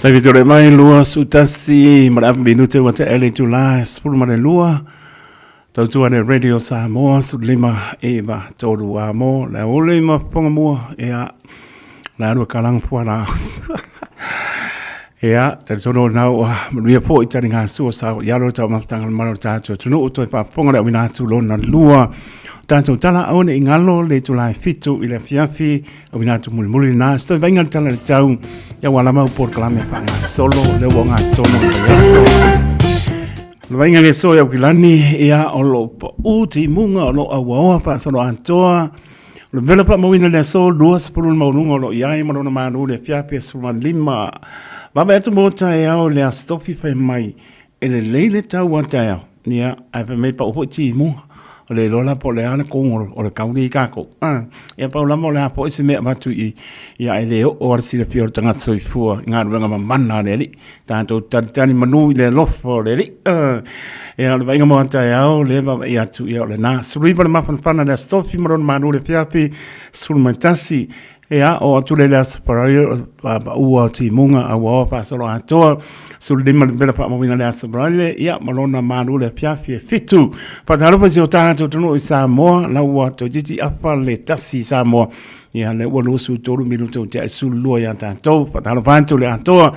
Taimi tole mai 21 ma le afa minute ua tea le itula e 12. Tautua le Radio Samoa 15 9 3 a mo le aole ma fonga mua ia la alu kalang fua la. Ia, talitonu o nau ua manuia foi tali ngā sua sa o ialo tau mafutanga le malo tātou atunuu toi faafofoga le auina atu lona lua. Tātou tala aua ne i ngalo le itula e 7 i le afiafi auina atu mulimuli na se toi vainga le tala le tau ia ua lava au polokalame faagasolo le ua ngā tono o le aso. Le vainga le so i Aukilani ia o lo pau timuga o lo auaoa faasolo atoa. O le vela faamauina le aso 20 le maualuga o lo o i ai ma lona malu le afiafi e 15. Vaavaai atu mo taeao le Aso Tofi fai mai e lelei le tau a taeao. Ia, ae fai mai pau foi timuga. O le iloa la po o le a le kogo o le kau nei kākou. Ah, ia pau lava o le a foi se mea avatu i i, ia e le oo lava le silafia o le tagata soifua i galuega mamana a le Alii. Tatou talitali manu i le alofa o le Alii. Ah, ia o le vaaiga mo a taeao lea e vaavaai atu, ia o lena. 19 le mafanafana le Aso Tofi ma lona malu le afiafi 11. Ia, oo atu lea i le Aso Faraile, paua o timuga auaoa faasoloatoa, 15 le vela faamauina le Aso Faraile, ia, ma lona malu le afiafi e 7. Faatalofa i si o tatou atunuu i Samoa, la ua toeitiiti afa le 1 i Samoa. Ia, lea ua 23 minute ua tea i le 12 ia tatou. Faatalofa atu le atoa.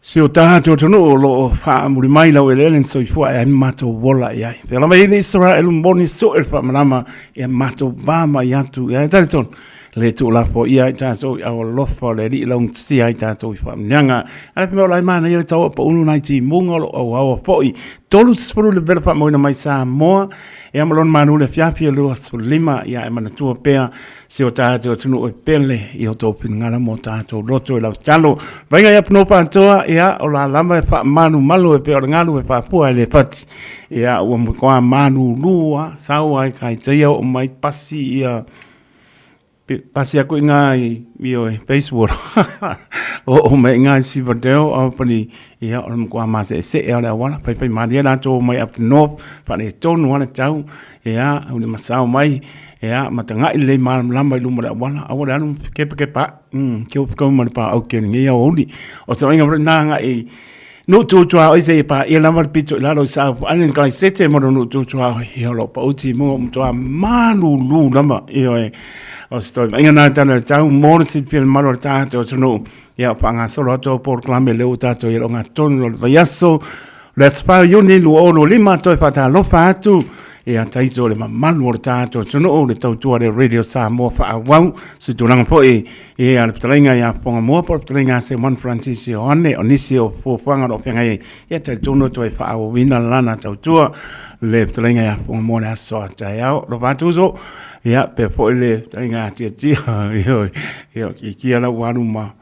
Si o tatou atunuu o lo o faamuli mai laueleele na soifua ae ai ma matou ola i ai. Pea lava i le Israel moni soe le faamalama ia matou va mai atu ia e talitonu le tuulafo ia i tatou i au alofa o le Alii laugatasia ai tatou i faamanuiaga. A le mea o la e manaia le tau o paunu nai timuga o lo o auaoa foi 30 le vela faamauina mai Samoa ia ma lona malu le afiafi e 25 ia e manatua pea Si o tatou atunuu e pele i o tou finagalo mo tatou loto i lau tatalo. Vaiga ia Punopa Atoa, ia, o la lava e faamalumalu e pei o le galu e faapua e le fati. Ia, ua matua malulu lava, sau lava i Kaitaia oo mai pasi ia, pasi aku i ina i, i Bayswater. Oo mai i ina i Sivadale, Albany, ia, o le matua maseesee lava o le auala. Faifai malie latou omai up north, faaletonu lava le tau, ia, ua masao mai. Ia, ma tagai lelei malamalama i luma o le auala, aua le alu ma kepakepa ai. Ke ofu kau ma le paau ke lenei aoauli. O se vaaiga foi lena agai i nuu tu tuaoi seia paia lava le pito i lalo i South Island Kalaisete ma lona nuu tu tuaoi. Ia, o lo o pau timuga ua matua malulu lava. Ioe, o se toe vaaiga lena i tala o le tau mo le silafia i le mamalu o le tatou atunuu. Ia, o faagasolo atu au polokalame lea ua tatou i ai i le ogatotonu o le vaiaso. Le aso 4 Iuni 2025 toe faatalofa atu ia taito le mamalu o le tatou atunuu le tautua le Radio Samoa faaauau se tulaga foi ia le fetalaiga ia Fogamoa po o le fetalaiga a Simon Francis Ioane o nisi o fuafuaga o lo o feagai ai ia talitonu toe faaauauina lana tautua le fetalaiga ia Fogamoa le aso a taeao alofa atu uso ia pea foi le fetalaiga a Tiatia ia kia lau alu ma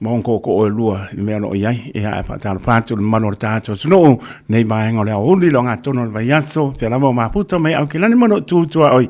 ma ona tootoo e lua i le mea o lo o i ai. Ia, ae faatalofa atu i le mamalu o le tatou atunuu, nei vaega o le aoauli, le ogatotonu o le vaiaso, fea lava o mafuta mai Aukilani ma lou tu tuaoi.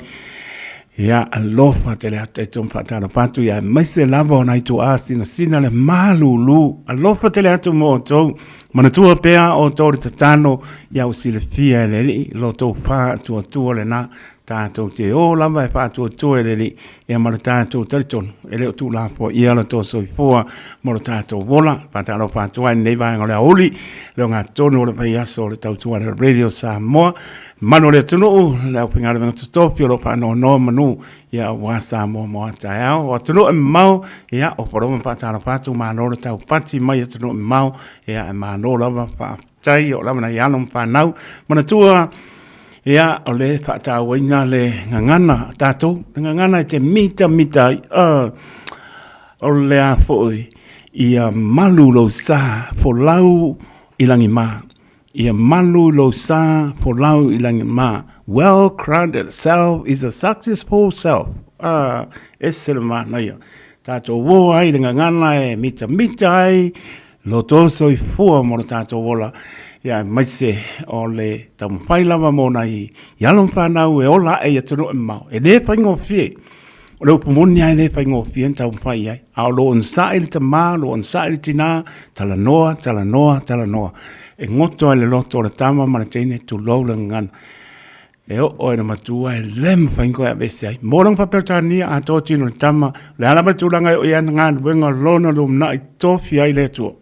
Ia, alofa tele atu tatou ma faatalofa atu, ia aemaise lava o nai tuaa sinasina le malulu. Alofa tele atu mo outou. Manatua pea outou le tatalo, ia ua silafia e le Alii lo outou faatuatua lena. Tatou te o lava e faatuatua e le Alii, ia ma le tatou talitonu, e le o tuulafoaia lo outou soifua ma lo tatou ola. Faatalofa atu ai i lenei vaega o le aoauli, le ogatotonu o le vaiaso o le tautua a le Radio Samoa, mamalu o le atunuu, le aufaigaluega totofi o lo o faanoanoa manu, ia aua Samoa mo a taeao. O atunuu e mamao, ia o Paloma faatalofa atu, malo le taupati mai atunuu e mamao, ia e malo lava faafetai o lava nai alo ma fanau. Manatua, ia, o le faatauaina le gagana a tatou, le gagana e te mitamita ai, o le a foi, ia malu lou sa folau i lagima. Ia malu lou sa folau i lagima. Well grounded self is a successful self. Ese le manaia. Tatou o ai le gagana e mitamita ai Lo tou soifua mo lo tatou ola, ia aemaise o le taumafai lava mo nai alo ma fanau e ola ae i atunuu e mamao. E le faigofie. O le upu moni lava e le faigofie ona taumafai i ai. A o lo onosai le tama, lo onosai le tina, talanoa, talanoa, talanoa. E goto ai le loto o le tama ma le teine, tulou le gagana. E oo ina matua e le mafai ona toe aveese ai. Mo lona faa-Peretania atoa tino le tama, o le a lava le tulaga e oo i ai ana galuega lona lumanai tofi ai le Atua.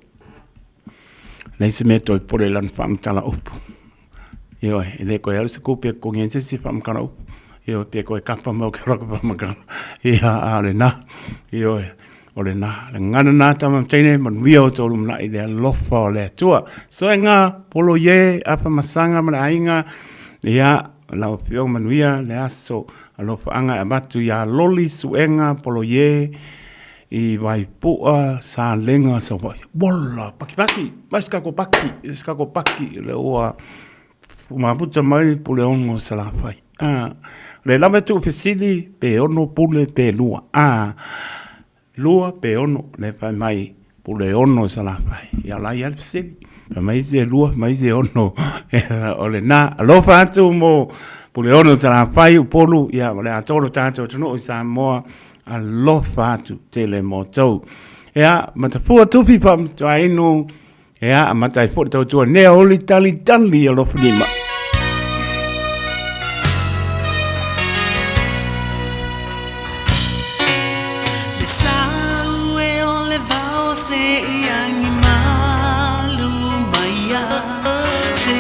Leai se mea toe pole i lana faamatala upu. Ioe, e le koe alu se kupe e totogi ai se isi faamatala upu. Ioe, pe toe kapa mai o ke ola ka faamatala. Ia, a o lena. Ioe, o lena. Le gagana na tama ma teine, manuia o tolu manai i le alofa o le Atua. Soega, polo ie, apa masaga ma le aiga. Ia, lau afioga manuia le aso. Alofaaga e avatu ia Loli Suega Polo ie i Vaipua, Salega, Savaii. Ola, paki paki, mai se tatou paki, se tatou paki, lea ua mafuta mai le Puleono o Salafai. Ah, o lea lava e tuufesili pe ono pule pe lua. Ah, lua pe ono, lea fai mai Puleono o Salafai. Ia o la e i ai le fesili. Fai mai isi e lua, fai mai isi e ono. O lena, alofa atu mo Puleono o Salafai, Upolu, ia o le atoa o lo tatou atunuu i Samoa. Alofa atu tele mo outou. Ia, matafua tufi faamatuainu, ia, amata ai foi le tautua nea oli tali tali alofa lima. Le sau e o le vao se i agi malu maia Se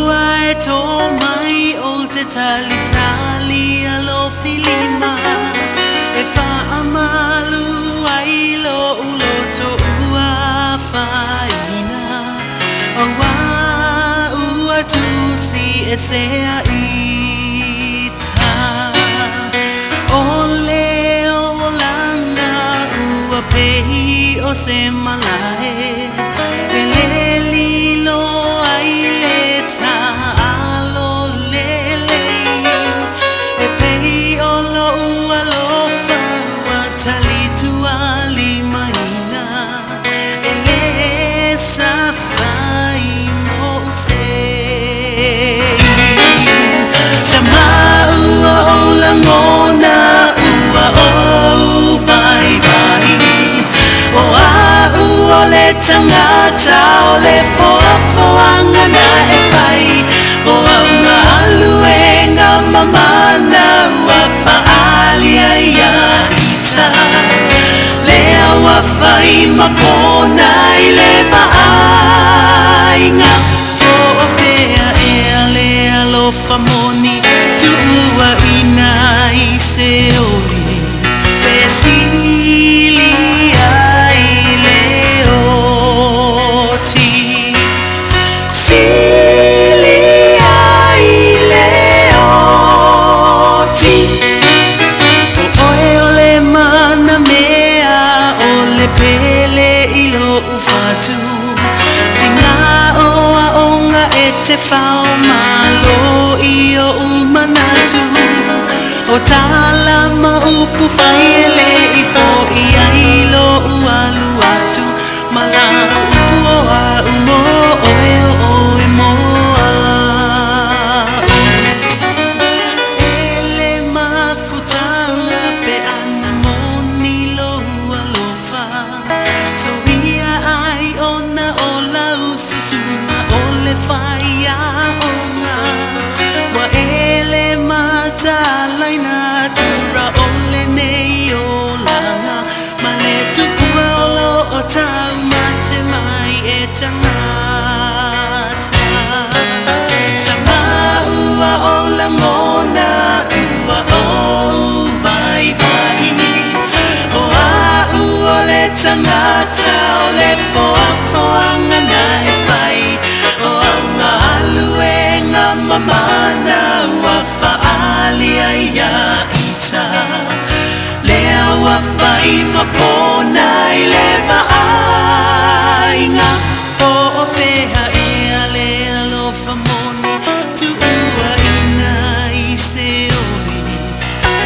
ua e tō mai o te talitali alofi lima E faamalu ai lo'u loto ua afaina Auā ua tusi ese a ita O le olaga ua pei o se malae E le lilo ai le taalo lelei E pei o lo'u alofa ua talitualimaina E le safai mo'u sei Sa maua o lagona ua ou vaivai O a'u o le tagata o le foafoaga na e fai O au galuega mamana ua faaalia ia ita Lea ua fai ma pona i le vaaiga Po o fea ea le alofa moni Tuuaina i se oli Fesili ai le oti Sili ai le oti O oe o le manamea o le pele i lo'u fatu Tiga o aoga e te fao malo i o'u manatu O tala ma upu fai e le i fo'i ai lo'u alu atu Ma la upu o a'u mo oe o oe mo a'u E le mafutaga pe ana moni lou alofa Soia ai ona o lau susuga o le faiaoga Ua e le matalaina tura o lenei olaga Ma le tupua o loo taumate mai e tagata Sa maua o lagona ua ou vaivai O a'u o le tagata o le foafoaga na e fai O au galuega mamana ua faaalia ia ita Lea ua fai ma pona i le vaaiga Po o fea ea le alofa moni Tuuaina i se oli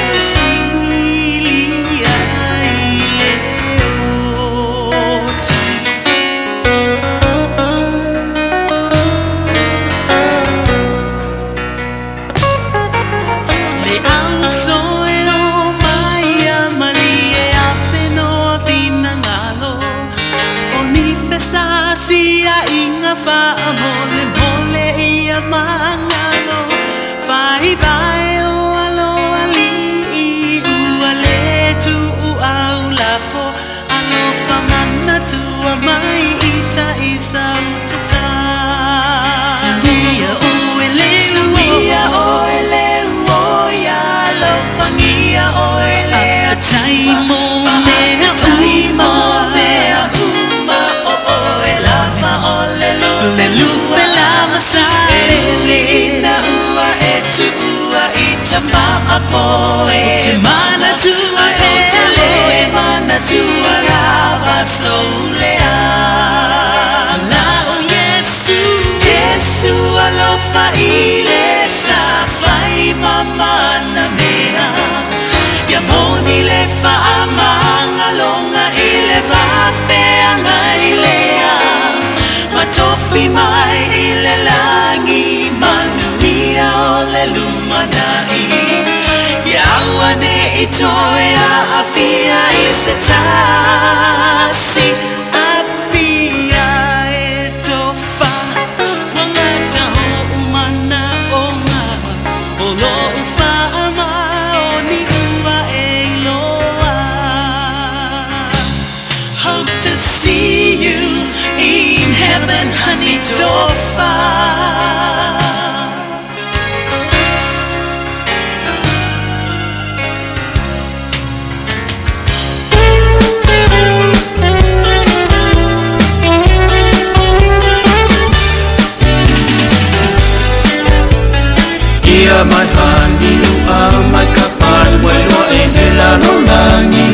Fesili ai le oti. Le au ta faapoe. Te manatua pele e manatua lava soulea. Lau Yesu, Yesu alofa i le sa fai mamana mea. Ia moni le faamagalonga i le vafeagai lea. Matofi mai i le lagi manuia o le lumanai. Ia ua ne i toe aafia i se tasi. Apia e tofa, wangata ho umana o ngā. O lo uwha o ni ua e iloa. Hope to see you in heaven, honey, tofa. Ia mai hani ua mai ka pai wai loa e ne la no langi.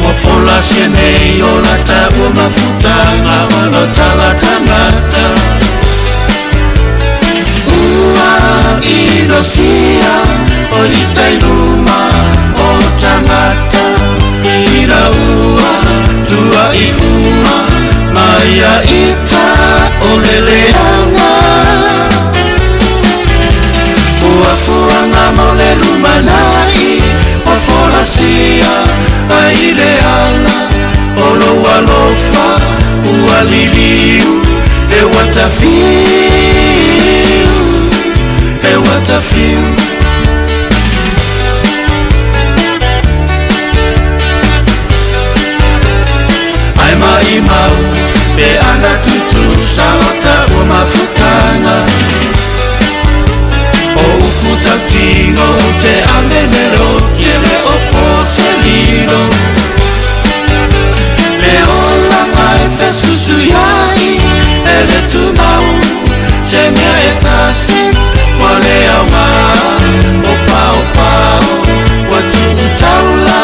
Ua fola se nei o la ta ua mafutanga o lo tangata ngata. Ua inosia o i tai luma o tangata. Ira ua tua i fua mai a ita o leleanga. Ua fuanga mo le lumanai o folasia ai le ala o lo alofa ua liliu e watafiu e watafiu. Ai mai mau pe ana tutu sa o ta ua mafutanga. O uku tautino te amenero tele o poselino. Le ola mai fesusu iai e le tumau se mea e tasi wa le au ngā o pao pao wa tuu taula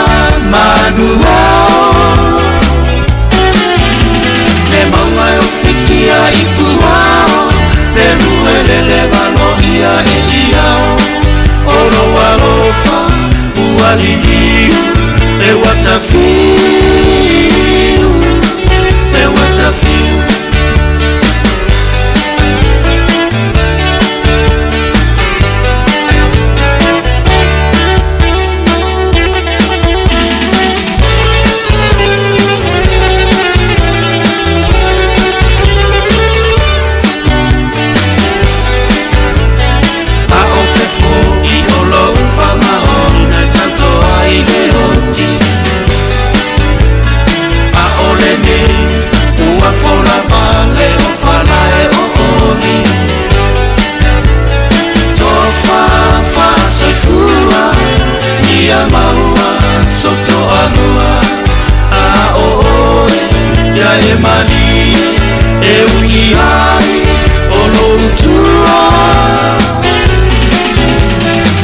manu ao. Le maunga e o fitia i puao le lue le le valo ia e iao. O lo alofa ua liliu e watafiu e watafiu. A o fefo i o lou whamaona tanto ai le oti. A o le nei ua fola vale o falae o oli. Tofa whasoifua ia maua soto alua. A o oe ia e malie e ui ai o lou tua.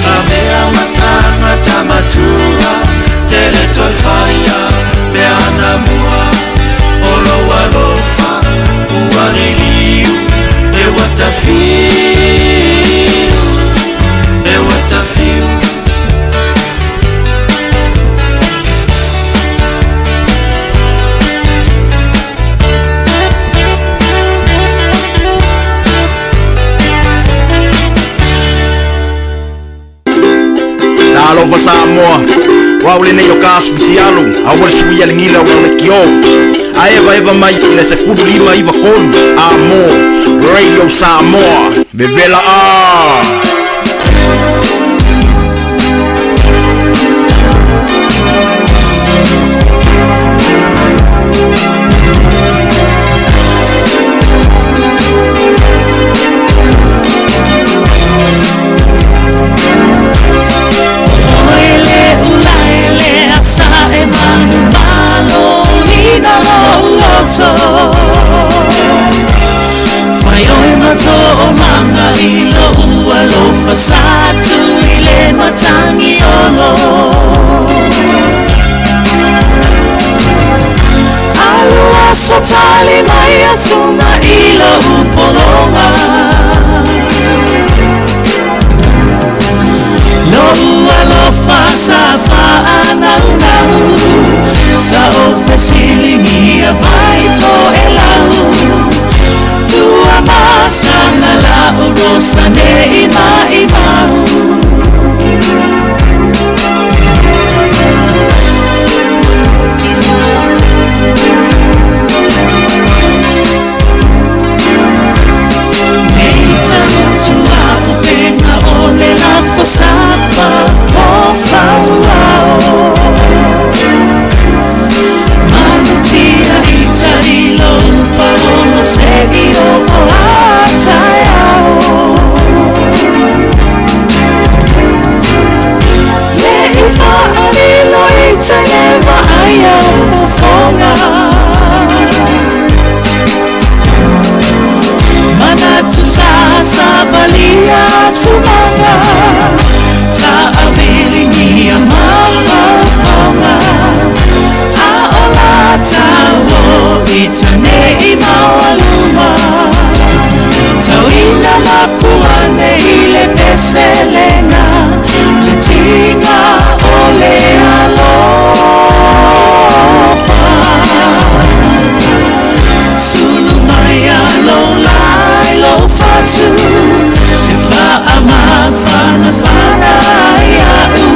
A mea matanga tamatua te le toi whaia mea na mua. O lou alofa ua liliu e watafiu e watafiu. Alofa Samoa, wa ule nei o ka asu tialu, a ua le sui ale ngila ua le kio. A eva eva mai i le se fulu lima iwa kolu, a mo, Radio Samoa, vevela a. Whai oi mato o manga i lo ua lo Osa nei maʻimau. Nei tautua upenga o le lafo sapa o fauao. Malutia i tailo upa o masegi o o a taeao. Le i whaalilo i te lewa ai au fofonga. Manatu sa savalia tumanga. Taaviligia mafaofaoga. A o la tau i tane i maualuma. Tauina mapuane i le peselega. Le tiga o le alofa. Sulu mai alo lai lo fatu. E faamafanafana ia'u.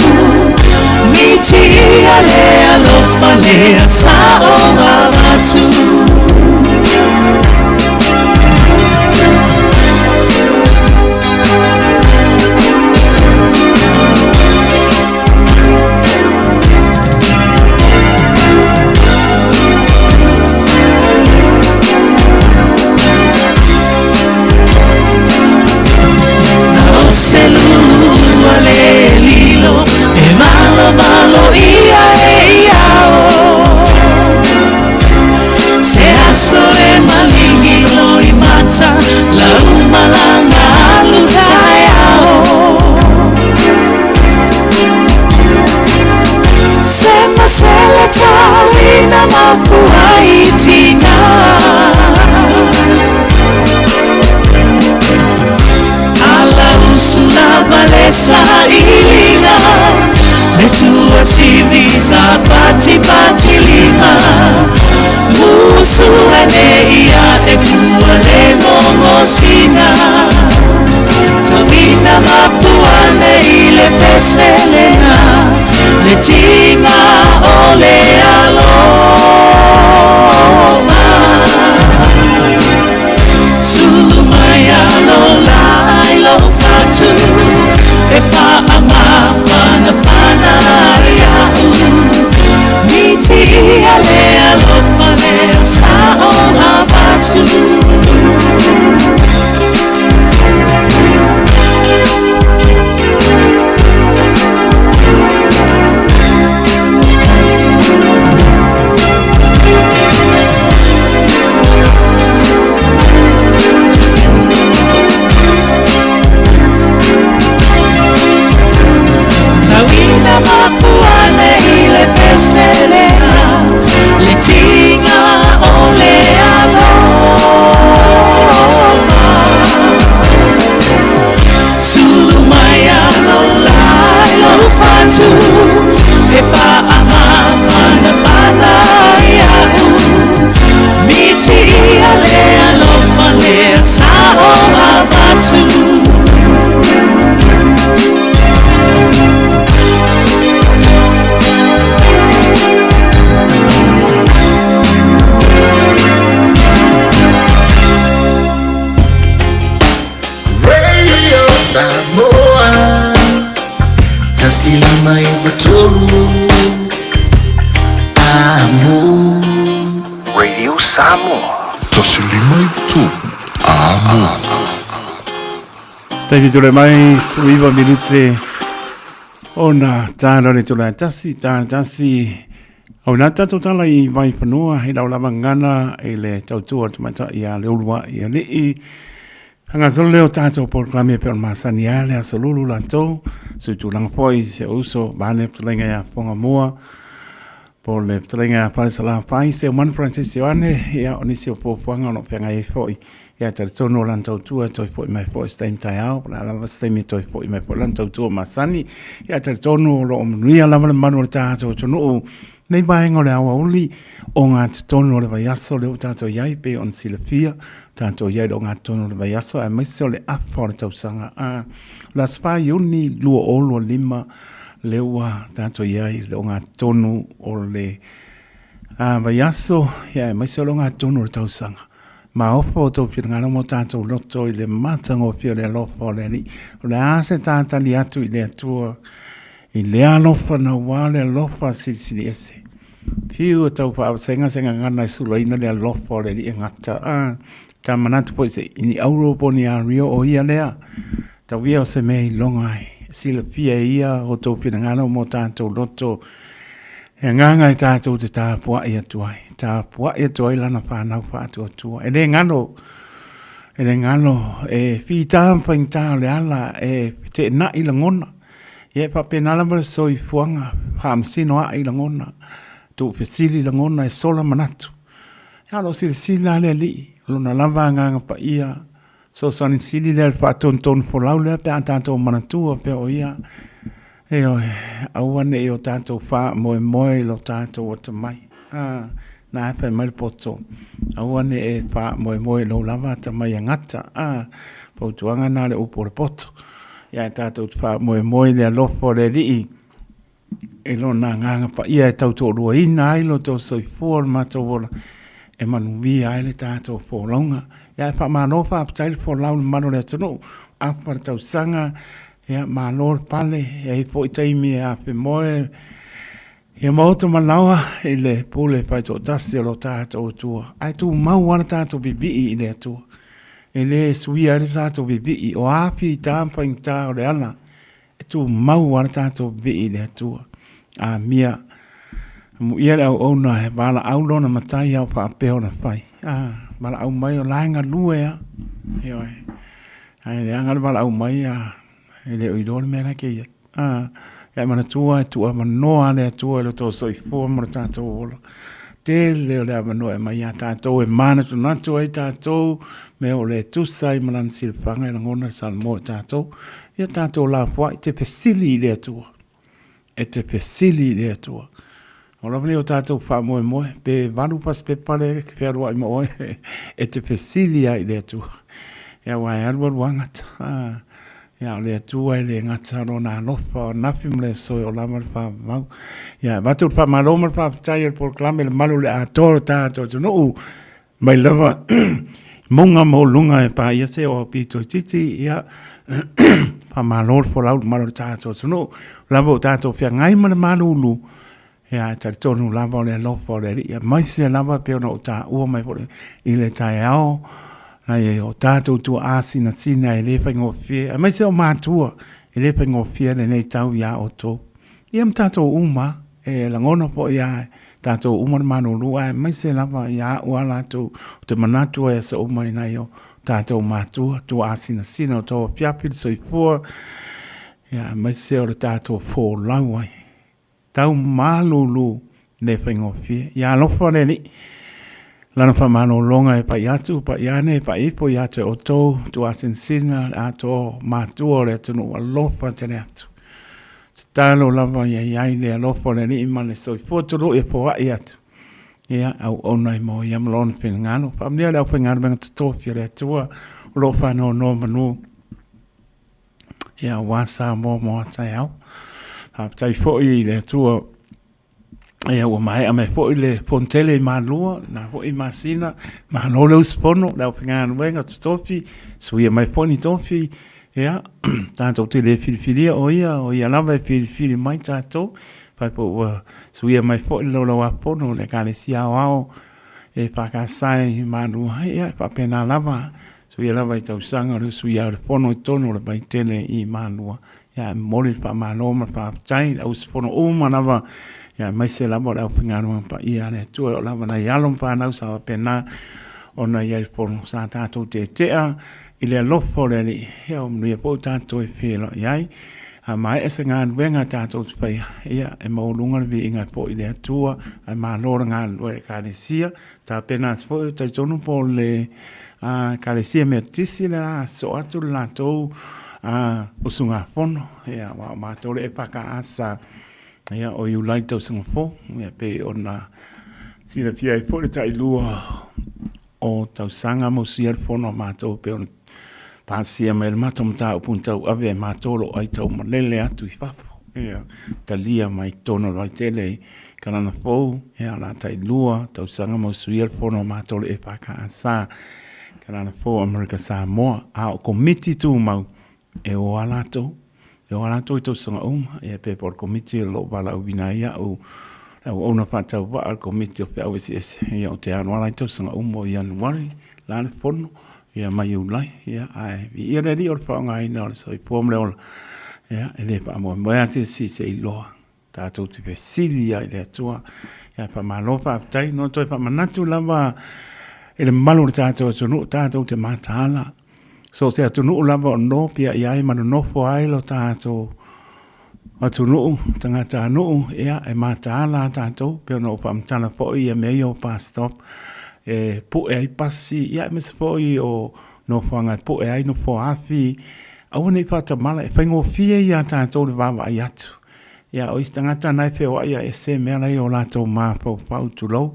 Miti ia le alofa lea sa o avatu. O se lulu a le lilo e valo valo ia e ia o. Se aso e malingi o i mata la umalanga alu taeao. Se masele tauina mapua i tina. Ala usu lava le sailiga. Le tua sivi sa pati pati lima. Musu ane ia e fua le ngongosina. Tauina mapuane i le peselega. Le tiga o le alofa. Sulu mai alo lai lo fatu. E faamafanafana ia'u. Miti ia le alofa lea sa o avatu. Tauina mapuane i le peselega. Le tiga o le alofa. Sulu mai alo lai lo fatu. E faamafanafana ia'u. Miti ia le alofa lea sa o avatu. Radio Samoa 105.3 Amo. Radio Samoa. 105.3 Amo. Taimi tole mai 19 minute ona tāna le tole tasi tāna tasi au nā tātou tala i vai whanua i lau lava ngana i le tautua tumata i a le ulua i a lii Hanga solo leo tātou polokalame e pei ona masani ai le aso lulu latou su tulaga foi se uso vane fetalaiga ia Foga Mua po le fetalaiga ia Falesalafai se Manu Francis Ioane ia o nisi o fuafuaga o lo o feagai ai foi ia talitonu o lana tautua e toe foi mai foi se taimi taeao po o le a lava se taimi e toe foi mai foi lana tautua masani ia talitonu o lo o manuia lava le mamalu o le tatou atunuu. Nei vaega o le aoauli ogatotonu o le vaiaso lea ua tatou i ai, pei ona silafia, tatou i ai i le ogatotonu o le vaiaso aemaise o le afa o le tausaga. A, o le aso 4 Iuni 2025 lea ua tatou i ai i le ogatotonu o le vaiaso, ia aemaise o le ogatotonu o le tausaga. Maofa o tou finagalo ma o tatou loto i le matagofie o le alofa o le Alii. O le a se tatali atu i le Atua i lea alofa naua le alofa silisili ese. Fiu e tau faavasega se gagana e sulaina le alofa o le Alii e gata. A, ta manatu foi se i ni auro po o ni ario o ia lea. Tau ia o se mea iloga ai. Silafia e ia o tou finagalo ma o tatou loto E agaga e tatou te tapuai atu ai, tapuai atu ai lana fanau faatuatua. E le galo, e le galo, e fita ma faigata o le ala, e feteenai lagona. Ia e faapena lava le soifuaga, faamasino ai lagona, tuufesili lagona, e sola manatu. Ia o lo o silasila lava le Alii, o lona lava agaga paia, Fesoasoani sili lea le faatonutonu folau lea pe a tatou manatua pea o ia. Ioe, aua ne i o tatou faamoemoe i lo tatou atamai. Ah, na e fai mai le poto, aua ne i e faamoemoe i lou lava atamai e gata. Ah, fautuaga na le upu o le poto. Ia e tatou te faamoemoe i le alofa o le Alii i Lona Agaga Paia e tautoaluaina ai lo outou soifua o le matou ola e manuia ai le tatou folauga. Ia e faamalo faafetai le folau i le mamalu o le atunuu, afa le tausaga, ia malo le pale, e i ai foi taimi e afemoe ia maota ma laoa i le pule faitoatasi o lo tatou Atua. Ae tumau lava le tatou pipii i le Atua. E le suia ai le tatou pipii, o a fita ma faigata o le ala E tumau lava le tatou vii i le Atua. Amia. Amuia le auauna e valaau lona matai ao faapea ona fai. Ah, valaau mai o la e galue a. Ioe. Ae leaga le valaau mai a e le o iloa le mea la ke iai. Ah, ia e manatua e tuuavanoa le Atua i lo tou soifua ma lo tatou ola. Tele o le avanoa e aumai ia tatou e manatunatu ai tatou mea o le tusa ai ma lana silafaga e lagona le Salamo i tatou. Ia tatou lafoai, te fesili i le Atua. E te fesili i le Atua. O lava nei o tatou faamoemoe, pe 8 fasipepa le fealuai ma oe, e te fesili ai i le Atua. Ia aua e alualu lava gata. Ah, ia o le Atua e le gata lona alofa, o nafi ma le aso e o lava le faavavau. Ia avatu le faamalo ma le faafetai o le polokalame le malu o le atoa o le tatou atunuu. Mai lava mauga maualuga e paia se o aupito itiiti, ia, faamalo le folau i le mamalu o le tatou atunuu. O lava ua tatou feagai ma le malulu, ia, e talitonu lava o le alofa o le Alii, aemaise lava pei ona ou taua mai foi i le taeao, nai o tatou tuaa sinasina e le faigofie, aemaise o matua, e le faigofie lenei tau iā outou. Ia ma tatou uma lava. E lagona foi ia tatou uma le malulu aemaise lava ia au a latou ou te manatu ai aso uma i nai o tatou matua, tuaasinasina o tou afiafi le soifua, ia aemaise o le tatou folau ai. Tau malulu le faigofie. Ia alofa le Alii. Lana faamalologa e pai atu, pai ane, pai ifo ia te outou, tuaasinasina le atoa matua o le atunuu alofa tele atu. Tatalo lava ia i ai le alofa o le Alii ma le soifua tului e foai atu. Ia, auauna ai mo ia ma lona finagalo. Faamanuia le aufaigaluega totofi a le Atua o lo o faanonomanu. Ia, aua Samoa mo a taeao. Faafetai foi i le Atua. Ia, ua maea mai foi le Fonotele i Malua, na foi masina, malo le usufono, le aufaigaluega totofi, suia mai foi ni tofi, ia, tatou te le filifilia o ia, o ia lava e filifili mai tatou, fai po ua suia mai foi le Laulau-a-Fono le Ekalesia Aoao EFKS i Malua, ia, e faapena lava, suia lava i tausaga o le suia o le Fono i totonu o le Vaitele i Malua. Ia, e momoli le faamalo ma le faafetai i le auusufono uma lava, ia, aemaise lava o le aufaigaluega paia a le Atua, o lava nai alo ma fanau sa faapena ona i ai le fono sa tatou tetea i le alofa o le Alii, ia, ua manuia foi tatou e feiloai ai. A maea se galuega tatou te faia, ia, e maualuga le viiga e foi i le Atua, ae malo le galulue i le Ekalesia. Tapena atu foi, talitonu po o le Ekalesia Metotisi le a sosoo atu le latou usugafono, ia, aua o matou le EFKS. Ia, o Iulai tausaga fou, ia pei ona silafia ai foi le tailua o tausaga mosia le fono a matou pei ona pasia mai le matou mataupu na tauave e matou o lo o aitau malele atu i fafo. Ia, talia mai totonu o le Vaitele i Kalana Fou, ia, o le a tailua tausaga ma usuia le fono a matou le EFKS, Kalana Fou Amerika Samoa. A o Komiti Tumau, e o a latou, e o a latou i tausaga uma, ia pe po o le Komiti o lo o valaauina ai au, le auauna faatauvaa o le Komiti o Feau Eseese, ia ou te alu lava la i tausaga uma o Ianuari, la le fono, ia ma Iulai, ia ae viia le Alii o le faaaogaina o le soifua ma le ola, ia e le faamoemoe lava se isi se iloa tatou te fesili ai i le Atua. Ia faamalo faafetai. No toe faamanatu lava i le mamalu o le tatou atunuu, tatou te mataala. So o se atunuu lava o nofia i ai ma nonofo ai lo tatou atunuu, tagatanuu, ia e mataala a tatou, pei ona ou faamatala foi ia mea ia o bus stop, e pue ai pasi, ia aemaise foi o nofoaga e pue ai nofoa afi, aua ne i faatamala, e faigofie ia tatou le vaavaai atu. Ia, o isi tagata na e feoai a ese mea la e i o latou mafaufau, tulou.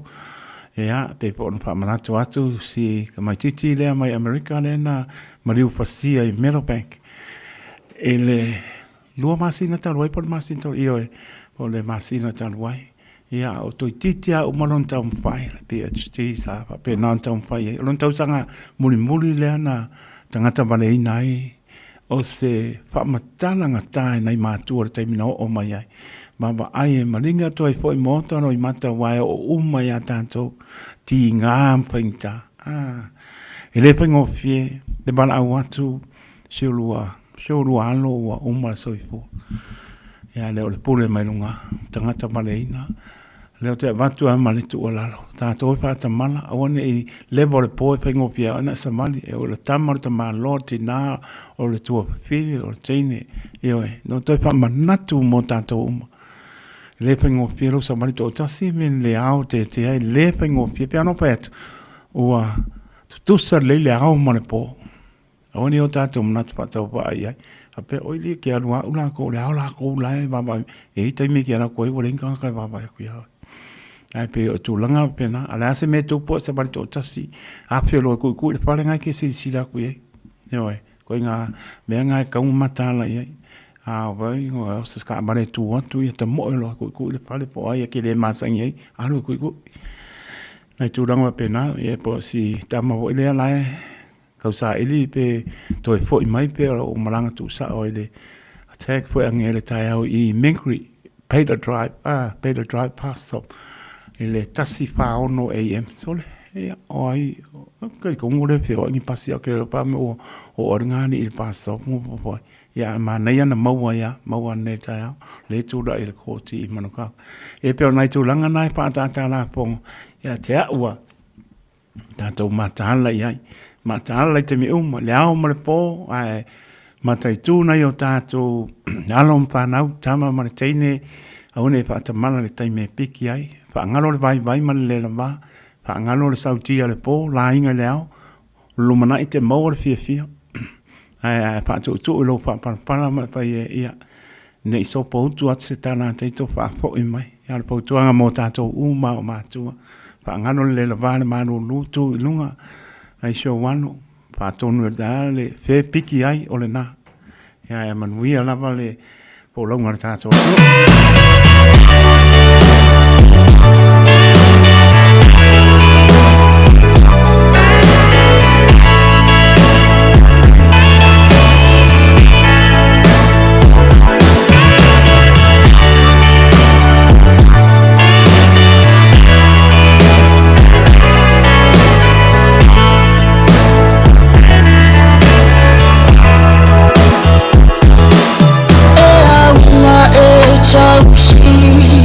Ia, pei foi ona faamanatu atu si tamaitiiti lea mai Amerika lea na maliu fasia i Meadowbank i le 2 masina talu ai po o le masina talu ai, ioe, po o le masina talu ai. Ia, o toeitiiti lava uma lona taumafai, le PhD sa faapena ona taumafai ai. O lona tausaga mulimuli lea na tagata valeina ai o se faamatala gata e nai matua i le taimi na oo mai ai. Vaavaai e maliga atu ai foi maota loimata aua e oo uma ia tatou tiga ma faigata. Ah, e le faigofie le valaau atu si o lua alo ua uma le soifua. Ia lea o le pule mai luga, tagata valeina. Lea ou te avatu ai ma le tuualalo, tatou e faatamala, aua ne i leva o le po e faigofie ai ona e savali, e oo i le tama, o le tamaloa, o le tina, o le tuafafine, o le teine, ioe, na toe faamanatu mo tatou uma. E le faigofie lou savali toatasi me le ao tetea, e le faigofie. Pei lava ona ou fai atu, ua tutusa lelei le ao ma le po. Aua ne i o tatou manatu faatauvaa i ai, faapea, oi alii, ke alu au lakou, o le ao lakou la e vaavaai. E i ai taimi e te alu atu ai ua leai ni tagata e vaavaai atu ia oe. Ae pei o tulaga faapena, a o le a se mea e tupu ai, savali toatasi, afe loa e tuitui le fale lena e te silasila atu i ai. Ioe, ituaiga mea na e tatau ona mataala i ai. A fai o se taavale e tu atu, ia tamoe loa e tuitui le fale po o ai e te le masani ai, alu e tuitui. Nai tulaga faapena, ia po o si tama foi lea la e tausaili pe toe foi mai pe o lo o malaga tuusao ai le attack foi anei le taeao i Mangere, Pater Drive, Pater Drive Bus Stop i le 1:46 AM. Sole, ia, o ai, kai kongo le feoai ni pasi a ke pa me o o ai ngā ni i le bus stop mo po. Ia, manaia na maua ia, maua anei le taeao, le tula'i i le kōti i Manukau. E pei o nai tulaga na e faatātā lafoga ia te au a tatou mataala i ai. Mataala i taimi uma, le ao ma le pō, ae mataitu nai o tatou alo ma fanau, tama ma le teine, aua ne i faatamala i le taimi e piki ai. Faagalo le vaivai ma le lelava, faagalo le sautia i le pō, laina i le ao, lumanai te maua le fiafia. Ae faatuutuu i lou faaparapara ma e fai e ia, ne i sopoutu atu se tala a teito faafoi mai. Ia o le fautuaga mo tatou uma o matua, faagalo le lelava le malulu tu i luga ai si ou alo, faatonu e le le fe piki ai o lena. Ia e manuia lava le folauga a le tatou atunuu. E auga e tausi.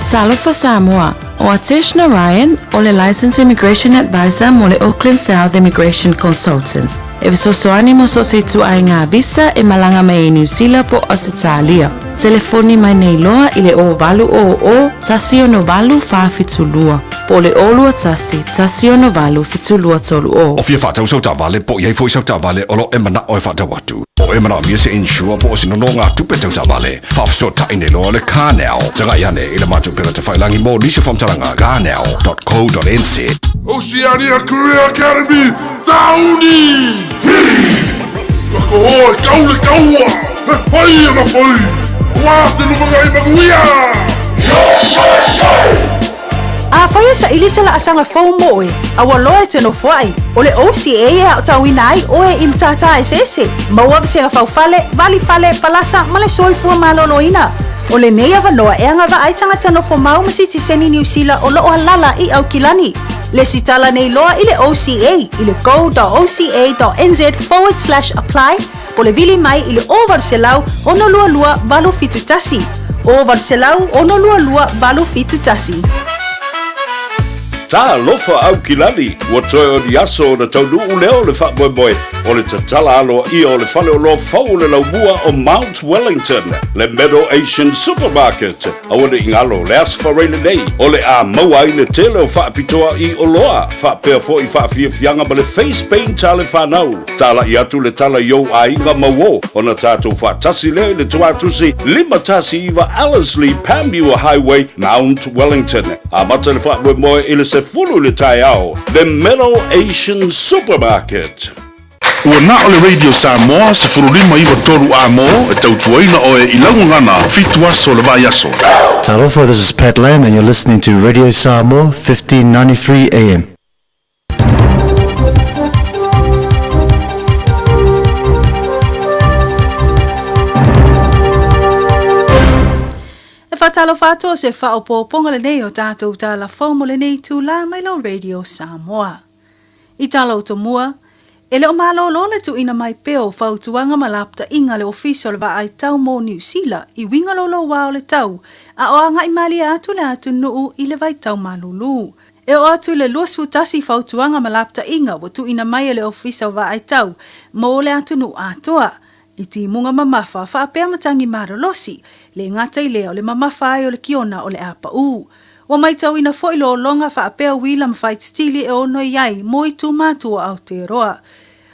Talofa Samoa, ʻO Atesh Narayan, ʻo le Licensed Immigration Advisor mo le Auckland South Immigration Consultants, e fesoasoani mo so o se ituaiga visa e malaga mai ai Niu Sila po o Ausetalia. Telefoni mai nei loa i le 0800 168 472 po o le 021 168 7230. O fia faatau sau taavale po o i ai foi sau taavale o lo o e manao e faatau atu. Po o e manaomia se insure po o se nonogatupe tau taavale, faafesootai nei loa le CarNow. Tagai ane i le matou upega tafailagi mo nisi o faamatalaga, carnow.co.nz. Oceania Career Academy, Sauni! Hi! Ka koho e kau le kaua, he whai ana whai, aua te lumangai manuia! Yo, yo, yo! Afai e saili se laasaga fou mo oe, a ua loa e te nofoai, o le OCA e aotauina ai oe i matata eseese, maua vasega faufale, vali fale, palasa ma le soifua maloloina. O lenei avanoa e agavaa ai tagata nofo mau ma sitiseni Niu Sila o lo o alala i Aukilani. Lesitala nei loa i le OCA i le go.oca.nz forward slash apply po o le vili mai i le 0800 622 871. 0800 622 871. Talofa Aukilani, ua toe o ni aso ona taunuu lea o le faamoemoe o le tatala aloaia o le faleoloa fou o le laumua o Mount Wellington, le Meadow Asian Supermarket. Aua ne i galo, le Aso Faraile lenei o le a maua ai le tele o faapitoa i oloa faapea foi faafiafiaga ma le face paint a le fanau. Talai atu le tala i ou aiga ma uo ona tatou faatasi lea i le tuatusi 519 Ellerslie Panmure Highway, Mount Wellington. Amata le faamoemoe i le 10 i le taeao. The Meadow Asian Supermarket. Ua na o le Radio Samoa 15 9 3 A mo e tautuaina oe i lau gagana fitu aso o le vaiaso. Talofa, this is Pat Lam and you're listening to Radio Samoa 1593 AM. E faatalofa atu o se faaopoopoga lenei o tatou tala fou mo lenei itulā mai lau Radio Samoa. I tala o tomua, e le o malōlō le tuuina mai pea o fautuaga ma lapataiga a le Ofisa o le Vaai Tau mo Niu Sila i uiga loulouā o le tau, a o agai malie atu le atunuu i le vaitau malūlū. E oo atu i le 21 fautuaga ma lapataiga ua tuuina mai e le Ofisa o Vaai Tau mo le atunuu atoa, i timuga mamafa faapea matagi malolosi, le gata i lea o le mamafa ai o le kiona o le apaū. Ua maitauina foi lologa faapea uila ma faititili e ono i ai mo itu matua o Aotearoa.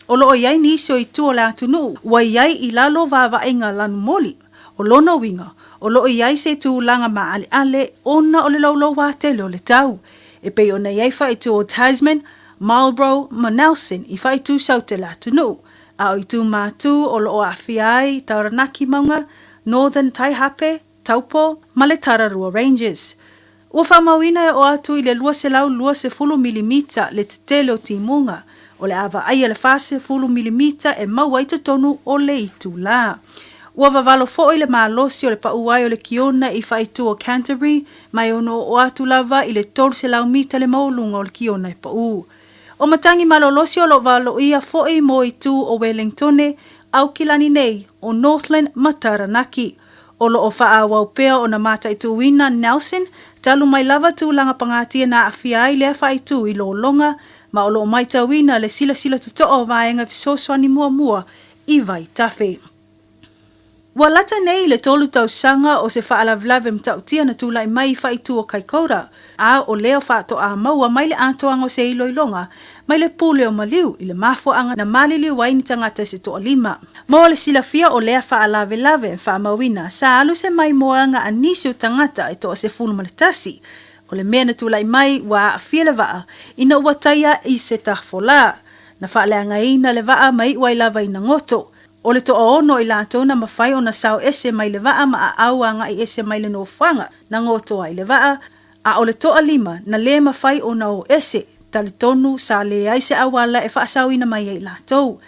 O lo o i ai nisi o itu o le atunuu ua i ai i lalo vaavaaiga lanumoli. O lona uiga, o lo o i ai se tulaga maaleale ona o le loulouā tele o le tau. E pei ona i ai faaitu o Tasman, Marlborough ma Nelson i faaitu saute le atunuu, a o itu matū o lo o aafia ai Taranaki Maunga, Northern Taihape, Taupo, ma le Tararua Ranges. Ua faamauina e oo atu i le 220 milimita le tetele o timuga, o le a vaaia le 40 milimita e maua i totonu o le itulā. Ua vavalo foi le malosi o le pau ai o le kiona i faaitu o Canterbury ma e ono oo atu lava i le 300 mita le maualuga o le kiona e pau. O matagi malolosi o lo o valoia foi mo itu o Wellingtone, Aukilani nei, o Northland ma Taranaki. O lo o faaauau pea ona mataituina Nelson, talu mai lava tulaga pagatia na aafia ai lea faaitu i lologa, ma o lo o maitauina le silasila totoa o vaega fesoasoani muamua i Vaitafe. Ua lata nei i le tolu tausaga o se faalavelave matautia na tulai mai i faaitu o Kaikoura, a o lea faatoa maua mai le atoaga o se iloiloga mai le pule o maliu i le mafuaaga na maliliu ai ni tagata e se toalima. Mo le silafia o lea faalavelave faamauina sa alu se maimoaga a nisi o tagata e toa 11, o le mea na tulai mai ua aafia le vaa ina ua taia i se tafolā. Na faaleagaina le vaa ma iu ai lava ina goto. O le toaono i latou na mafai ona sao ese mai le vaa ma aau agai ese mai le nofoaga na goto ai le vaa, a o le toalima na lē mafai ona o ese, talitonu sa leai se auala e faasaoina mai ai latou.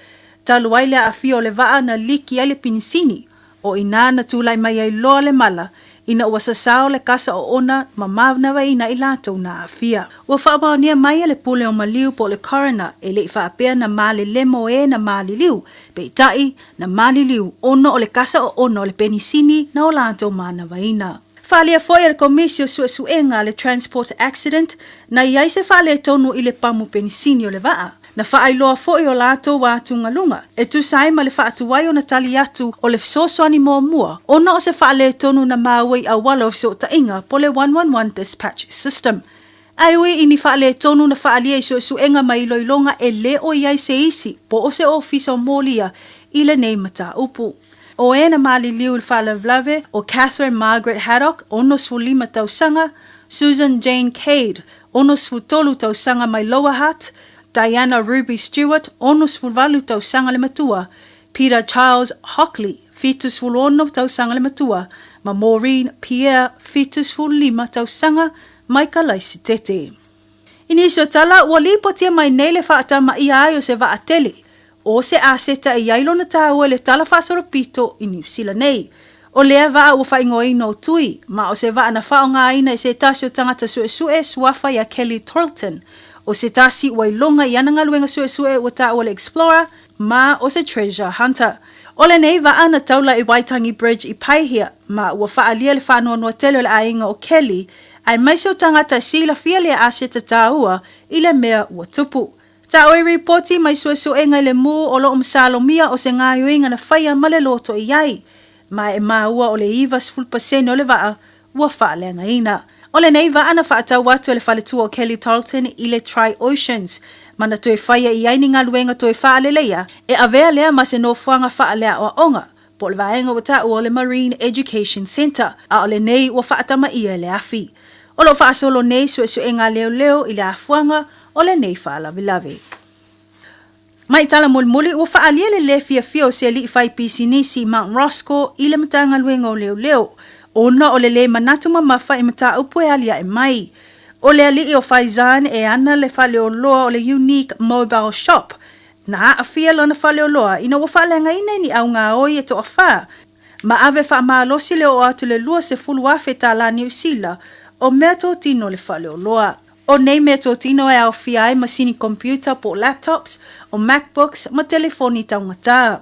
Talu ai le aafia o le vaa na liki ai le pinisini, o inā na tulai mai ai loa le mala, ina ua sasao le kasa oona ma manavaina i latou na aafia. Ua faamaonia mai e le pule o maliu po o le coroner e le i faapea na malelemo e na maliliu, peitai, na maliliu ona o le kasa oona o le penisini na o latou manavaina. Faaalia foi e le Komisi o Suesuega le Transport Accident na i ai se faaletonu i le pamu penisini o le vaa. Na faailoa foi o latou atugaluga e tusa ai ma le faatuai ona tali atu o le fesoasoani muamua ona o se faaletonu na maua i auala o fesootaiga po le 111 Dispatch System. Ae ui i ni faaletonu na faaalia i suesuega ma iloiloga e le o i ai se isi po o se ofisa o molia i lenei mataupu. O e na maliliu i le faalavelave o Catherine Margaret Haddock, 65 tausaga, Susan Jane Cade, 63 tausaga mai Lower Hutt, Diana Ruby Stewart, 68 tausaga le matua, Peter Charles Hockley, 76 tausaga le matua, ma Maureen Pierre, 75 tausaga, mai Kalaisitete. I nisi o tala, ua lipotia mai nei le faatamaia ai o se vaatele, o se aseta e i ai lona taua i le tala faasolopito i Niu Sila nei. O lea vaa ua faaigoaina o Tui, ma o se vaa na faaaogaina e se tasi o tagata suesue suafa ia Kelly Tarlton. O se tasi ua iloga i ana galuega suesue ua taua le Explorer, ma o se Treasure Hunter. O lenei vaa na taula i Waitangi Bridge i Paihia, ma ua faaalia le faanoanoa tele o le aiga o Kelly, aemaise o tagata e silafia lea aseta taua i le mea ua tupu. Taoi ripoti mai suesuega i le mū o lo o masalomia o se gaoioiga na faia ma le loto i ai, ma e maua o le 90% o le vaa ua faaleagaina. O lenei vaa na faatau atu e le faletua o Kelly Tarlton i le Tri Oceans, ma na toe faia i ai ni galuega toe faaleleia e avea lea ma se nofoaga faaleaoaoga po o le vaega ua taua o le Marine Education Centre, a o lenei ua faatamaia e le afi. O lo o faasolo nei suesuega a leoleo i le afuaga o lenei faalavelave. Mai tala mulimuli, ua faaalia le lē fiafia o se aliʻi fai pisinisi i Mount Roskill i le Matagaluega o Leoleo, ona o le lē manatu mamafa i mataupu e aliae mai. O le aliʻi o Faizan e ana le faleoloa o le Unique Mobile Shop, Na aafia lona faleoloa ina ua faaleagaina i ni augaoi e toafā, ma ave faamalosi le oo atu le 20,000 tālā Niu Sila o meatotino o le faleoloa. O nei meatotino e aofia ai masini computer po o laptops, o MacBooks ma telefoni taugata.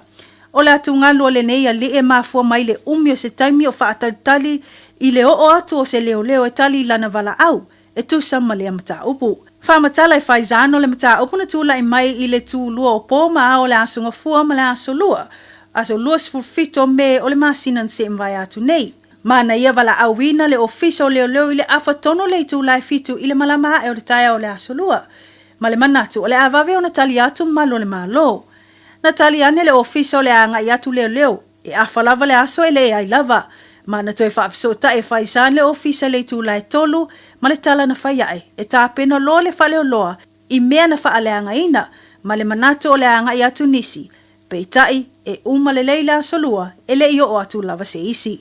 O le atugalu o lenei aliʻi e mafua mai le umi o se taimi o faatalitali i le oo atu o se leoleo e tali i lana valaau, e tusa ma lea mataupu. Faamatala e Faizan o le mataupu na tulai mai i le tulua o po ma ao o le Aso Gafua ma le Aso Lua, aso 27 o Me o le masina na seʻi mavae atu nei. Ma na ia valaauina le Ofisa o Leoleo i le afa tonu o le itula e fitu i le malama aʻe o le taeao o le Aso Lua, ma le manatu o le a vave ona tali atu malu o le Malo. Na tali ane le Ofisa o le a agai atu leoleo E afa lava le aso e leai ai lava. Ma na toe faafesootai e Faizan le ofisa i le itula e tolu ma le tala na fai ae, e tapena loa le faleoloa i mea na faaleagaina ma le manatu o le agai atu nisi. Peitai, e uma lelei le aso lua, e le i oo atu lava se isi.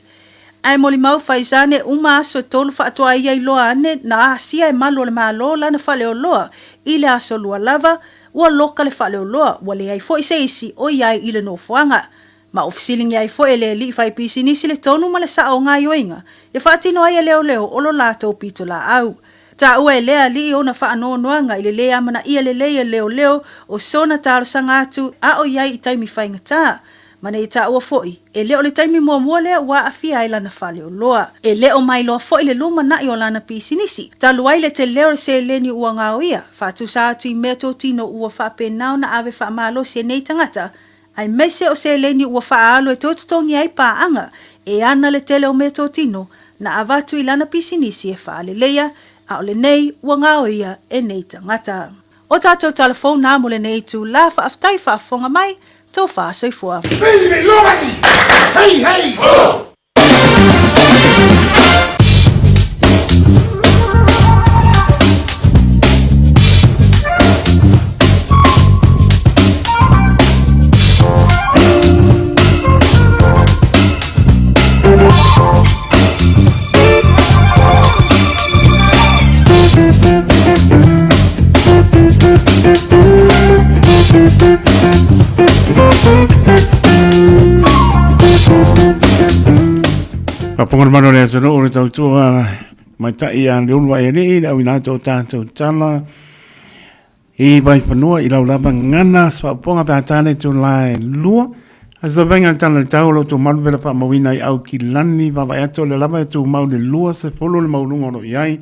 Ae molimau Faizan e uma aso e tolu faatoa ia iloa ane na asia e malu o le Malo lana faleoloa i le aso lua lava, ua loka le faleoloa, ua leai foi se isi o i ai i le nofoaga. Ma ua fesiligia ai foi e le alii faipisinisi le tonu ma le sao o gaioiga e faatino ai e leoleo o lo latou pitolaau. Taua e lea alii ona faanoanoaga i le lē amanaia lelei e leoleo o sona talosaga atu a o i ai i taimi faigata. Ma nei taua foi, e le o le taimi muamua lea ua aafia ai lana faleoloa. E le o mailoa foi le lumanai o lana pisinisi, talu ai le tele o le seleni ua gaoia, faatusa atu i meatotino ua faapena ona ave faamalosi e nei tagata aemaise o seleni ua faaalu e toe totogi ai paaga e ana le tele o meatotino na avatu i lana pisinisi e faaleleia, a o lenei ua gaoia e nei tagata. O tatou tala fou na mo lenei itula, faafetai faafofoga mai, tofa soifua. Hey, hey, ho! Faafofoga le atunuu le tautua maitai a le ulu ai alii le auina atu o tatou tala i Vaifanua i lau lava gagana se faaopoopoga pe a ta le itula e lua. A se tauvaiga i le tala i le tau o lo o tumalu vela faamauina i Aukilani, vaavaai atu o lea lava e tumau le 20 le maualuga o lo o i ai.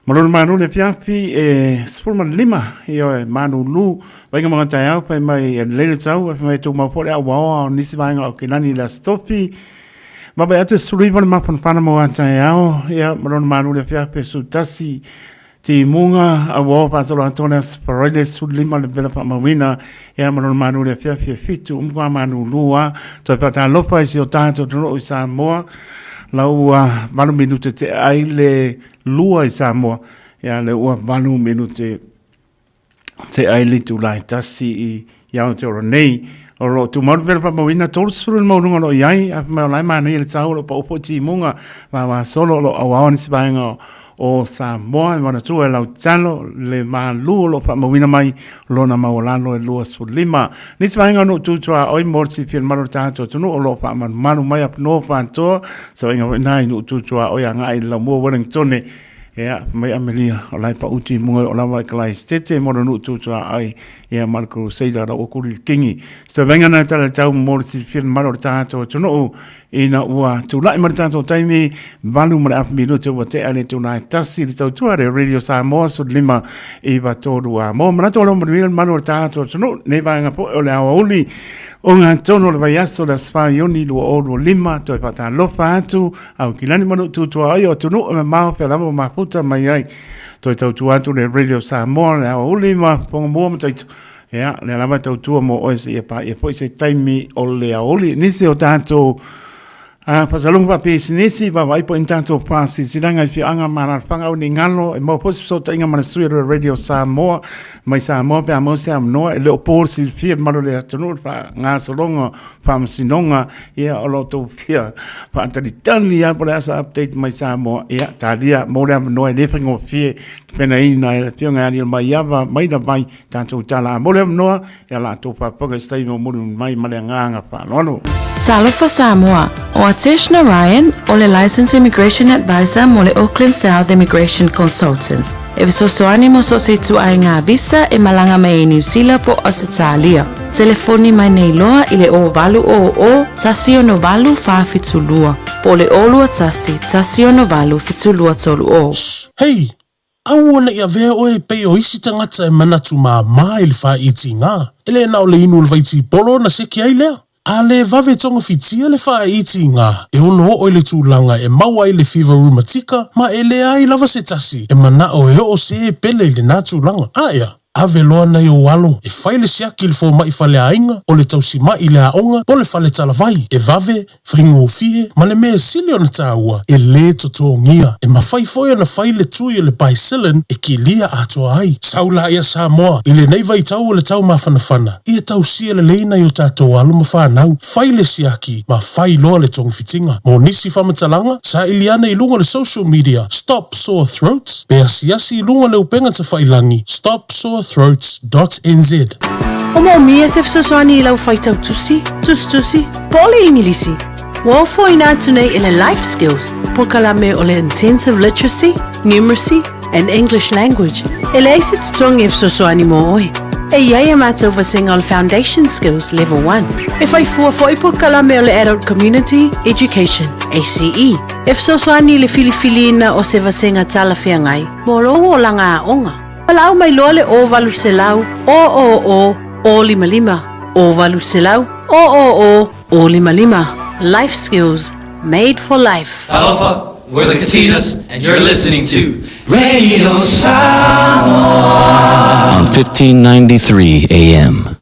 Ma lona malo i le afiafi e 15 ioe malulu vaiga ma taeao fai mai e lelei le tau fai mai tumau foi le auaoa o nisi vaega o Aukilani i le Aso Tofi. Vaavaai atu e 19 le mafanafana mo a taeao ia ma lona malo i le afiafi e 11 timuga auaoa faasoloatoa le Aso Faraile 15 le vela faamauina ia ma lona malo i le afiafi e 7 umuka malulu a toe faatalofa i si o tatou atunuu i Samoa lau ua 8 minute tea ai le 2 i Samoa ia le ua 8 minute tea ai le itula e 1 i Aotearoa nei. O lo o tumau le vela faamauina 30 le maualuga o lo o i ai, a fai mai o la e manaia le tau o lo o pau foi timuga vavasolo o lo o auao nisi vaega o Samoa e manatua e lau tatalo le malu o lo o faamauina mai lona maualalo e 25. Nisi vaega o nuu tu tuaoi mo le silafia e le mamalu o le tatou atunuu o lo o faamalumalu mai avanoa faatoa savaiga foi na i nuu tu tuaoi agai i le laumua o Wellingtone. Ia, fai mai Amelia, o la e pau timuga e oo lava i Kalaesetete mo le nuu tu tuaoi ia ma le Crusader la ua kuli le kingi. Se vaega na tala tau mo le silafia le mamalu o le tatou atunuu ina ua tulai mai le tatou taimi 8 ma le afa minute ua tea le itula e 1 le tautua le Radio Samoa 15 9 3 a mo manatu o lo manuia le mamalu o le tatou atunuu nei vaega foi o le aoauli o ngā tono o le vaiaso le aso 4 Iuni 2025 toe faatalofa atu au kilani manu tutua ai o atunuu e mamao fea lava o mafuta mai ai toe tautua atu le Radio Samoa le aoauli ma Fogamua ma Taito ia lea lava e tautua mo oe seia paia foi se taimi o le aoauli nisi o tatou faasaloga faapisinisi vaavaai po i ni tatou faasilasilaga i afioaga ma alaalafaga au nei galo e maua foi se fesootaiga ma le sui o le Radio Samoa mai Samoa pe a maua se avanoa e le o po le silafia le mamalu o le atunuu le faagasologa o faamasinoga ia o lo o outou fia faatalitali lava po o le a se update mai Samoa ia talia mo le avanoa e le faigofie tapenaina e le Afioga ia Aliimalemaliaiava mai Lavai tatou tala mo le avanoa ia latou faafofoga i se taimi o mulimuli mai ma le agaga faaaloalo. Talofa Samoa, o Atesh Narayan o le Licensed Immigration Advisor mo le Auckland South Immigration Consultants e fesoasoani mo so o se ituaiga visa e malaga mai ai Niu Sila po o Ausetalia. Telefoni mai nei loa i le 0800 168 472 po o le 021 168 7230. Shh! Hei! Aua ne i avea oe e pei o isi tagata e manatu māmā i le fāiitiga. E le na o le inu o le vaitipolo ona seki ai lea. A le vave togafitia le fāiitiga, e ono oo i le tulaga e maua ai le fiva rumatika ma e leai lava se tasi e manao e oo se pele i lenā tulaga. Aea, ave loa nai ou alo e fai le siaki i le fomai faleaiga, o le tausima'i i le aoga, po o le fale talavai, e vave, faigofie, ma le mea e sili ona taua, e lē totogia. E mafai foi ona fai le tui o le Bicillin e kilia atoa ai. Sau laia Samoa, i lenei vaitau o le tau mafanafana, ia tausia lelei nai o tatou alo ma fanau, fai le siaki ma fai loa le togafitiga. Mo nisi faamatalaga, saili ane i luga o le social media Stop Sore Throats pe asiasi i luga o le upega tafailangi stopsorethroats dot nz. O moomia se fesoasoani i lau faitau tusi, tusitusi, po o le Igilisi? Ua ofoina atu nei e le Life Skills polokalame o le Intensive Literacy, Numeracy and English Language e leai se totogi e fesoasoani mo oe. E i ai a matou vasega o le Foundation Skills Level 1. E fai fua foi polokalame o le Adult Community Education, ACE, e fesoasoani i le filifiliina o se vasega talafeagai mo lou olaga aoga. Valaau mai loa le 0800 000 055 0800 000 055. Life Skills Made for Life. Talofa, we're the Katinas, and you're listening to Radio Samoa on 1593 AM.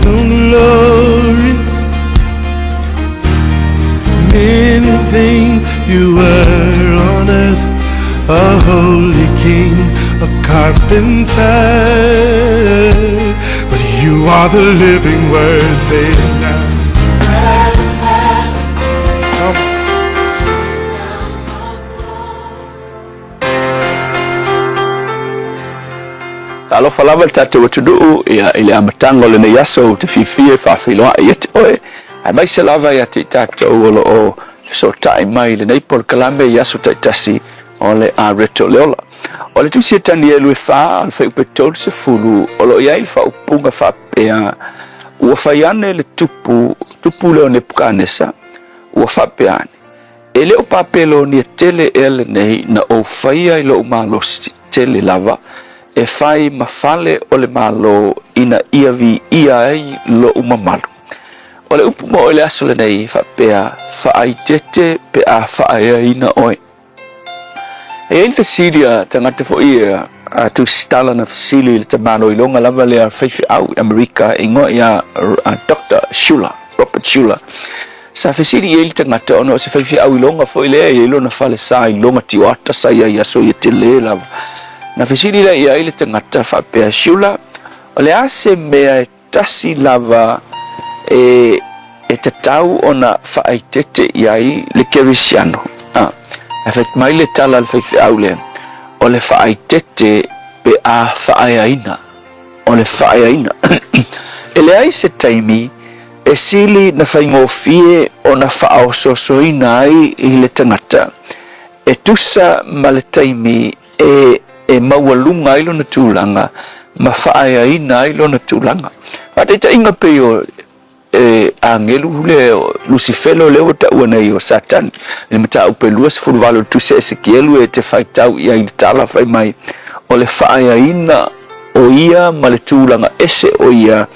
from glory. Many things you were on earth, a holy king, a carpenter. But you are the living word, say it now. Come. Talofa lava le tatou atunuu ia i le amataga o lenei aso ou te fiafia e faafeiloai ia te oe aemaise lava ia te i tatou o lo o fesootai mai i lenei polokalame i aso taitasi o le Areto o le Ola. O le tusi a Tanielu e 4 o le fuaiupu e 30 o lo o i ai le faaupuga faapea, Ua fai ane le tupu, tupu lea o Nepukanesa, ua faapea ane, E le o Papelonia tele ea lenei na ou faia i lou malosi tele lava e fai ma fale o le Malo ina ia viia ai lou mamalu. O le upu mo oe i le aso lenei e faapea, Faaitete pe a faaeaina oe. E i ai le fesili a tagata foi ia a tusitala na fesili i le tamaloiloga lava lea faifeau i Amerika e igoa ia Dr. Schuller, Robert Schuller. Sa fesili i ai le tagata ona o se faifeau iloga foi lea e i ai lona falesa iloga tioata sa i ai i aso ia tele lava. Na fesili lea i ai le tagata faapea, Schuller, o le a se mea e tasi lava e, e tatau ona faaeteete i ai le kerisiano. A, ae fai mai le tala a le faifeau lea, o le faaeteete pe a faaeaina. O le faaeaina. E leai se taimi e sili na faigofie ona faaosoosoina ai i le tagata e tusa ma le taimi e e maualuga ai lona tulaga ma faaeaina ai lona tulaga. Faataitaiga pei o e agelu le Lusifelo lea ua taua nei o Satani i le mataupu e 28 o le tusi a Esekielu e te faitau i ai i le tala fai mai o le faaeaina o ia ma le tulaga ese o ia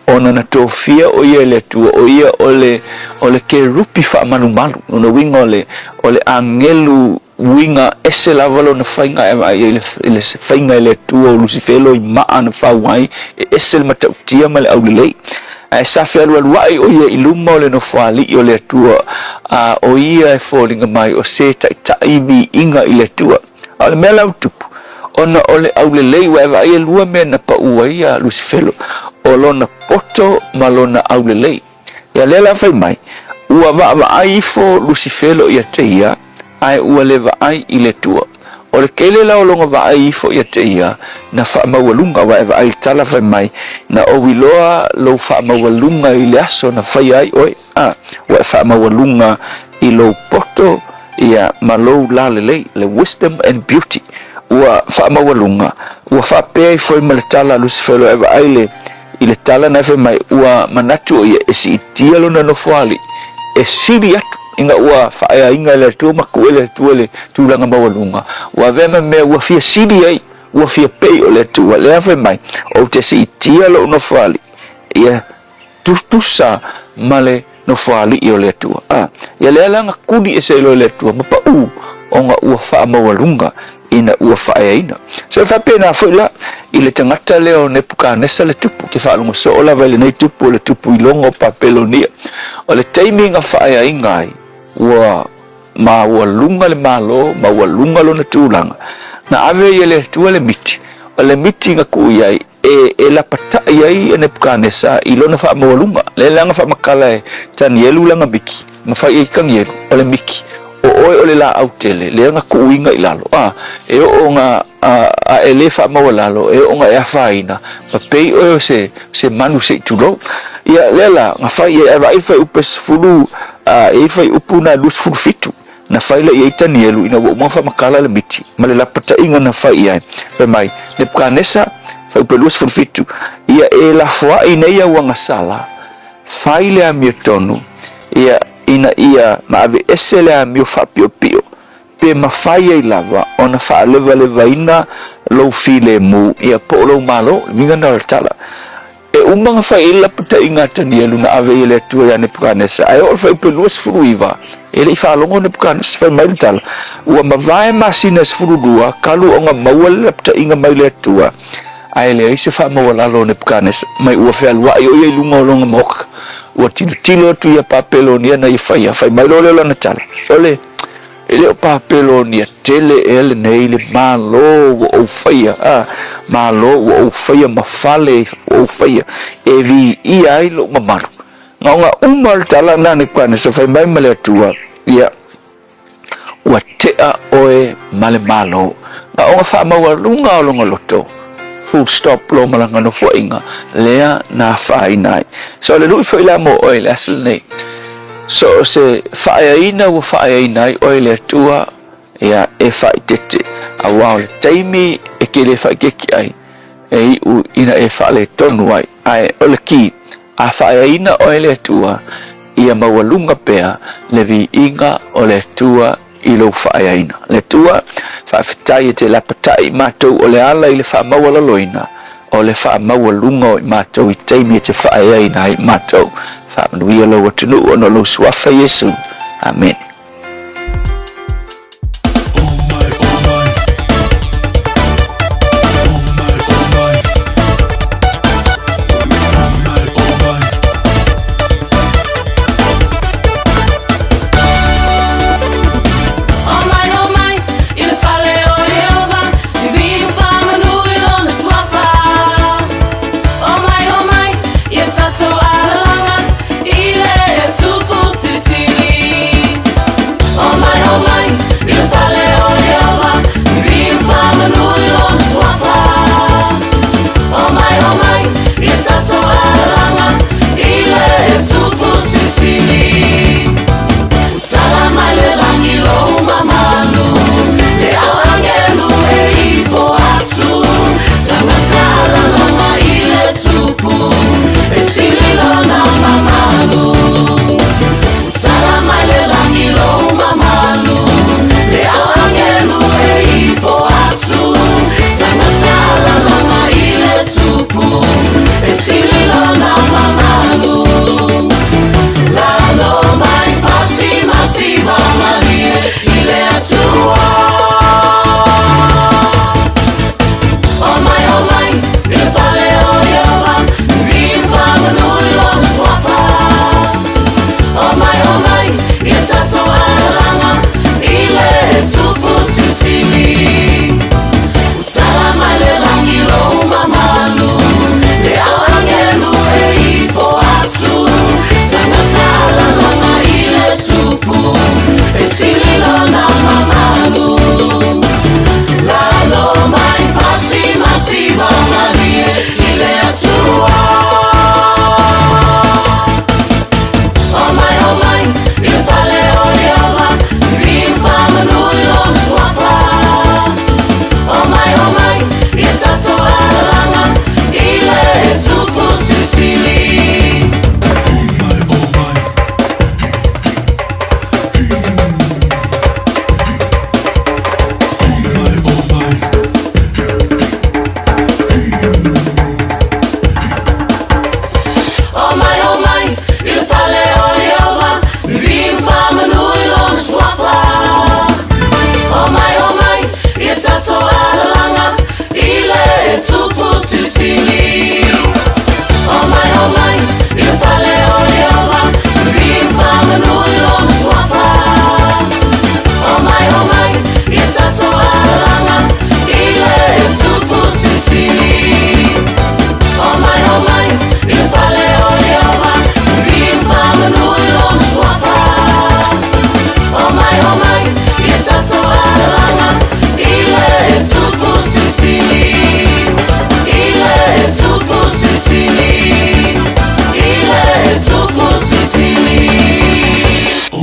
ona na tofia o ia e le Atua o ia o le o le kerupi faamalumalu lona uiga o le o le agelu Uiga ese lava lona faiga e vaai ai i le faiga e le Atua o Lusifelo i maa na fau ai, e ese le matautia ma le aulelei. Ae sa fealualuai o ia i luma o le nofoalii o le Atua, a o ia e foliga mai o se taitai viiga i le Atua. A o le mea la ua tupu, ona o le aulelei, ua e vaai e lua mea na pau ai ia Lusifelo, o lona poto ma lona aulelei. Ia lea la fai mai, ua vaavaai ifo Lusifelo ia te ia, ae ua le vaai i le Atua. O le tele la o lona vaai ifo ia te ia, na faamaualuga, aua e vaai i le tala fai mai, Na ou iloa lou faamaualuga i le aso na faia ai oe, a, ua e faamaualuga i lou poto, ia, ma lou lalelei, le wisdom and beauty, ua faamaualuga, ua faapea ifo ai ma le tala a Lusifelo, e vaai le I le tala na fai mai, ua manatu o ia e siitia lona nofoalii e sili atu ina ua faaeaina e le Atua ma kuʻe le Atua i le tulaga maualuga, ua avea ma mea ua fia sili ai, ua fia pei o le Atua. Lea fai mai, Ou te siitia lou nofoalii ia tutusa ma le nofoalii o le Atua. A, ia lea la na kuli ese ai loa e le Atua ma paʻu ona ua faamaualuga ina ua faaeaina. So e faapena foi la i le tagata lea o Nepukanesa le tupu, te faalogo soo lava i lenei tupu o le tupu iloga o Papelonia. O le taimi na faaeaina ai, ua maualuga le malo, maualuga lona tulaga, na ave ai e le Atua le miti, o le miti na tuu i ai e, e lapatai ai e Nepukanesa i lona faamaualuga. Lea la na faamatala e Tanielu lana miki, ma fai ai Tanielu, o le miki, o oe o le laau tele, lea na tuuina i lalo, a, e oo na, a, a e le faamaualalo, e oo na e afaina, ma pei oe o se, se manu se i tulou. Ia, lea la, na fai ai, ae vaai le fuaiupu e 10, a, e i ai fuaiupu na 27, Na fai lea i ai Tanielu ina ua uma ona faamatala le miti ma le lapataiga na fai i ai, fai mai, Nepukanesa, fuaiupu 27, ia e lafoai nei au agasala, fai le amiotonu, ia, ina ia maaveese le amio faapiopio, pe mafai ai lava ona faalevalevaina lou filemu, ia, po o lou malo. Le uiga lena o le tala. E uma ona fai ai le lapataiga a Tanielu na ave ai e le Atua ia Nepukanesa, ae oo i le fuaiupu 29, e le i faalogo Nepukanesa. Fai mai le tala, Ua mavae masina e 12 talu ona maua le lapataiga mai le Atua. Ae leai se faamaualalo o Nepukanesa mai ua fealuai o ia i luga o lona maota. Ua tilotilo atu ia Papelonia na ia faia, fai mai loa lea o lana tala, Sole, e le o Papelonia tele ea lenei le Malo ua ou faia, a, Malo ua ou faia ma fale ua ou faia e viia ai lou mamalu. Na ona uma le tala lena a Nepukanesa fai mai ma le Atua, ia, ua tea oe ma le Malo. Na ona faamaualuga o lona loto, full stop lo ma lana nofoaiga lea na afaina ai. So o le lui foi la mo oe i le aso lenei, so o se faaeaina ua faaeaina ai oe e le Atua, ia e faaeteete, aua o le taimi e te le faaeteete ai, e iu ina e faaletonu ai. Ae o le ki, A faaeaina oe e le Atua, ia maualuga pea le viiga o le Atua i lou faaeaina. Le Atua, faafetai e te lapatai i matou o le ala i le faamaualaloina, o le faamaualuga o i matou i taimi e te faaeaina ai i matou. Faamanuia lou atunuu ona o lou Suafa Iesu. Amene.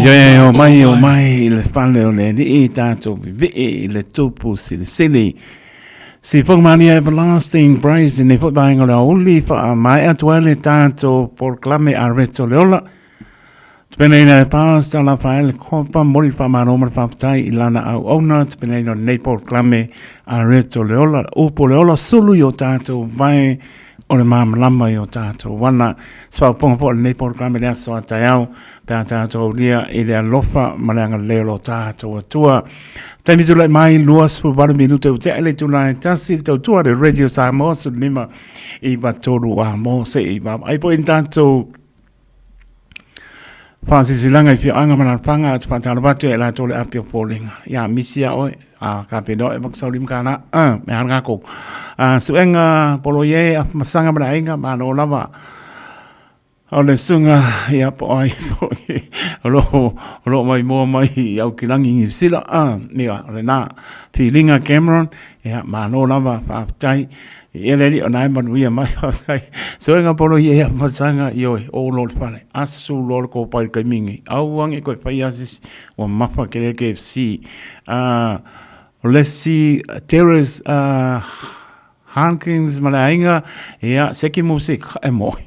Ia e o mai o mai i le fale o le alii tatou vivii i le tupu silisili. Sifoga Mania Everlasting Praise i nei foi vaega o le aoauli faamaea atu ai le tatou polokalame a Reto le Ola. Tapenaina e Pastor Rafael Kopa, momoli le faamalo ma le faafetai i lana auauna, tapenaina o lenei polokalame a Reto le Ola, upu o le ola sulu i o tatou vae. o le malamalama i o tatou wana. Se faaopoopoga foi o lenei polokalame i le aso a taeao, pe a tatou aulia i le alofa ma le agalelei o lo tatou Atua. Taimi tulai mai 28 minute ua tea i le itula e 1 le tautua le Radio Samoa 15 i 3 a mo se i vaavaai foi i tatou Faasilasilaga i afioaga ma alaalafaga ou te faatalofa atu ia i latou o le api o Foliga. Ia misi a oe, a ka penoa e vakasauli ma kālā, a, me hana kākou. A, suega polo ie, masaga ma le aiga, malo lava. O le suga, ia po ai foi, o lo, o lo mai moa mai i Aukilangi i Niu Sila, a, ia, o lena, Filiga Cameron, ia, malo lava, faafetai. Ia le alii o na e manuia mai faafetai. Soega polo ia ia masaga ioe o lo le fale. Asu lo le kopai le taimi nei. Aua ne i toe faia se isi ua mafa tele le KFC. O le isi Terrace Hankins ma le aiga, ia Seki Music e moi.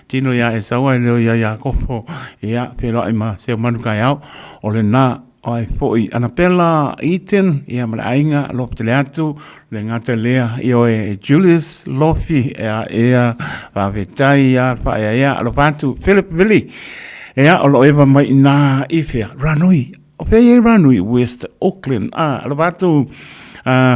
Tino ia Esau ae leo ia Iakopo. Ia feiloai ma si au manu taeao. O lena ai foi Anapela Eaton ia ma le aiga alofa tele atu le gata lea ioe Julius Lofi ea ea faafetai ia faaeaea alofa atu Philip Billy ea o lo eva mai ina i fea Ranui o fea i Ranui West Auckland a alofa atu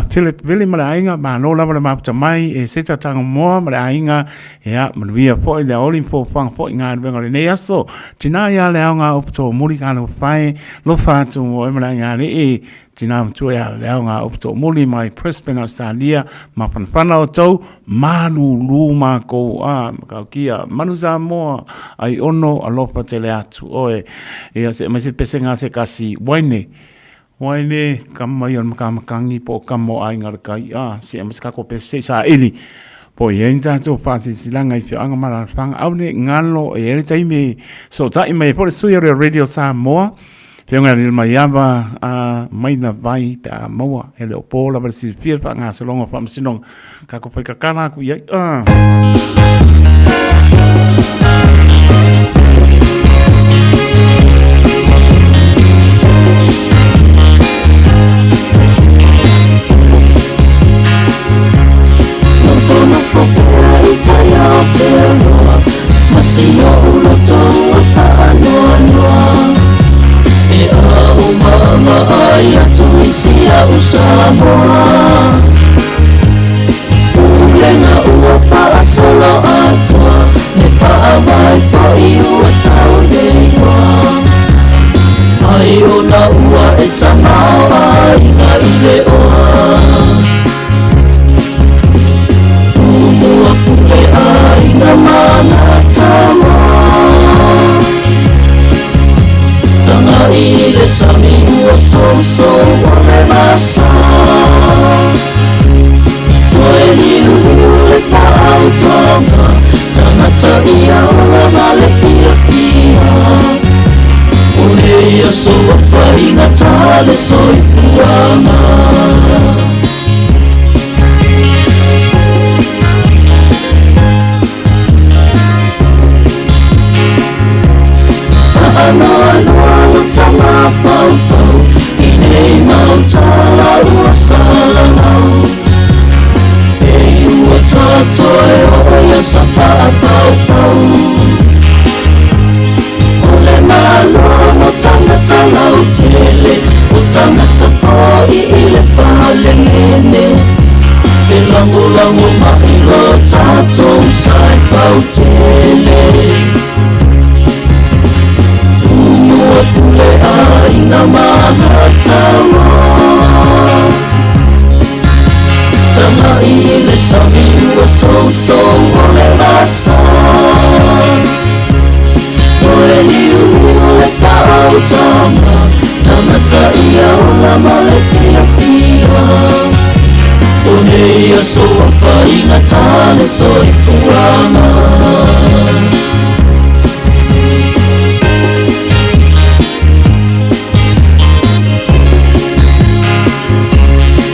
Philip Billy ma le aiga malo lava le mafuta mai e Seta Tangomoa ma le aiga Ia, manuia foi le aoli ma foafoaga foi i galuega o lenei aso. Tina ia le aoga o Toomuli ka lo whai, lofa atu mo e mala ngā lii, tina matua ia le aoga o Toomuli mai Brisbane, Australia, ma whanawhana o tau, malulu mākou a, makaukia, manu Samoa, ai ono, alofa tele atu oe. Ia, se mai se pese ngā se kasi, waine, waine, kama ia o le makamakangi po o kama o aiga le kai, a, se mai se kako pese se i saili, po i ai ni tatou faasilasilaga i afioaga ma alaalafaga, aua ne i galo, e i ai le taimi e fesootai mai ai foi le sui o le Radio Samoa, Afioga ia Lilomaiava a mai Vai pe a maua e le o po lava le silafia le faagasologa o faamasinoga, tatou fai kakala atu i ai. Nofonofo pea i tai Aotearoa Ma si oʻu loto ua faanoanoa E au maʻamaʻai atu i si aʻu Samoa Pulega ua faasolo atoa Me faavae foʻi ua tau le igoa Ai ona ua e tamaoaiga i le oa Tumua pule aiga mana tama Tanga i le sami ua sousou o le vasa Toe liuliu le faautoga Tagata ia ola ma le fiafia O nei aso ua faigata le soifuaga Faanoanoa lo tamafaufau I nei mau tala ua salalau E ua tatoe o ia sa faapaupau O le Malo mo tagata lautele O tagata foi i le Palemene E lagolago mai lo tatou sa e fautele Tumua pule aiga ma ana tama Tagai i le sami ua sousou o le vasa Toe liuliu le faautaga Tagata ia ola ma le fiafia O nei aso ua faigata le soifuaga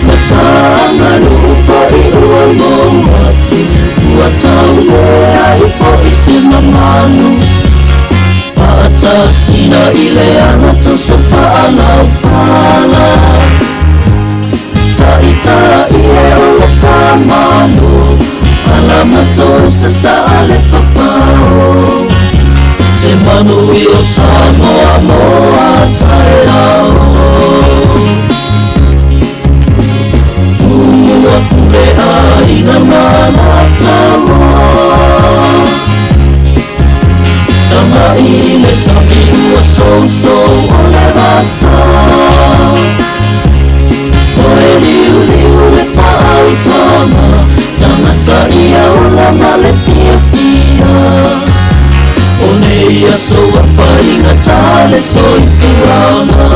Mataagaluu foʻi ua mou atu Ua tau leai foʻi se mamalu Faatasina i le agatoso faalaufala Taitai e o le tamalo Malamato sa le fafao Se manu i o Samoa mo a taeao Tumu atu le aina mana moa Tama i le sami ua sousou o le vasa Toe liu liu le whaautanga Tangata ia ola ma le fiafia O nei aso a whainga tā le soifuaga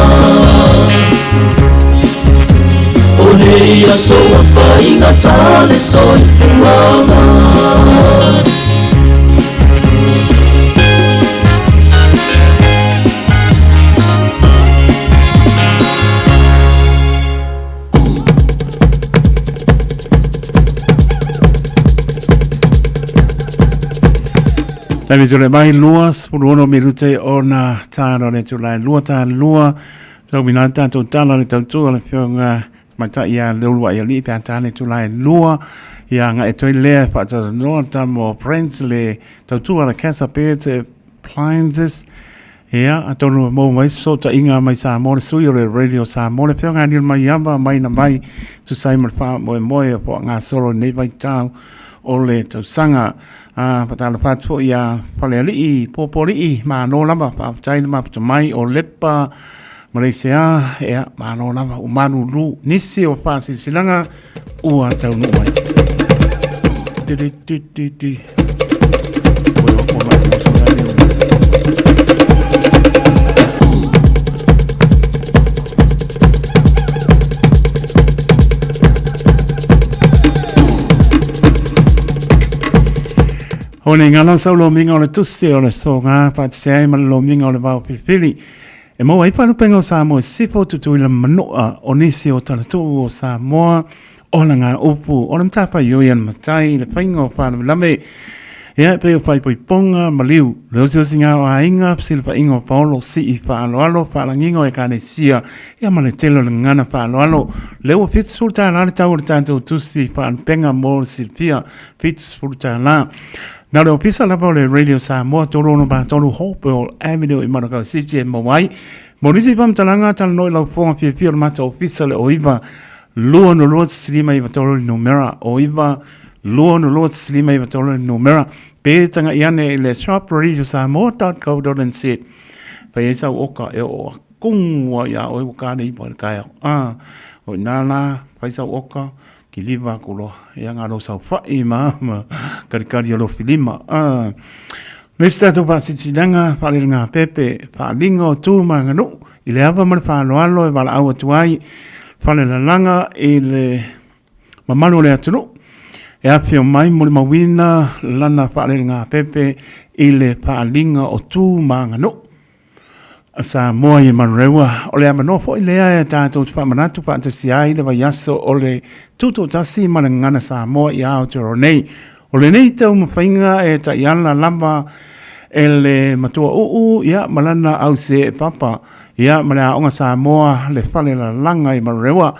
O nei aso a whainga tā le soifuaga Taimi tule mai 26 minute ona tāna le tulae lua tā lua tau mina tātou tala le tautua le whionga tamaitai ia Leuluai Alii pe a tāne tulae lua ia nga e toi lea whaatalanoa tamo Prince le tautua le Casa Birds Appliances ia atonu mo mai so ta inga mai Samoa le sui o le Radio Samoa le whionga ni mai ava mai na mai tu sai ma wha moe moe po ngā solo nei vai tau o le tausaga. A patala fatu ia Falealii, Popolii, malo lava, faafetai le maputa mai o Lepa, Malaysia, ia malo lava u malulu nisi o faasilasilaga ua taunuu ai. Ti ti ti ti. Oi o kola o so la O le ngala sau lomiga o le tusi o le soga patisea ai ma le lomiga o le vao filifili. E maua ai palupenga o Samoa i sifo tutuila manua o nisi o talatuu o Samoa o la ngā upu o le matafaioi a le matai i le faiga o faalavelave ia e pei o faaipoipoga maliu le osiosiga o aiga fesilafaiga o paolo sii faaaloalo faalagiga o ekalesia ia ma le tele o le gagana faaaloalo lea ua $70 le tau o le tatou tusi faalupega mo le silafia $70. Na o le ofisa lava o le Radio Samoa 363 Hopewell Avenue i Manukau City e maua ai. Mo nisi faamatalaga, talanoa i lau fofoga fiafia o le matou ofisa le 09 262 593 le numera, 09 262 593 le numera, pe tagai ane i le shopradiosamoa.co.nz. Fai ai sau oka e oo akugu ai iā oe ua kāne iwa i le taeao. Ah, o i nā la, fai sau oka, Kiliva aku loa, ia ngā lou saofai ma ma kalikali o lou filima. Ah. Le isi tatou faasilisiliga, faalelega pepe, faaliga o tu ma aganuu, i le ava ma le faaaloalo e valaau atu ai falelalaga i le mamalu o le atunuu e afifio mai molimauina lana faalelega pepe i le faaliga o tu ma aganuu. A Samoa i Manurewa, o le avanoa foi lea e tatou te faamanatu faatasi ai le vaiaso o le Tutoatasi ma le Gagana Samoa i Aotearoa nei. O lenei taumafaiga e taiala lava e le matua uu ia ma lana auseee papa ia ma le Aoga Samoa le Fale Lalaga i Manurewa.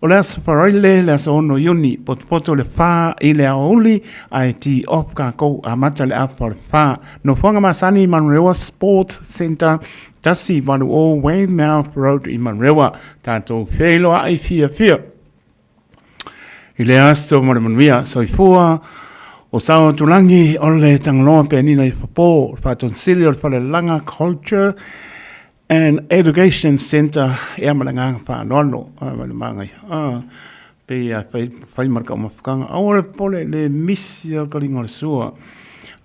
O le Aso Faraile, le aso 6 Iuni, potopoto le 4 i le aoauli, ae tee off kākou, amata le afa o le 4. Nofoaga masani i Manurewa Sport Centre, 180 Weymouth Road i Manurewa. Tātou wheiloai fiafia i le aso ma le manuia. Soifua o Sao Tulangi o le Tangaloa Penina i Whapo, Whātonsili o le Whalelanga Culture And Education Centre, ia ma le agaga faaaloalo, ma le magaia. Ah, pei a fai, fai ma le taumafataga. Aua le popole, le misi o le taliga o le sua.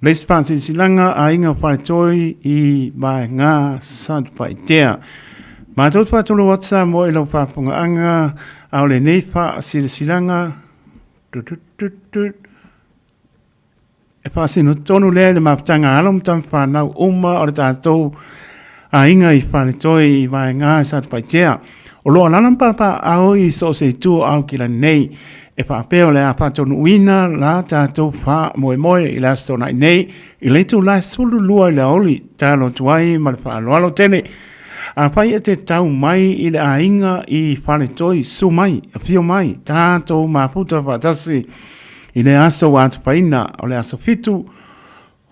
Le isi faasilasilaga a aiga o Faletoi i Vaega Satupaitea. Matou te faatulou atu Samoa i lau faafofogaaga, a o lenei faasilasilaga, tut tut tut tut, E faasino tonu lea i le mafutaga a alo ma tama whanau uma o le tātou aiga i Faletoi i Vaega i Satupaitea. O lo alala ma pāpāao i so o se itu o Aukila nei. E faapea o le a faataunuuina la tātou faamoemoe i le aso Toonai nei i le itula e 12 i le aoauli, talo atu ai ma le faaaloalo tele. Afai e te tau mai i le aiga i Faletoi, susu mai, afio mai, tātou mafuta faatasi. I le aso ua atupaina o le aso 7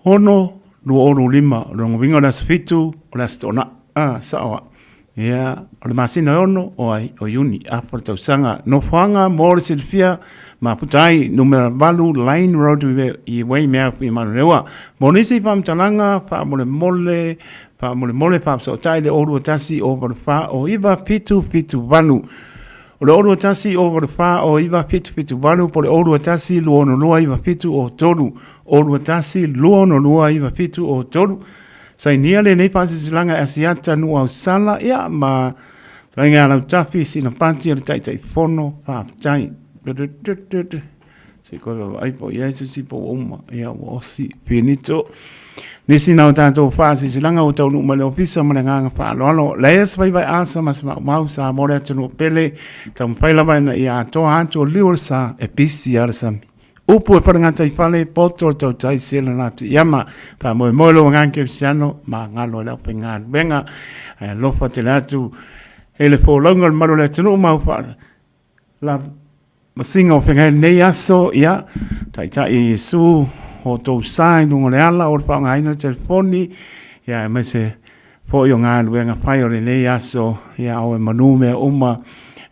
6 25, o lona uiga o le aso 7 o le aso Toonai, a, sao a. Ia, o le masina e 6 o ai, o Iuni, afa o le tausaga. Nofoaga mo le silafia, mafuta ai, numera 8 Lane Road i Weymouth i Manurewa. Mo nisi faamatalaga, faamolemole, faamolemole faafesootai le 021 084 0778. O le 021 084 0778 po o le 021 262 9703. 021 262 9703. Sainia lenei faasilasilaga e Asiata Nuuausala, ia ma Fetalaiga ia Lautafi Sinapati o le Taitaifono. Faafetai. Se i koe vaavaai po o i ai se isi po ua uma. Ia ua osi finito. Nisi na o tatou faasilasilaga ua taunuu mai le ofisa ma le agaga faaaloalo. Leai se vaivai asa ma se maumau sa mo le atunuu pele. Taumafai lava ina ia atoa atu o liu o le sa e pisi lava le sami. Upu e falegataifale, poto o le tautai sela na atu iama. Faamoemoe lou agaga kerisiano, magalo i le aufaigaluega. Ae alofa tele atu i le folauga o le malu o le atunuu ma au faa la masiga o feagai lenei aso, ia, taitai e Iesu o tou sa i luga o le ala o le faaaogaina o le telefoni, ia, aemaise foi o galuega fai o lenei aso, ia, o e manu mea uma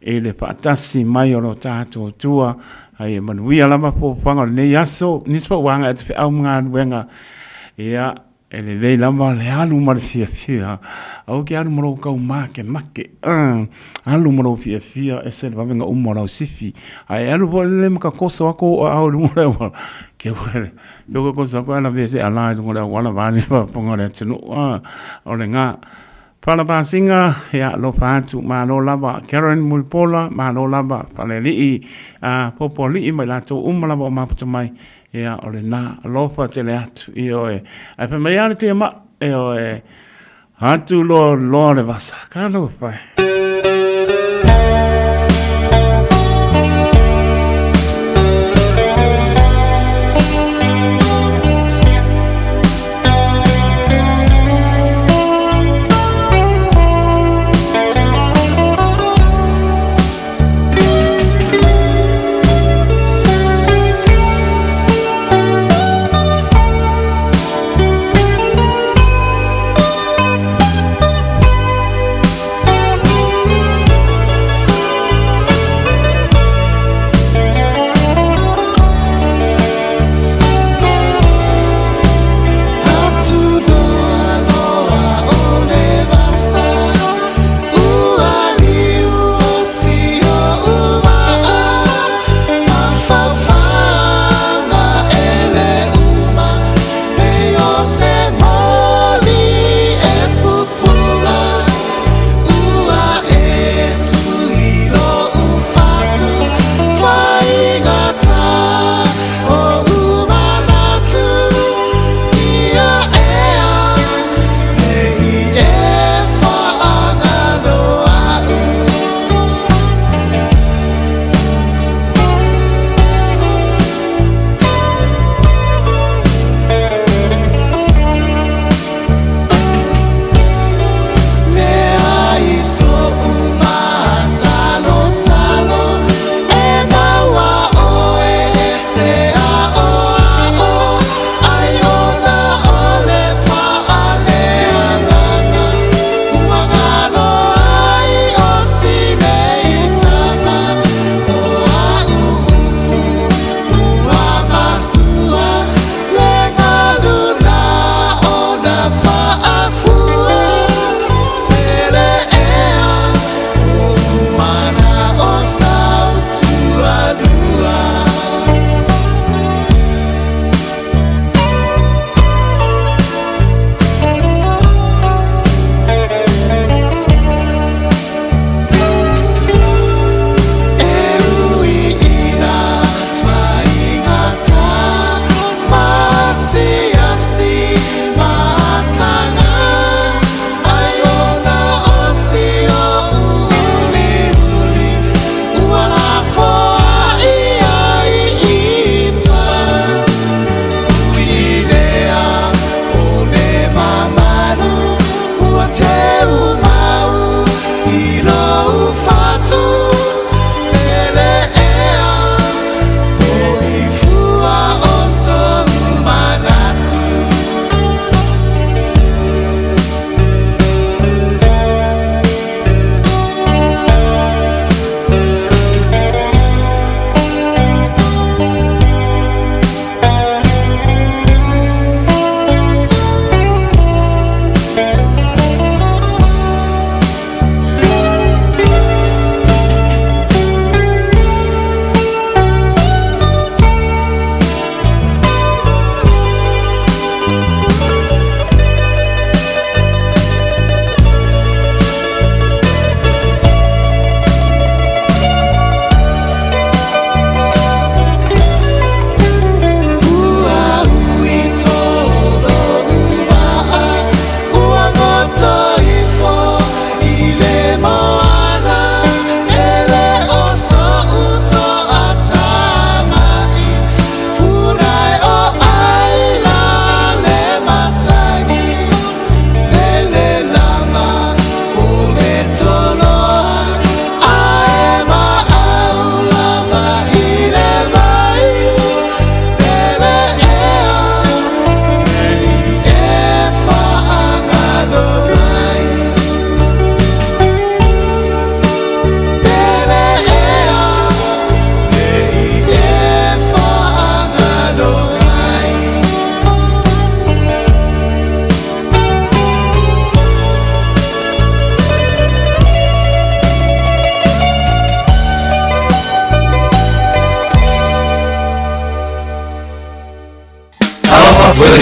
i le faatasi mai o lo tatou Atua, ai e manuia lava fuafuaga o lenei aso, nisi foi ua agai atu feau ma galuega, ia, E lelei lava le alu ma le fiafia. Aua ke alu ma lou kau makemake. Alu ma lou fiafia, ese le vavega uma o lau sifi. Ae alu foi le ma ka koso aku o au i luga o le auala. Ke ua ke ua koso aku ala vese ala i luga o le auala vae le faafofoga o le atunuu. O le ga. Fala Pasinga, ia alofa atu, malo lava. Karen Mulipola, malo lava. Falealii, Popoalii ma i latou uma lava o mafuta mai. Ia, o lena, alofa tele atu, ioe. Ae fai mai lava le tiamai, ioe, atu loa loa le vasa, ka lau e fai.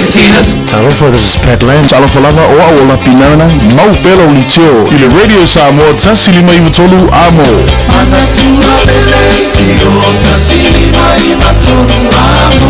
Tinas. Talofa, this is Pat Lam. Talofa lava o au o Lapinana, mau pela o liteo. I le Radio Samoa, tasi lima iwa tolu amo. Manatua lele tio tasi lima iwa tolu amo.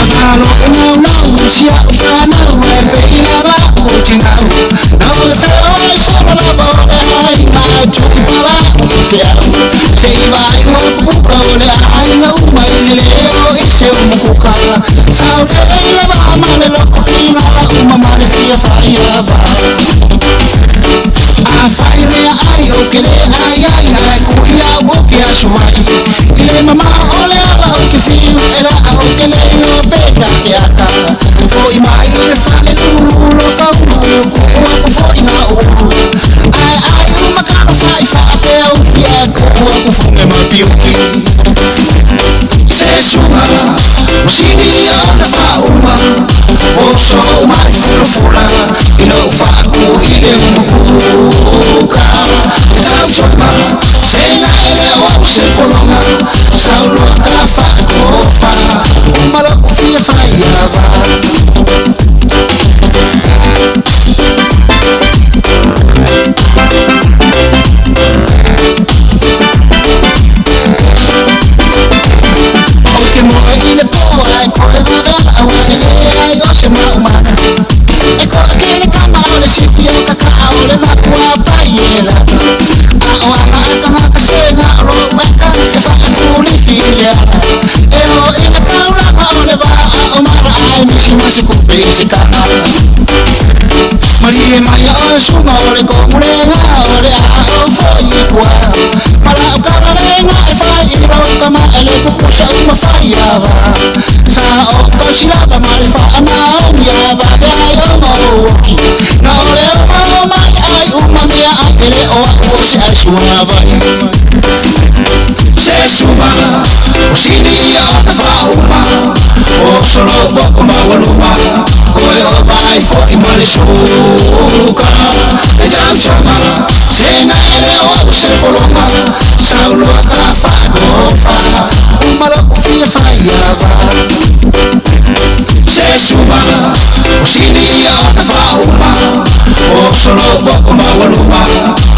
Malo e mau nau e sia o whanau e pe i lava o te ngau. Na o le wheo ai solo lava o le ai ngā tui pala o le whiau. Se i vai ua pupuka o le ai ngā uma i le leo i se o mukuka. Sau le e lava ma le loko ki ngā uma ma le whia whai a va. A whai mea ai o ke le ai ai ai kui au o ke aso ai. I le mama o le ala o ke whiu e la o ke le ilo pe ka ke aka. Foi mai i le whale lulu lo ka ulu ku ua ku foi ngā ulu. Ai ai o makano whai wha pe au whia ku ua ku funge ma piuki. Se sunga o sini ia ona whauma. O so mai fula fula i lo whaaku i le umukuka. E tau tonga se nga ele o au se polonga. Sauloa ka whaakofa umalo o fia whaiava. O ke moe i le pō ai koe vavea aua e le ai o se maumana. E koa ke le kama o le sifi o kaka o le makua pai e la. A o anga aka ngaka se ngā ro weka e whaaku li fi le ala. E o i le kaulanga o le vaa o mara ai misi masi kupe i se kaha. Marie mai o sunga o le kongu le ngā o le a o foi i kua. Mala o kala le ngā e whai i rau kama e le kukusa uma whai a wa. Sa o kausilava ma le wha ama o ia va le ai o ngō oki. Na o le o mau mai ai uma mea ai e le o a o se ai sua vai. Se suma o sini ia ona whauma. O solo boko mawaluma. Koe o vai foi ma le suka. E tau tonga se nga ele o au se polonga. Sauloa ka whaakofa umalo o fia whaiava. Se suma o sini ia ona whauma. O solo boko mawaluma.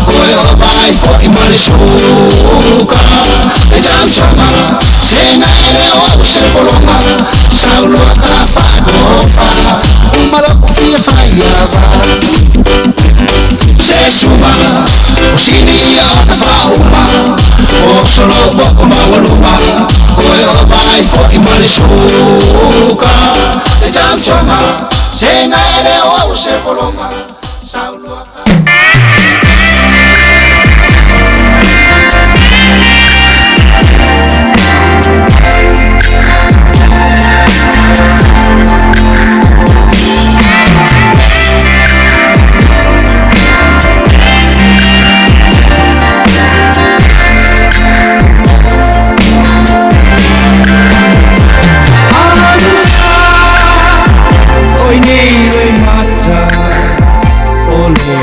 Koe o vai foi ma le suka. E tau tonga se nga ele o au se polonga. Sauloa ka whaakofa umalo o fia whaiava. Se suma o sini ia ona whauma. O solo boko mawaluma. Koe o vai foi ma le suka. E tau tonga se nga ele o au se polonga. Sauloa ka Oi nei le mata o le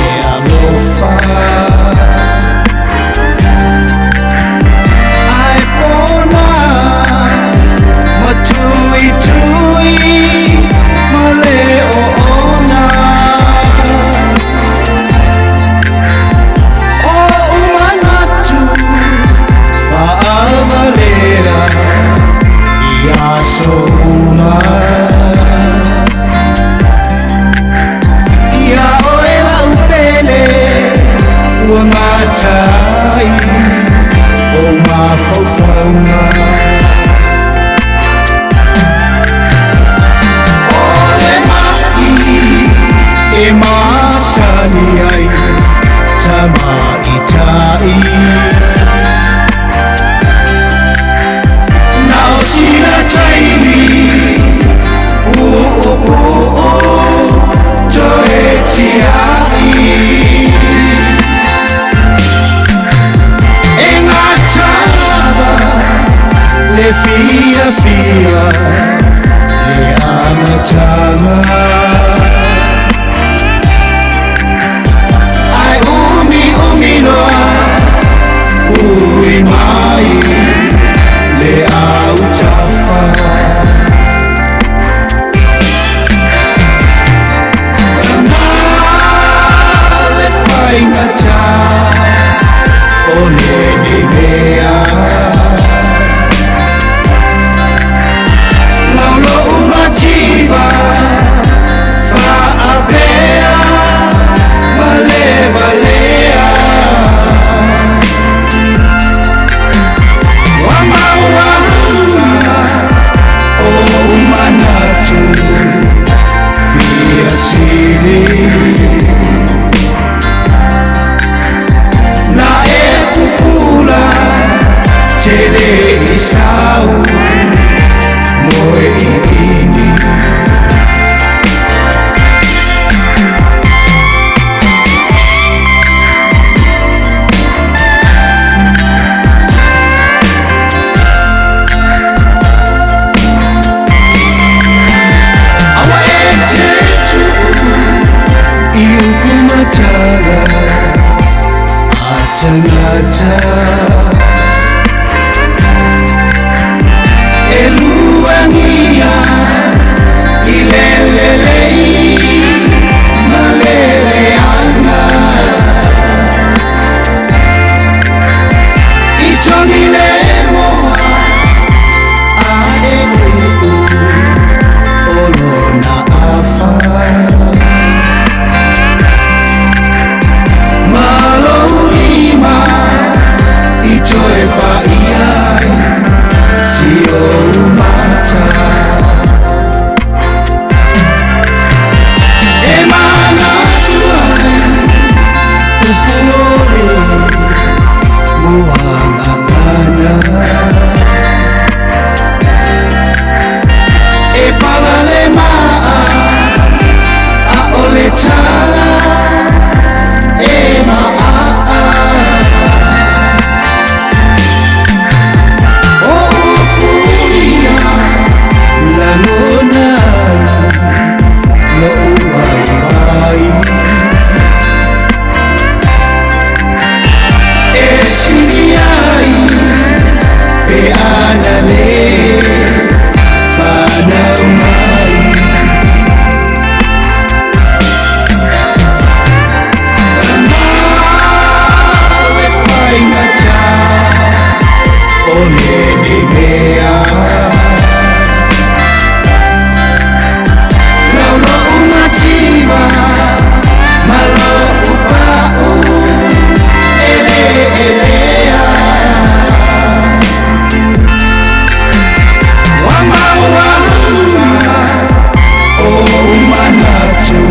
Manatu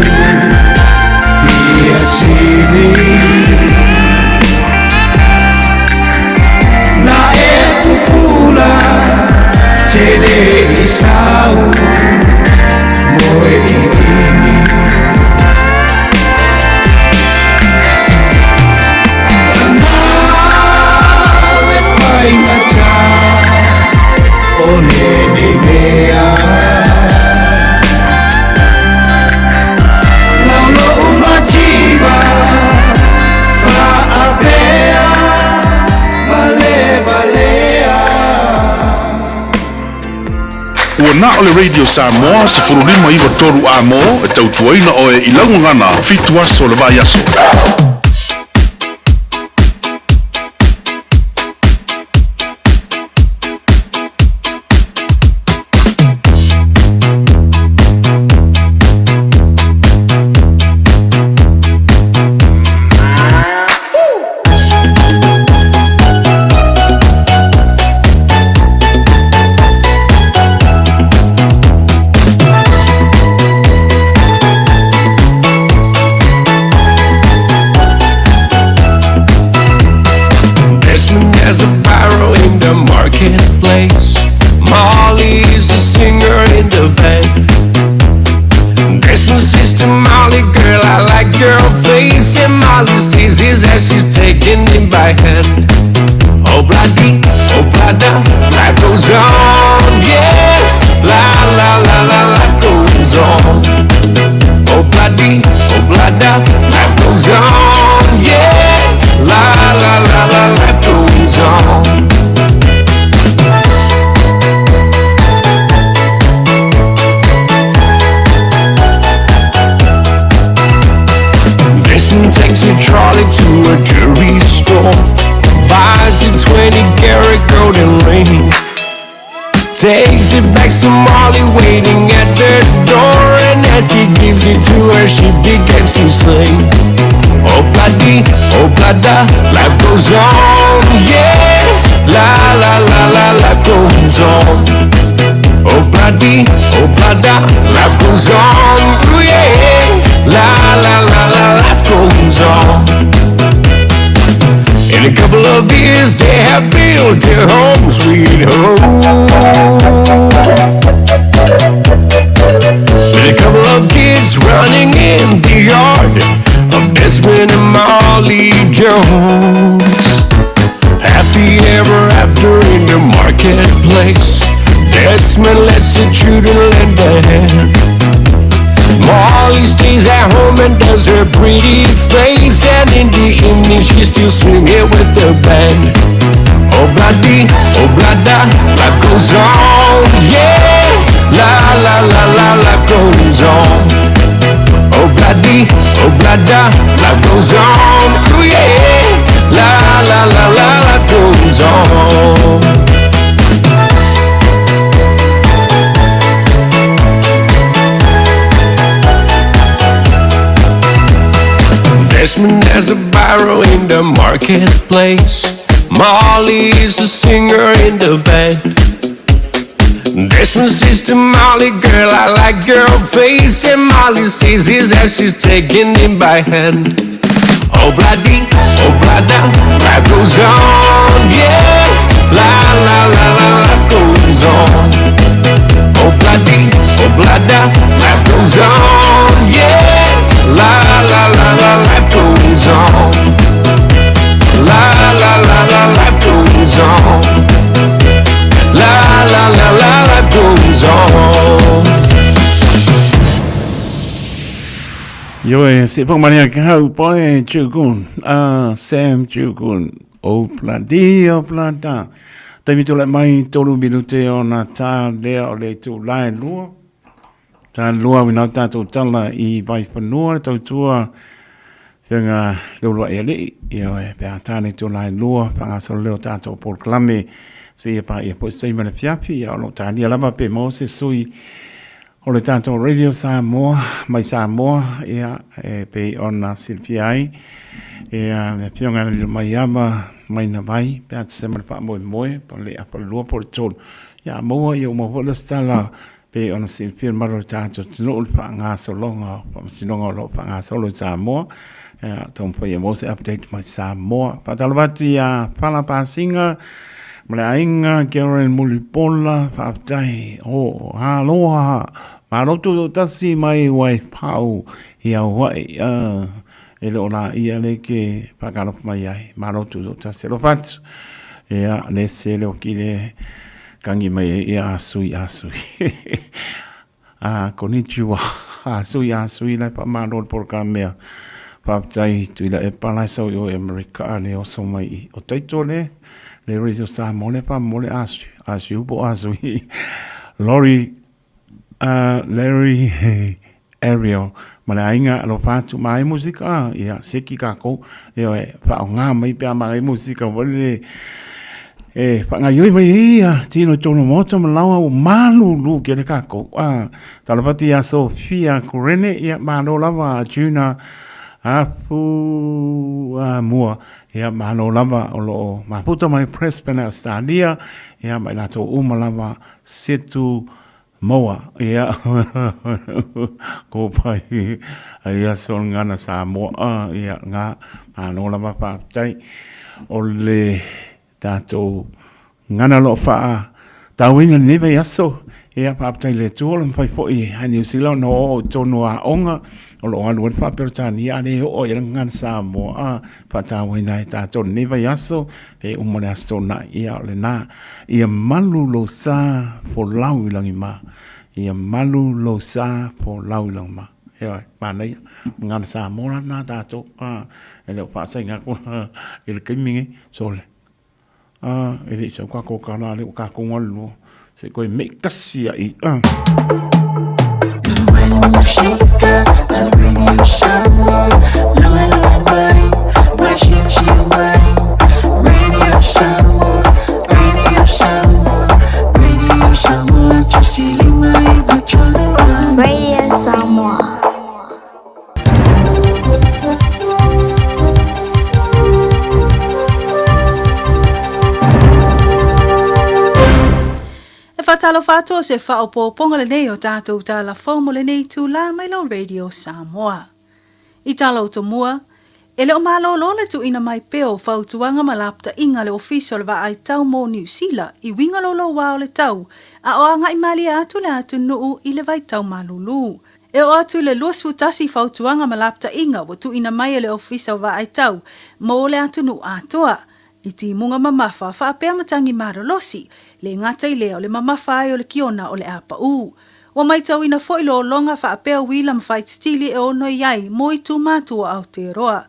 fia sili Na e pupula tele i sau Moe i imi Na le whaingata o lenei mea Laulo mativa faapea vale valea Ua na o le Radio Samoa 1593 amo e tautuaina oe i laugagana 7 aso o le vaiaso. Desmond has a barrow in the marketplace. Molly is a singer in the band. Desmond says to Molly, girl, I like your face. And Molly sees his as she's taking him by hand. Oh, bloody, oh, blada, life goes on, yeah. La, la, la, la, life goes on. Oh, bloody, oh, blada, life goes on, yeah. La, la, la, la, life goes on. Desmond takes a trolley to a jewelry store, buys a 20 karat golden ring, takes it back to Molly waiting at the door, and as he gives it to her, she begins to sing. Oh bloody, oh blada, life goes on, yeah. La la la la, life goes on. Oh bloody, oh blada, life goes on, ooh, yeah. La la la la, life goes on. In a couple of years, they have built their home, sweet home. With a couple of kids running in the yard of Desmond and Molly Jones. Happy ever after in the marketplace. Desmond lets the children lend a hand. Molly stays at home and does her pretty face, and in the evening she's still swinging with the band. Oh bloody, oh blada, life goes on, yeah. La la la la, life goes on. Oh bloody, oh blada, life goes on, ooh yeah. La la la la, life goes on. Desmond has a barrow in the marketplace. Molly is a singer in the band. Desmond says to Molly, girl, I like your face. And Molly sees his as she's taking him by hand. Oh bloody, oh blada, life goes on, yeah. La la la la, life goes on. Oh bloody, oh blada, life goes on, yeah. La la la la, life goes on. La la la la, life goes on. La la la la, life goes on. Ioe, se po mania ka hau poe Chukun, a Sam Chukun, o pladi o plata. Taimi tō mai tolu minute o nā tā lea o le tū lae lua. Tā lua wina tātou tala i Vaifanua, tautua whianga leulua e alii, ioe, pe a tāne tō lae lua, whangasalo leo tātou polokalame, se ia pa ia po se taima le fiafi, ia o lo tānia lava pe mo se sui o le tātou Radio Samoa, mai Samoa, ia, e pe ona silfia ai, ia, le fionga le mai ama, mai na vai, pe a te sema le wha moe moe, pa le apa lua po le tolu. Ia, maua ia uma fo le stala, Pei ona silafia le mamalu o le tatou atunuu le faagasologa o faamasinoga o lo o faagasolo i Samoa. Ia, taumafai e maua se update mai Samoa. Faatalofa atu ia Fala Pasiga ma le aiga Karen Mulipola, faafetai. O, aloha, malo tutoatasi mai Waipau i Hawaii. E le o laia le ke faatalofa mai ai. Malo tutoatasi. Alofa atu. Ia, le se le oki le kangi mai ai ia asui asui. Ah, konnichiwa. Asui asui lai faamalo le polokalame faafetai Tuilaepa la e sau i o i Amerika a le oso mai i o taito le le Radio Samoa le faamomole asui asui po asui Lori Larry Ariel ma le aiga alofa atu ma ai musika ia seki kākou ioe faaaoga mai pe a magai musika foi le e faagaoioi mai ai ia tino i tonu o maota ma laoa ua malulu kele kākou a talofa atu ia Sofia Korene ia malo lava Juna afu a mua ia malo lava o loo mafuta mai Brisbane Australia ia ma i latou uma lava setu Maua, ia, ko pai, ia so ngana Samoa, ia, ngā, malo lava faafetai o le tatou gana o lo o faatauina i lenei vaiaso. Ia, faafetai i le Atua o le mafai foi e Niu Sila ona oo i totonu o aoga o lo o alu ai le faa-Peretania, a le oo i ai le gagana Samoa, faatauaina ai tatou i lenei vaiaso, pe uma le Aso Toonai, ia o lena. Ia malu lou sa folau i lagima. Ia malu lou sa folau i lagima. Ioe, manaia. Gagana Samoa la lena tatou. A, e le o faasaina atu i le taimi lenei. Sole. A, e le i sau tatou tala, lea ua tatou galulua. Se i toe mei tasi ai. A. Radio Samoa. E faatalofa atu o se faaopoopoga lenei o tatou tala fou mo lenei itulā mai lau Radio Samoa. I tala o tomua, e le o malōlō le tuuina mai pea o fautuaga ma lapataiga a le Ofisa o le Vaai Tau mo Niu Sila i uiga loulouā o le tau a o agai malie atu le atunuu i le vaitau malūlū. E oo atu i le 21 fautuaga ma lapataiga ua tuuina mai e le Ofisa o Vaai Tau mo le atunuu atoa, i timuga mamafa faapea matagi malolosi, le gata i lea o le mamafa ai o le kiona o le apaū. Ua maitauina foi lologa faapea uila ma faititili e ono i ai mo itu matua o Aotearoa.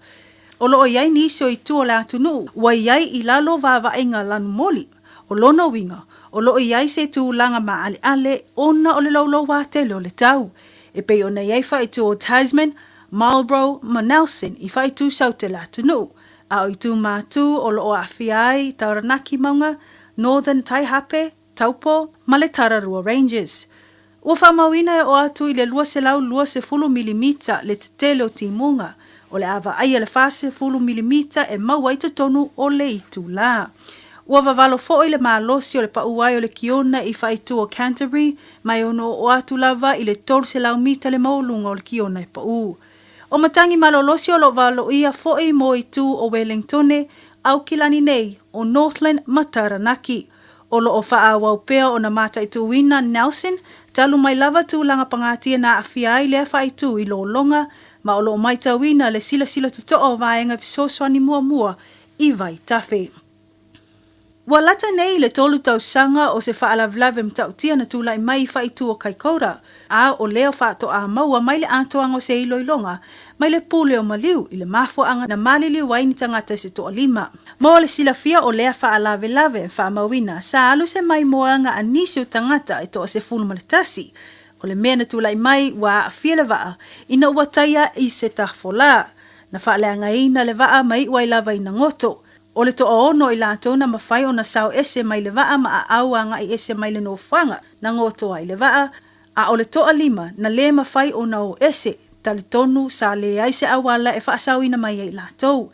O lo o i ai nisi o itu o le atunuu ua i ai i lalo vaavaaiga lanumoli. O lona uiga, o lo o i ai se tulaga maaleale ona o le loulouā tele o le tau, e pei ona i ai faaitu o Tasman, Marlborough ma Nelson i faaitu saute le atunuu, a o itu mātū o lo o aafia ai Taranaki Maunga, Northern Taihape, Taupo ma le Tararua Ranges. Ua faamauina e oo atu i le 220 milimita le tetele o timuga, o le a vaaia le 40 milimita e maua i totonu o le itulā. Ua vavalo foi le malosi o le pau ai o le kiona i faaitu o Canterbury ma e ono oo atu lava i le 300 mita le maualuga o le kiona e pau. O matagi malolosi o lo o valoia foi mo itu o Wellingtone, Aukilani nei, o Northland ma Taranaki. O lo o faaauau pea ona mataituina Nelson, talu mai lava tulaga pagatia na aafia ai lea faaitu i lologa, ma o lo o maitauina le silasila totoa o vaega fesoasoani muamua i Vaitafe. Ua lata nei i le tolu tausaga o se faalavelave matautia na tulai mai i faaitu o Kaikoura, a o lea faatoa maua mai le atoaga o se iloiloga mai le pule o maliu i le mafuaaga na maliliu ai ni tagata i se toalima. Mo le silafia o lea faalavelave faamauina sa alu se maimoaga a nisi o tagata e toa 11, o le mea na tulai mai ua aafia le vaa ina ua taia i se tafolā. Na faaleagaina le vaa ma iu ai lava ina goto. O le toaono i latou na mafai ona sao ese mai le vaa ma aau agai ese mai le nofoaga na goto ai le vaa, a o le toalima na lē mafai ona o ese, talitonu sa leai se auala e faasaoina mai ai latou.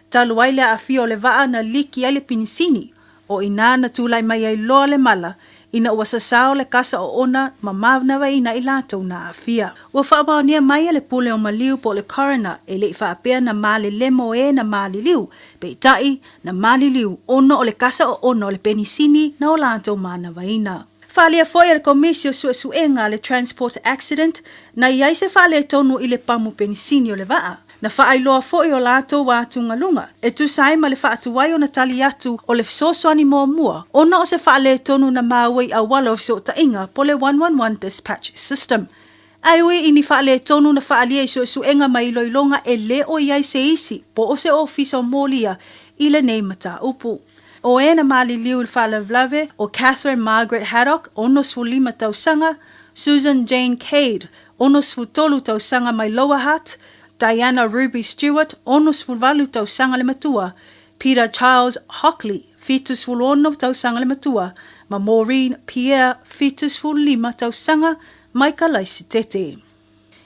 Talu ai le aafia o le vaa na liki ai le pinisini, o i inā na tulai mai ai loa le mala ina ua sasao le kasa oona ma manavaina i latou na aafia. Ua faamaonia mai e le Pule o Maliu po o le Coroner e le i faapea na malelemo e na maliliu, peitai, na maliliu ona o le kasa oona o le penisini na o latou manavaina. Faaalia foi e le Komisi o Suesuega le Transport Accident na i ai se faaletonu i le pamu penisini o le vaa. Na faailoa foi o latou atugaluga e tusa ai ma le faatuai ona tali atu o le fesoasoani muamua ona o se faaletonu na maua i auala o fesootaiga po o le 111 Dispatch System. Ae ui i ni faaletonu na faaalia i suesuega ma iloiloga e le o i ai se isi po o se ofisa o molia i lenei mataupu. O e na maliliu i le faalavelave o Catherine Margaret Haddock, 65 tausaga, Susan Jane Cade, 63 tausaga mai Lower Hutt, Diana Ruby Stewart, 68 tausaga le matua, Peter Charles Hockley, 76 tausaga le matua, ma Maureen Pierre, 75 tausaga, mai Kalaisitete.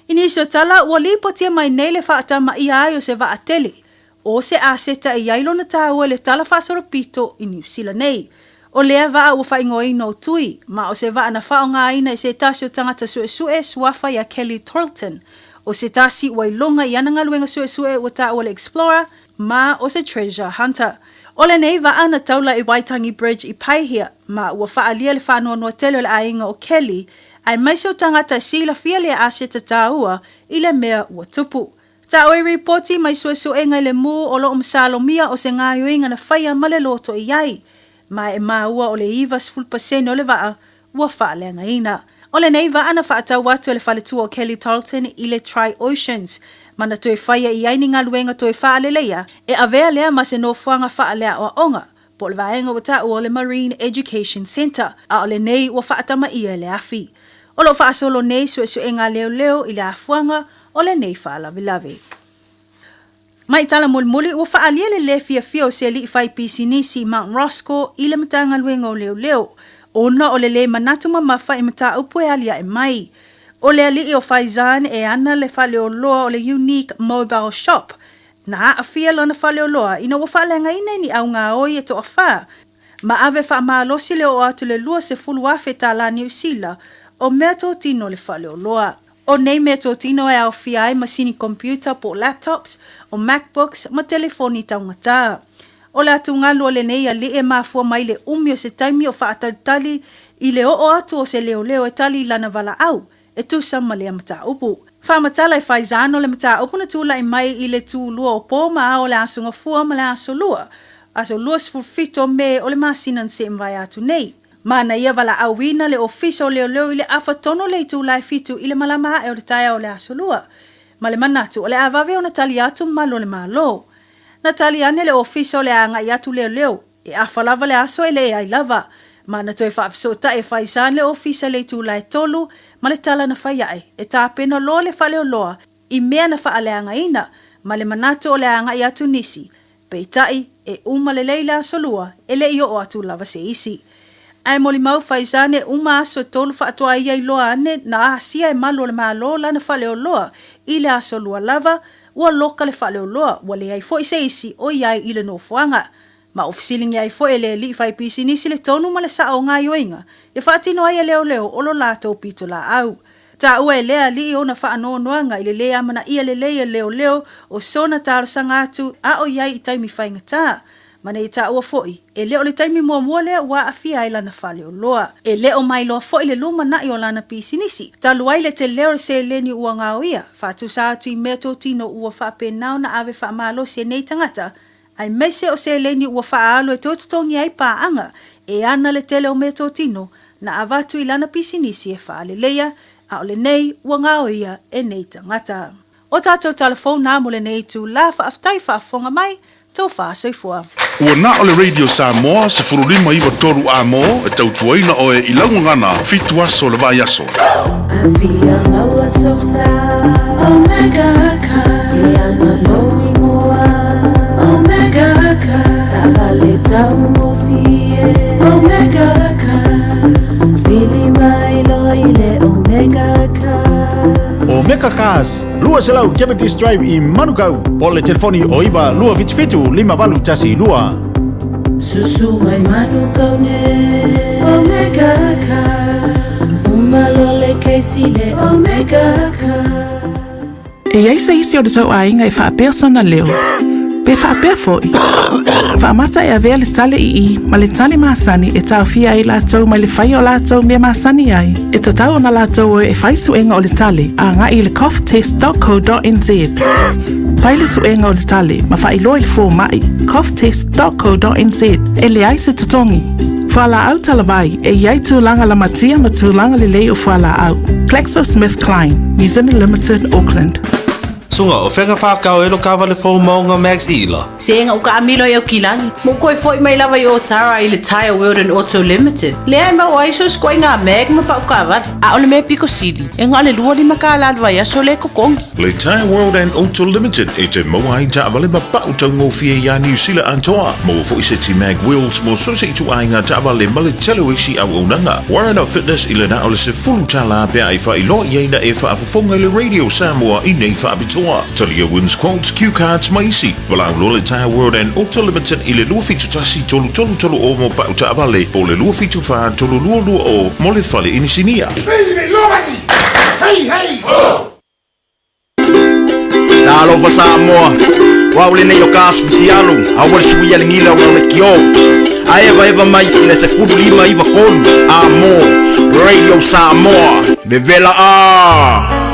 I nisi o tala, ua lipotia mai nei le faatamaia ai o se vaatele, o se aseta e i ai lona taua i le tala faasolopito i Niu Sila nei. O lea vaa ua faaigoaina o Tui, ma o se vaa na faaaogaina e se tasi o tagata suesue suafa ia Kelly Tarlton. O se tasi ua iloga i ana galuega suesue ua taua le Explorer, ma o se Treasure Hunter. O lenei vaa na taula i Waitangi Bridge i Paihia, ma ua faaalia le faanoanoa tele o le aiga o Kelly, aemaise o tagata e silafia lea aseta taua i le mea ua tupu. Taua i ripoti mai suesuega i le mū o lo o masalomia o se gaoioiga na faia ma le loto i ai, ma e maua o le 90% o le vaa ua faaleagaina. O lenei vaa na faatau atu e le faletua o Kelly Tarlton i le Tri Oceans, ma na toe faia i ai ni galuega toe faaleleia e avea lea ma se nofoaga faaleaoaoga po o le vaega ua taua o le Marine Education Centre, a o lenei ua faatamaia e le afi. O lo o faasolo nei suesuega a leoleo i le afuaga o lenei faalavelave. Mai tala mulimuli, ua faaalia le lē fiafia o se aliʻi fai pisinisi i Mount Roskill i le Matagaluega o Leoleo, ona o le lē manatu mamafa i mataupu e aliaʻe mai. O le aliʻi o Faizan e ana le faleoloa o le Unique Mobile Shop, Na aafia lona faleoloa ina ua faaleagaina i ni augaoi e toafā, ma ave faamalosi le oo atu le 20,000 tālā Niu Sila o meatotino o le faleoloa. O nei meatotino e aofia ai masini computer po o laptops, o MacBooks ma telefoni taugata. O le atugalu o lenei aliʻi e mafua mai le umi o se taimi o faatalitali i le oo atu o se leoleo e tali i lana valaau, e tusa ma lea mataupu. Faamatala e Faizan o le mataupu na tulai mai i le tulua o po ma ao o le Aso Gafua ma le Aso Lua, aso 27 o Me o le masina na seʻi mavae atu nei. Ma na ia valaauina le Ofisa o Leoleo i le afa tonu o le itula e fitu i le malama aʻe o le taeao o le Aso Lua, ma le manatu o le a vave ona tali atu malu o le Malo. Na tali ane le Ofisa o le a agai atu leoleo E afa lava le aso e leai ai lava. Ma na toe faafesootai e Faizan le ofisa i le itula e tolu ma le tala na fai aʻe, e tapena loa le faleoloa i mea na faaleagaina ma le manatu o le agai atu nisi. Peitai, e uma lelei le aso lua, e le i oo atu lava se isi. Ae molimau Faizan e uma aso e tolu faatoa ia iloa ane na asia e malu o le Malo lana faleoloa i le aso lua lava, ua loka le faleoloa, ua leai foi se isi o i ai i le nofoaga. Ma ua fesiligia ai foi e le alii faipisinisi le tonu ma le sao o gaoioiga e faatino ai e leoleo o lo latou pitolaau. Taua e lea alii ona faanoanoaga i le lē amanaia lelei e leoleo o sona talosaga atu a o i ai i taimi faigata. Ma nei taua foi, e le o le taimi muamua lea ua aafia ai lana faleoloa. E le o mailoa foi le lumanai o lana pisinisi, talu ai le tele o le seleni ua gaoia, faatusa atu i meatotino ua faapena ona ave faamalosi e nei tagata aemaise o seleni ua faaalu e toe totogi ai paaga e ana le tele o meatotino na avatu i lana pisinisi e faaleleia, a o lenei ua gaoia e nei tagata. O tatou tala fou na mo lenei itula, faafetai faafofoga mai, tofa soifua. Ua na o le Radio Samoa 15 93 A mo e tautuaina oe i lau gagana fitu aso o le vaiaso. Afia maua sosa Omega Car E ana lou ingoa Omega Car Taavale taugofie Omega Car Vili mai loa i le Omega Car Omega Cars, 200 Cavendish Drive i Manukau, po o le telefoni o 9 277 5812. Susu mai manu kaune Omega Cars Umalo le keisi le Omega Cars E i ai se isi o le tou aiga e faapea sona leo, pe faapea foi, faamata e avea le tale i i ma le tale masani e taofia ai latou mai le faia o latou mea masani ai. E tatau ona latou o e fai suega o le tale agai i le coughtest.co.nz. Fai le suega o le tale ma faailoa i le fomai coughtest.co.nz e leai se totogi. Fualaau talavai e i ai tulaga lamatia ma tulaga lelei o fualaau. GlaxoSmithKline, New Zealand Limited, Auckland. Suga, o fea na whākau e lo kawale fou maunga Max Ila. Se nga uka amilo i au kilagi. Mo koe foi mai lava i o tara i le Tire World and Auto Limited. Lea e mau ai so skoe ngā mag ma pau kawale. A o le mea piko sili. E ngā le lua lima ka la vai aso le kokongi. Le Tire World and Auto Limited e te maua ai taavale ma pau taugofie iā Niu Sila atoa. Maua foi seti mag wheels mo so se ituaiga taavale ma le tele o isi auaunaga. Warren of Fitness i le na o le $10 pe a e faailoa i ai na e faafofoga i le Radio Samoa i nei faapitoa. Talia wins quotes, cue cards ma isi. Valaau loa le Tire World and Auto Limited i le 271 3330 mo pau taavale po o le 274 3220 mo le fale inisinia. Hey, hey! Ho! Talofa Samoa, o au lenei o ka asu fitialu, aua le sui a le gila o le kio. A evaeva mai i le 15 93 a mo Radio Samoa, vevela a!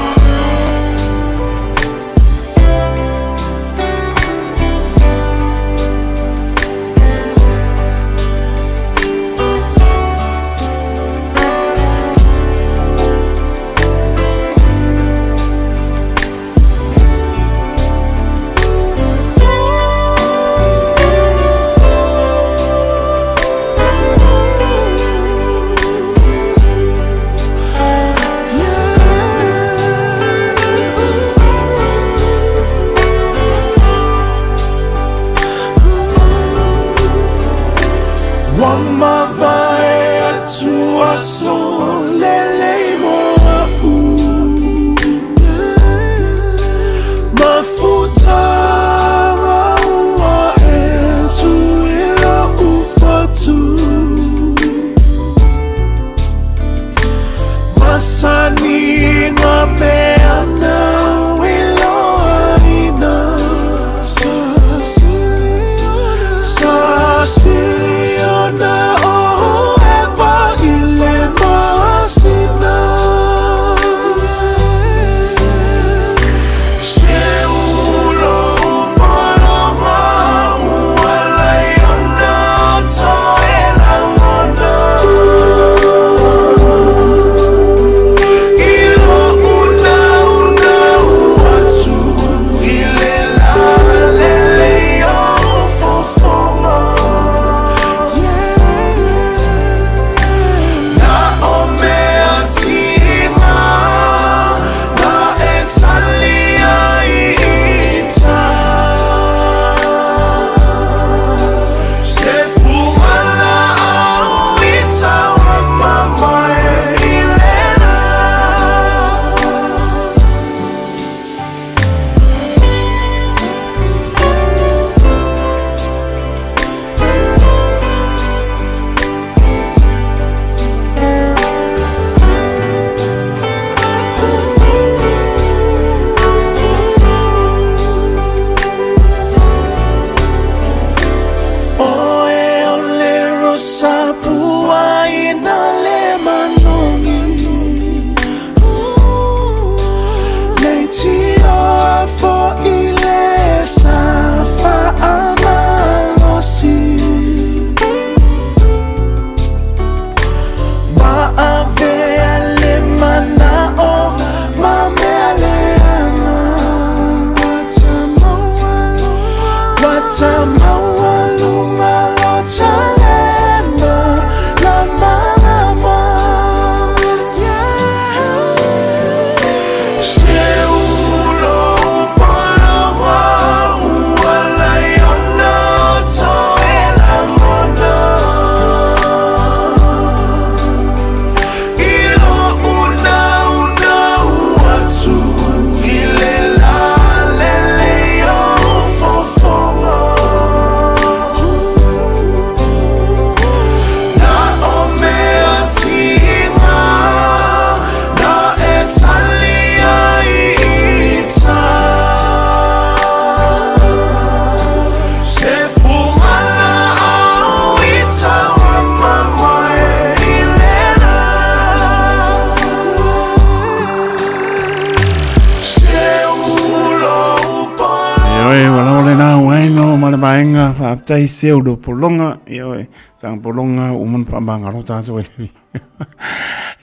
vaega, faafetai seu lo pologa, ioe, saga pologa ua uma ona faamagalo tatou e le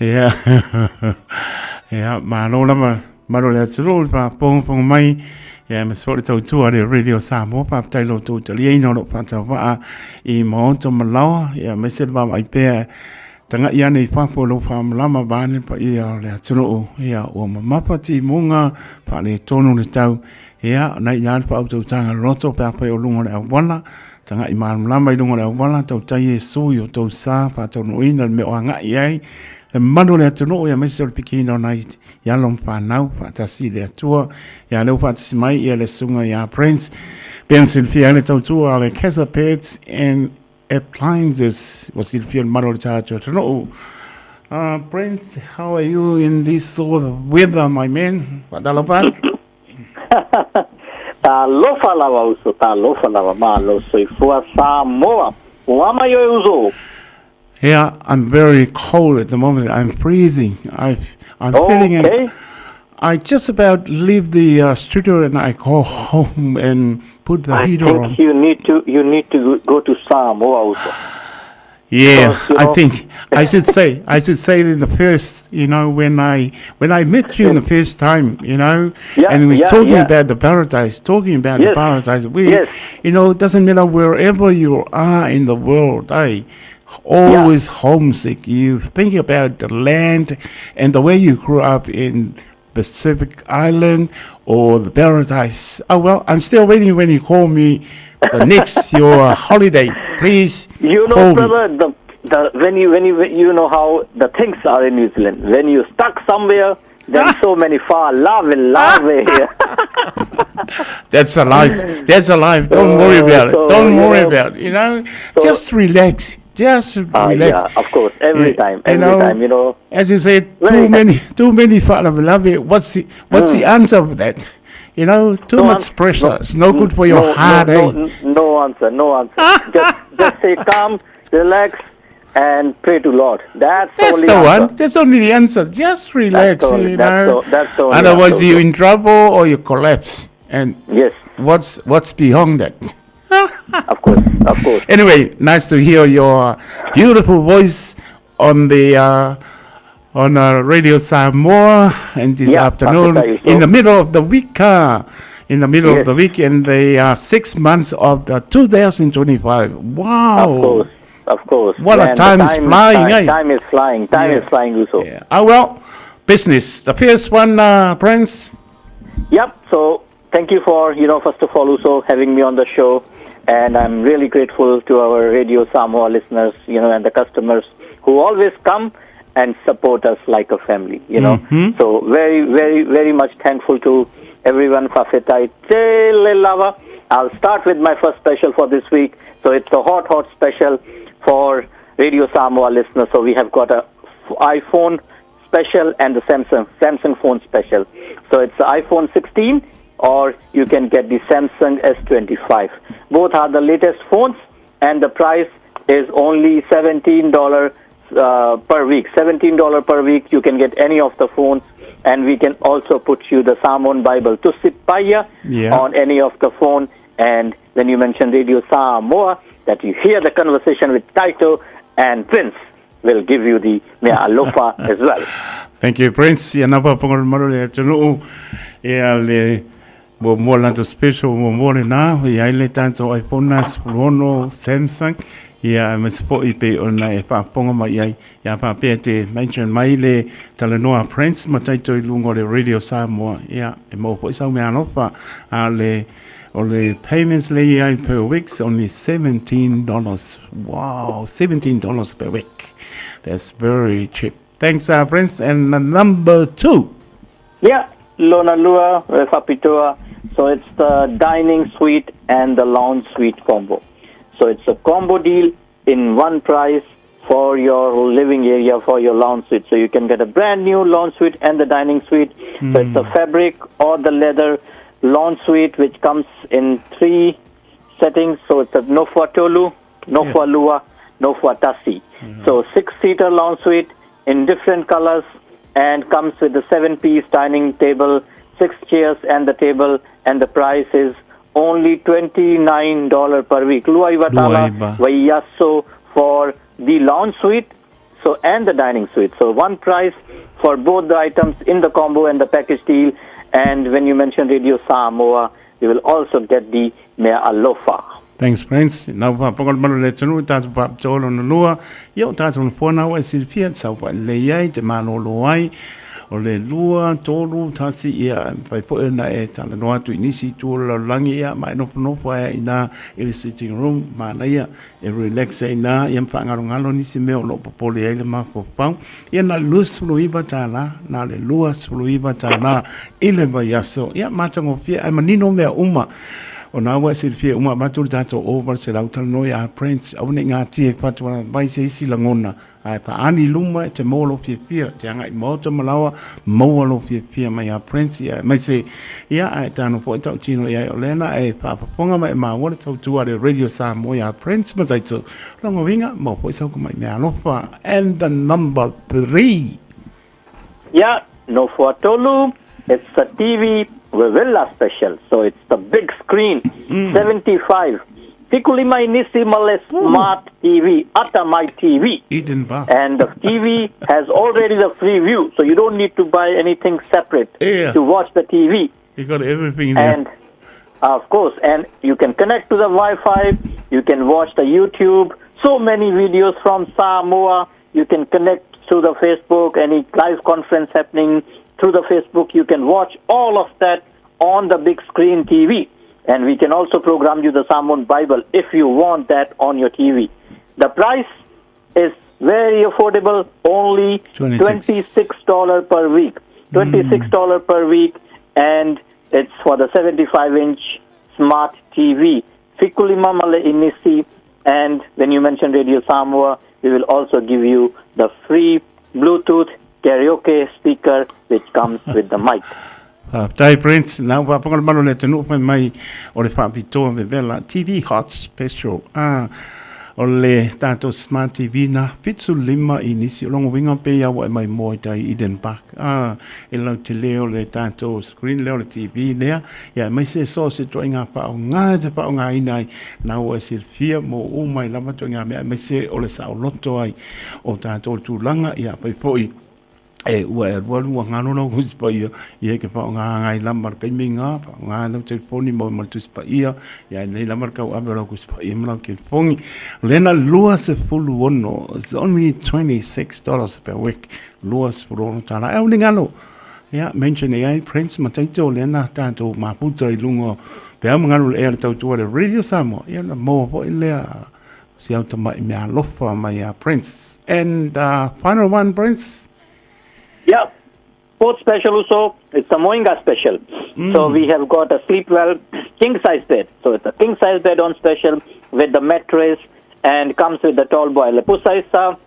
Ia, ia, malo lava, malo le atunuu i le faafogafoga mai, ia, aemaise foi le tautua a le Radio Samoa, faafetai i lo outou taliaina o lo o faatauvaa i maota ma laoa, ia, aemaise le vaavaai pea Tagai ane i fafo i lou faamalama vaeane le paia o le atunuu, ia ua mamafa timuga, faaletonu le tau, ia na i a le faautautaga loloto pe afai o luga o le auala, tagai malamalama i luga o le auala, tautai Iesu i o tou sa, faataunuuina le mea o agai i ai le mamalu o le atunuu, ia aemaise o le pikiina o nai alo ma fanau faatasi i le Atua. Ia lea ua faatasi mai ia le susuga ia Prince, pei ona silafia ai le tautua a le Casa Pets and Appliances ua silafia le mamalu o le tatou atunuu. Prince, how are you in this sort of weather, my man? Faatalofa atu. Talofa lava uso, talofa lava, malo soifua Samoa. Ua ama i oe uso. Yeah, I'm very cold at the moment. I'm freezing. I've, I'm feeling it. I just about leave the studio and I go home and put the I heater think on. you need to you need to go to Samoa also. Yeah, Because, you I know- think I should say I should say in the first, you know, when I when I met you in the first time, you know, and we was talking about the paradise, talking about the paradise. We, you know, it doesn't matter wherever you are in the world, eh? Always homesick. You think about the land and the way you grew up in Pacific Island or the paradise. Oh well, I'm still waiting when you call me the next your holiday. Please You know, call me. brother, the when you when you you know how the things are in New Zealand. When you stuck somewhere, then so many far love and love here. That's a life. That's a life. Don't worry about it. So, Don't you worry know, about it. You know, just relax. Just relax. Yeah, of course. Every time, You every know, time, you know. As you said, Very too many, too many love it. What's the, what's the answer for that? You know, too No much pressure. it's no good for your no, heart, No, eh? no, no answer, no answer. just, just stay calm, relax, and pray to Lord. That's, That's only the answer. one. That's only the answer. Just relax, the only- you that's know. the- that's the only Otherwise, answer. you're in trouble or you collapse. And yes, what's what's beyond that? Of course, of course. Anyway, nice to hear your beautiful voice on the on Radio Samoa and this Yeah, afternoon Pastor in the middle of the week. In the middle of Yes. the week in the 6 months of the 2025. Wow. Of course, of course. What a Man, the time is flying, Time, eh? time is flying. Time is flying, Uso. Yeah. Ah, well, business. The first one, Prince. Yep. So thank you for, you know, first of all, Uso, having me on the show. And I'm really grateful to our Radio Samoa listeners, you know, and the customers who always come and support us like a family, you know. Mhm. So very, very, very much thankful to everyone. Fafetai tele lava. I'll start with my first special for this week. So it's a hot, hot special for Radio Samoa listeners. So we have got a iPhone special and the Samsung Samsung phone special. So it's the iPhone 16 or you can get the Samsung S25. Both are the latest phones and the price is only $17 per week. $17 per week you can get any of the phones and we can also put you the Samoan Bible Tusipaya Yeah. on any of the phone and when you mention Radio Samoa that you hear the conversation with Taito and Prince will give you the mea alofa as well. Thank you, Prince. Ia napa pongol maro le atunuu. Ia le mo mo lanto special mo mo le na ia ai le tanto iPhone na 16 Samsung. Ia ma se po i pe ona e whaaponga mai ai. Ia whaapea te mention mai le talanoa Prince ma taito i lunga o le Radio Samoa. Ia e mo po i sau mea alofa a le o le payments le i ai per week only $17. Wow, $17 per week. That's very cheap. Thanks, Prince. And number two. Yeah, Lona Lua, Refapitoa. So it's the dining suite and the lounge suite combo. So it's a combo deal in one price for your living area, for your lounge suite. So you can get a brand new lounge suite and the dining suite. So it's the fabric or the leather lounge suite, which comes in three settings. So it's a Nofua Tolu, Nofua Lua, Nofua Tasi. So six-seater lounge suite in different colors and comes with the seven-piece dining table, six chairs and the table, and the price is only $29 per week. Lua iva tala vaiaso for the lounge suite, so and the dining suite. So one price for both the items in the combo and the package deal. And when you mention Radio Samoa, you will also get the mea alofa. Thanks, Prince. Nau faafofoga le malu o le atunuu i tatou faapitoa lona lua. Ia o tatou nofoa na ua e silafia e sau lelei ai, te malolo ai. O le lua, tolu, tasi, ia, e mafai foi ona e talanoa atu i nisi itu o le lalolagi, ia, ma e nofonofo ai i ina i le sitting room, manaia, e relax ai ina, ia ma faagalogalo nisi mea o lo o popole ai le mafaufau. Ia, na o le $29, na o le $29 i le vaiaso. Ia, matagofie, ae manino mea uma. O na ua e silafia uma avatu le tatou 800 talanoa ia Prince, aua ne i gatia i fatu mai se isi lagona, ae faaali i luma e te maua lou fiafia, te agai i maota ma laoa, maua lou fiafia mai ia Prince, ia aemaise, ia ae tano foi tautino i ai o lea na e faafofoga ma e maua le tautua a le Radio Samoa ia Prince Mataito, logoina, maua foi sau mai meaalofa. And the number 3. Yeah, Nofoatolu, it's the TV Villa special. So it's the big screen, 75. Fikulima inisi male smart TV, Ata My TV. Eden Bar. And the TV has already the free view, so you don't need to buy anything separate to watch the TV. You got everything in there. And of course, and you can connect to the Wi-Fi. You can watch the YouTube. So many videos from Samoa. You can connect through the Facebook. Any live conference happening through the Facebook, you can watch all of that on the big screen TV. And we can also program you the Samoan Bible if you want that on your TV. The price is very affordable, only $26 $26 per week. $26 per week, and it's for the 75-inch smart TV. Fikulima male inisi, and when you mention Radio Samoa, we will also give you the free Bluetooth karaoke speaker which comes with the mic. Faafetai Prince, na ua faafofoga le malu o le atunuu fai mai o le faapitoa vevela TV Hot Special. Ah, o le tatou Smart TV na 75 i nisi o longa uiga pei a ua e mai moa i tai Eden Park. Ah, e lau te leo le tatou screen lea o le TV lea, ia aemaise so o se ituaiga faaaoga e te faaaogaina ai na ua e silafia mo uma ai lava ituaiga mea aemaise o le saoloto ai o tatou tulaga ia fai foi e ua e alu alu ua galo lau Tusi Paia, ia e ke faaaoga ai lava le taimi ga, faaaoga lau telefoni mo ma le Tusi Paia, ia e lelei lava le tauave o lau Tusi Paia ma lau telefoni. O lea na $26, it's only $26 per week, $26. E au ni galo, ia, mention e ai Prince Mataito, o lea na tatou mafuta i luga o pe au ma galo le ea le tautua le Radio Samoa, ia na maua foi lea si au tama'i mea alofa mai a Prince. And final one, Prince. Yeah. Fourth special also, it's the Moinga special. So we have got a sleep well king size bed. So it's a king size bed on special with the mattress and comes with the tall boy. Lepusa isa,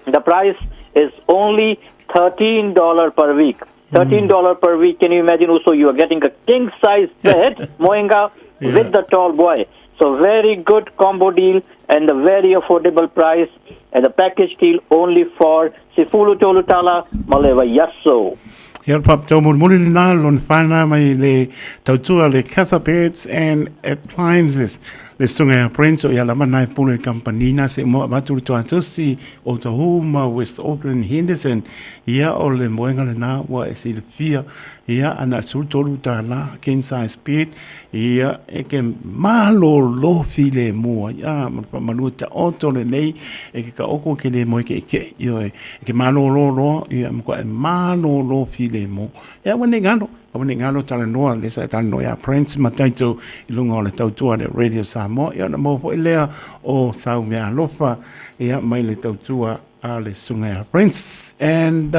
the price is only $13 per week. $13 per week. Can you imagine? Also, you are getting a king size bed, Moinga, with the tall boy. So very good combo deal and a very affordable price and the package deal only for Sifulu Tolutala Malewa Yasso. Ia le faapitoa mulimuli lena lona whana mai le tautua le Casa Beds and Appliances le susuga ia Prince o ia lava nai pule i kamupani na se mo avatu le toatusi o Tahu ma West Auckland Henderson ia o le moega lena ua e silafia ia ana $13 king size bed Ia, e ke malōlō filemu ai, a, ma le faamalu e taoto lelei, e ke kaʻoko ke lē moe keʻekeʻe, ioe, e ke malōlō loa, ia, e matua e malōlō filemu. Ia, aua nei galo, aua nei galo talanoa, lea sa e talanoa iā Prince ma Taito i luga o le tautua a le Radio Samoa, ia ona maua foi lea o sau meaalofa, ia, mai le tautua a le susuga ia Prince. And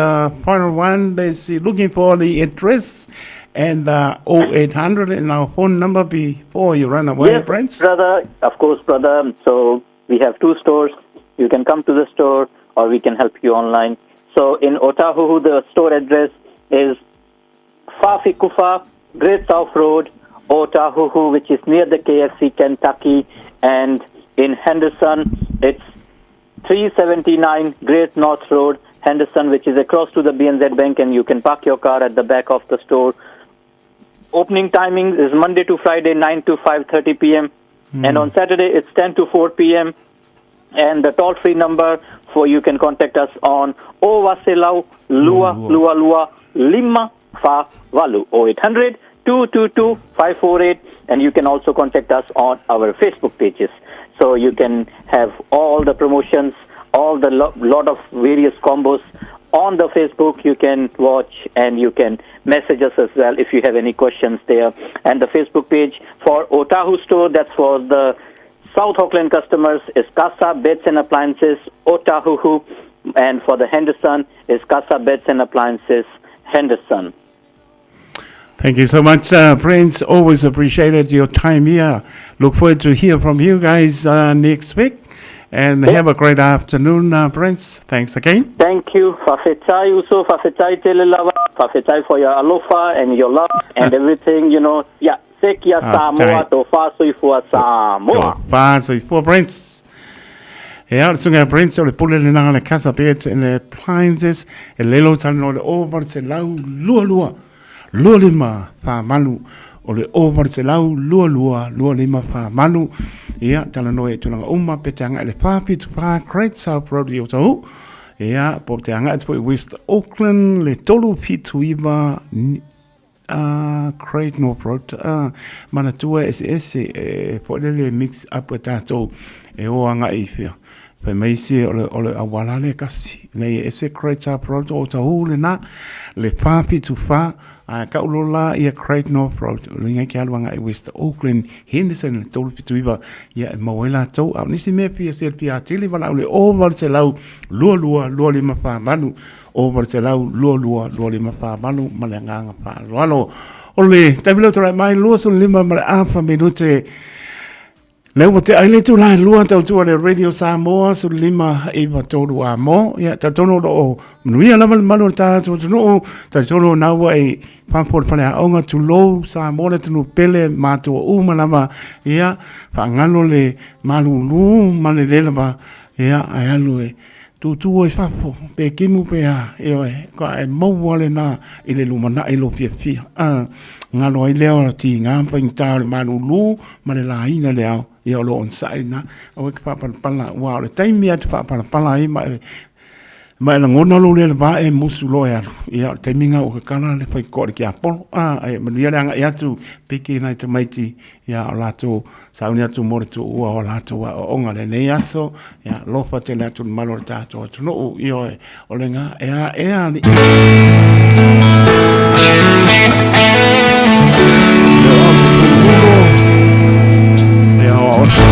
final one, is looking for the address and 0800 and our phone number before you run away, Yes, Prince. brother. Of course, brother. So we have two stores. You can come to the store or we can help you online. So in Otahuhu, the store address is Fafikufa, Great South Road, Otahuhu, which is near the KFC Kentucky. And in Henderson, it's 379 Great North Road, Henderson, which is across to the BNZ Bank, and you can park your car at the back of the store. Opening timings is Monday to Friday, 9 to 5:30 p.m. And on Saturday, it's 10 to 4 p.m. And the toll-free number for you can contact us on Ovaselau Lua Lua Lua Lima Fa Valu 0800 222 548. And you can also contact us on our Facebook pages. So you can have all the promotions, all the lot of various combos on the Facebook. You can watch and you can message us as well if you have any questions there. And the Facebook page for Otahu store, that's for the South Auckland customers, is Casa Beds and Appliances Otahuhu, and for the Henderson is Casa Beds and Appliances Henderson. Thank you so much, Prince. Always appreciated your time here. Look forward to hear from you guys next week. And have a great afternoon, Prince. Thanks again. Thank you. Fafetai uso, fafetai telelava, fafetai for your alofa and your love and everything, you know. Yeah, sekia Samoa, tofa soifua Samoa. Tofa soifua, Prince. Ea, le sunga Prince o le pule le nanga le Casa Beds and Appliances, e lelo tano le over se lau lua lua, lua lima wha malu, o le over se lau lua lua, lua lima wha malu. Ia, tala noe e tūlanga uma, pe te anga ele 474 Great South Road i Otahu. Ia, po te anga e i West Auckland, le 379 Great North Road, manatua ese ese, e po le mix up e tātou, e o anga i whia. Whai mai se o le awala le kasi. Nei ese Great South Road o Otahu le nā, le 474, a kaulola ia Great North Road, o linga ki aluanga i West Auckland, Henderson, le 379, ia e mauela tau, au nisi mea pia se pia tili wala le o wal se lau, lua lua, lua lima wha manu, o wal se lau, lua lua, lua lima wha manu, ma le nganga wha loalo. O le, taimilo tora mai, lua sun lima ma le awha minute, Le ua te aile tu lai lua tau tua le Radio Samoa su lima iwa tolu a mo. Ia, tau tono lo o manuia lava le malu o tātou atunuu, tau tono naua e whanfo le whale aonga tu lou Samoa le tunu pele mātua uma lava. Ia, whaangalo le malulu ma le lelava. Ia, ai alu e tutu e fafo, pe kimu pe a, e oe, ka e maua le nā i le lumana i lo fia fia. Ngalo ai leo la ti ngā paingta o le malulu ma le laina le ao, ia o lo onsai nā, o e ke whapalapala, ua o le taimi atu whapalapala ai ma e ma e langona lo le va e musu lo e alu. Ia o le taimi ngā o kakala le whai koa le ki apolo. E manuia le anga i atu, piki nai tamaiti, ia o lātou, sauni atu mo le tu ua o lātou a o onga le nei aso, ia lofa te le atu le malo le tātou atu noo, i oe, o le ngā e a e a li. Le o o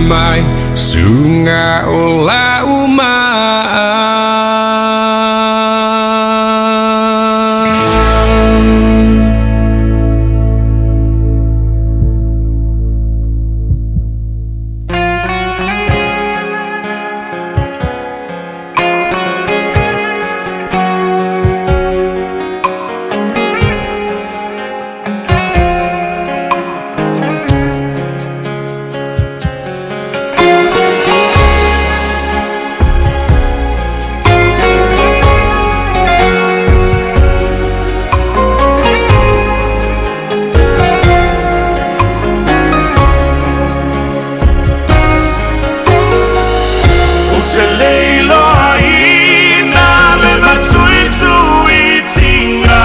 mai Suga o lau maa. O te leilo ina le matuitui tinga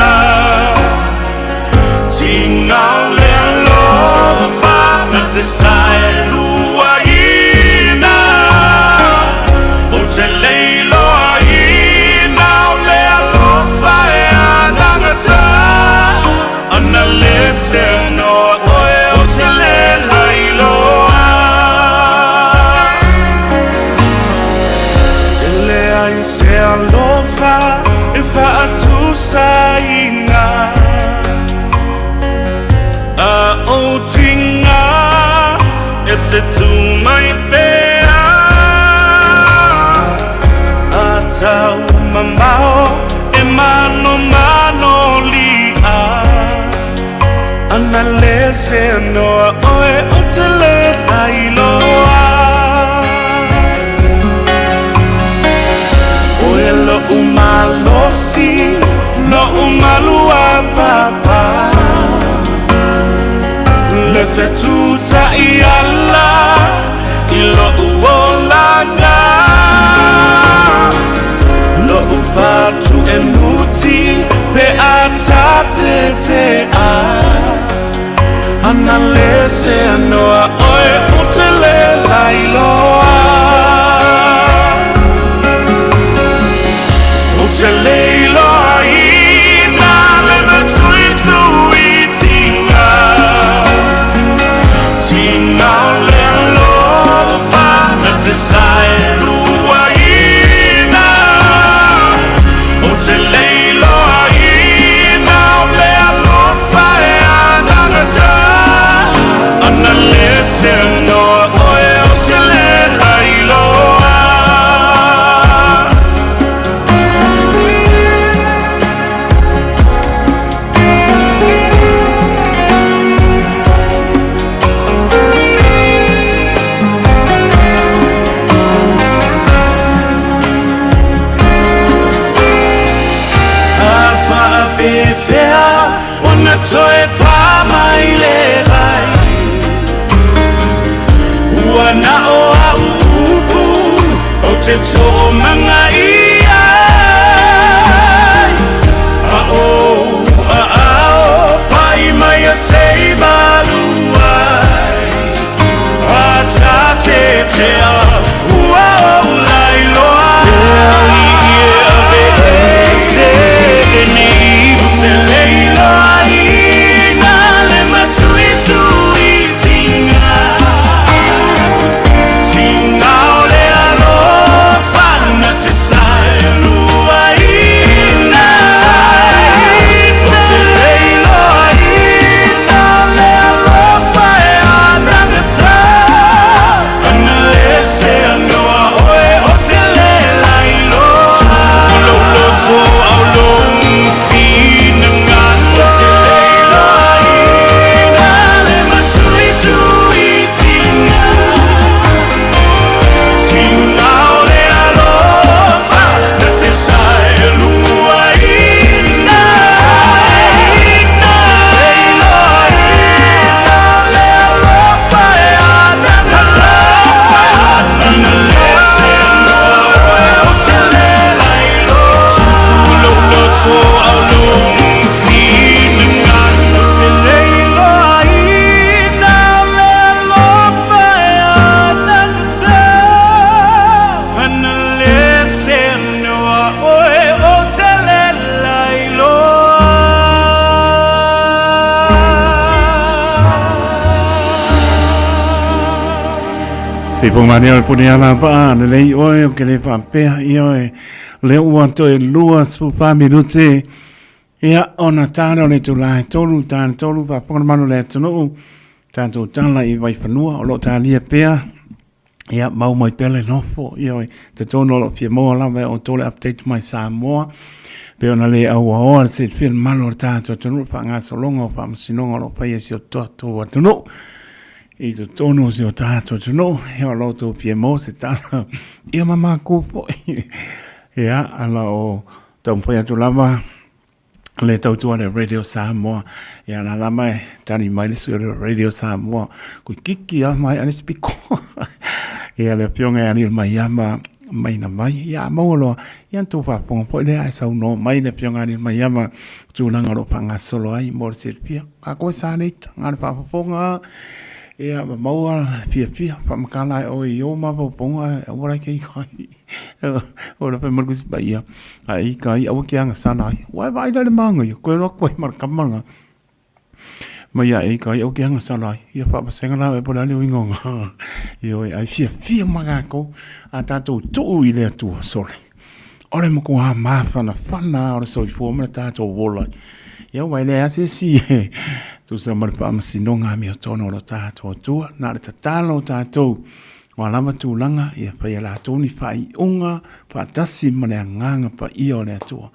Tinga o le alofa na te sae lua ina O te leilo ina o le alofa e anagata Ana le se noa oe o te le lailoa E le ai se alofa e faatusaina A o tinga e te tū mai pea A tau mamao e mano mano lia Ana le se noa oe o te le lailoa Oe lo umalosi, lo umalua papa Le fetuta i ala, i lo uolanga Lo ufatu e muti, pe atate te a Ana le se anoa oe o se le lailoa O te leilo ina le matuitui tinga Tinga o le alofa na te sae lua ina O te leilo ina o le alofa e anagata Ana le se noa oe o te le lailoa A whaapewhea ona toe whamai le vai Ua na o au upu o te tō manga ia A o a ao pai mai a sei maluai A tā te te a ua o lailoa E ali i e ave e se e nei O te leiloa ina le matuitui tinga Tinga o le alofa na te sa Se po mani o le puni ala paa, le lei oe o ke le faapea ia oe. Le ua toe 24 minute. Ia, ona tala o le itula e tolu, tala tolu, faafofoga le malu o le atunuu, tatou tala i Vaifanua, o lo o talia pea, ia, mau mai pea le nofo, ia oe, talitonu o lo o fia maua lava e outou le update mai Samoa, pei ona le auaoa le silafia le mamalu o le tatou atunuu, le faagasologa o faamasinoga o lo o faia e si o tatou atunuu, i totonu o si o tatou atunuu, ia o lo outou fia maua se tala, ia ma makou foi, ia, ala o Taumafai atu lava le tautua le Radio Samoa. Ia na lama e tali mai le sui o le Radio Samoa. Kui kiki a mai ale spiko. Ia le afioga ia Alil Maiama mai na mai. Ia maua loa. Ia na tou faafofoga foi lea ae saunoa mai le afioga Alil Maiama tulaga o lo o faagasolo ai mo le silafia. Kākou e sa nei ngā le faafofoga. Ia ma maua fiafia faamatala ai oe i ou mafaufauga aua la ke i kai. O la whai maruku si ia. Ai ka i awa ki anga sana ai. Wai vai la le manga ia. Koe roa koe mara kamanga. Ma ia e ka i awa ki anga sana ai. Ia whaapasenga la e pole ale o ingonga. Ia oi ai fia fia manga ko. A tātou tuu i le atua sole. Ore mo ko ha mawhana whana o le soifua ma le tātou wola. Ia wai le ase si e. Tusa ma le whaamasinoga mi o tono o le tātou atua. Nā le tatalo o tātou. Ua lava tulaga ia whai e latou ni whaaiunga faatasi ma le agaga paia o le Atua.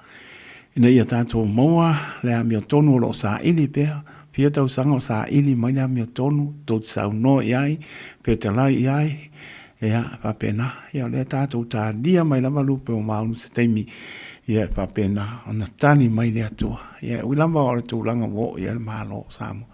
Ina ia tatou maua le amiotonu o lo o saili pea, fia tausaga o saili mai le amiotonu, tou te saunoa i ai, fetalai i ai, ia, faapena, ia o lea tatou talia mai lava lupe o maunu se taimi, ia e faapena ona tali mai le Atua. Ia e ui lava o le tulaga ua oo i ai le Malo o Samoa,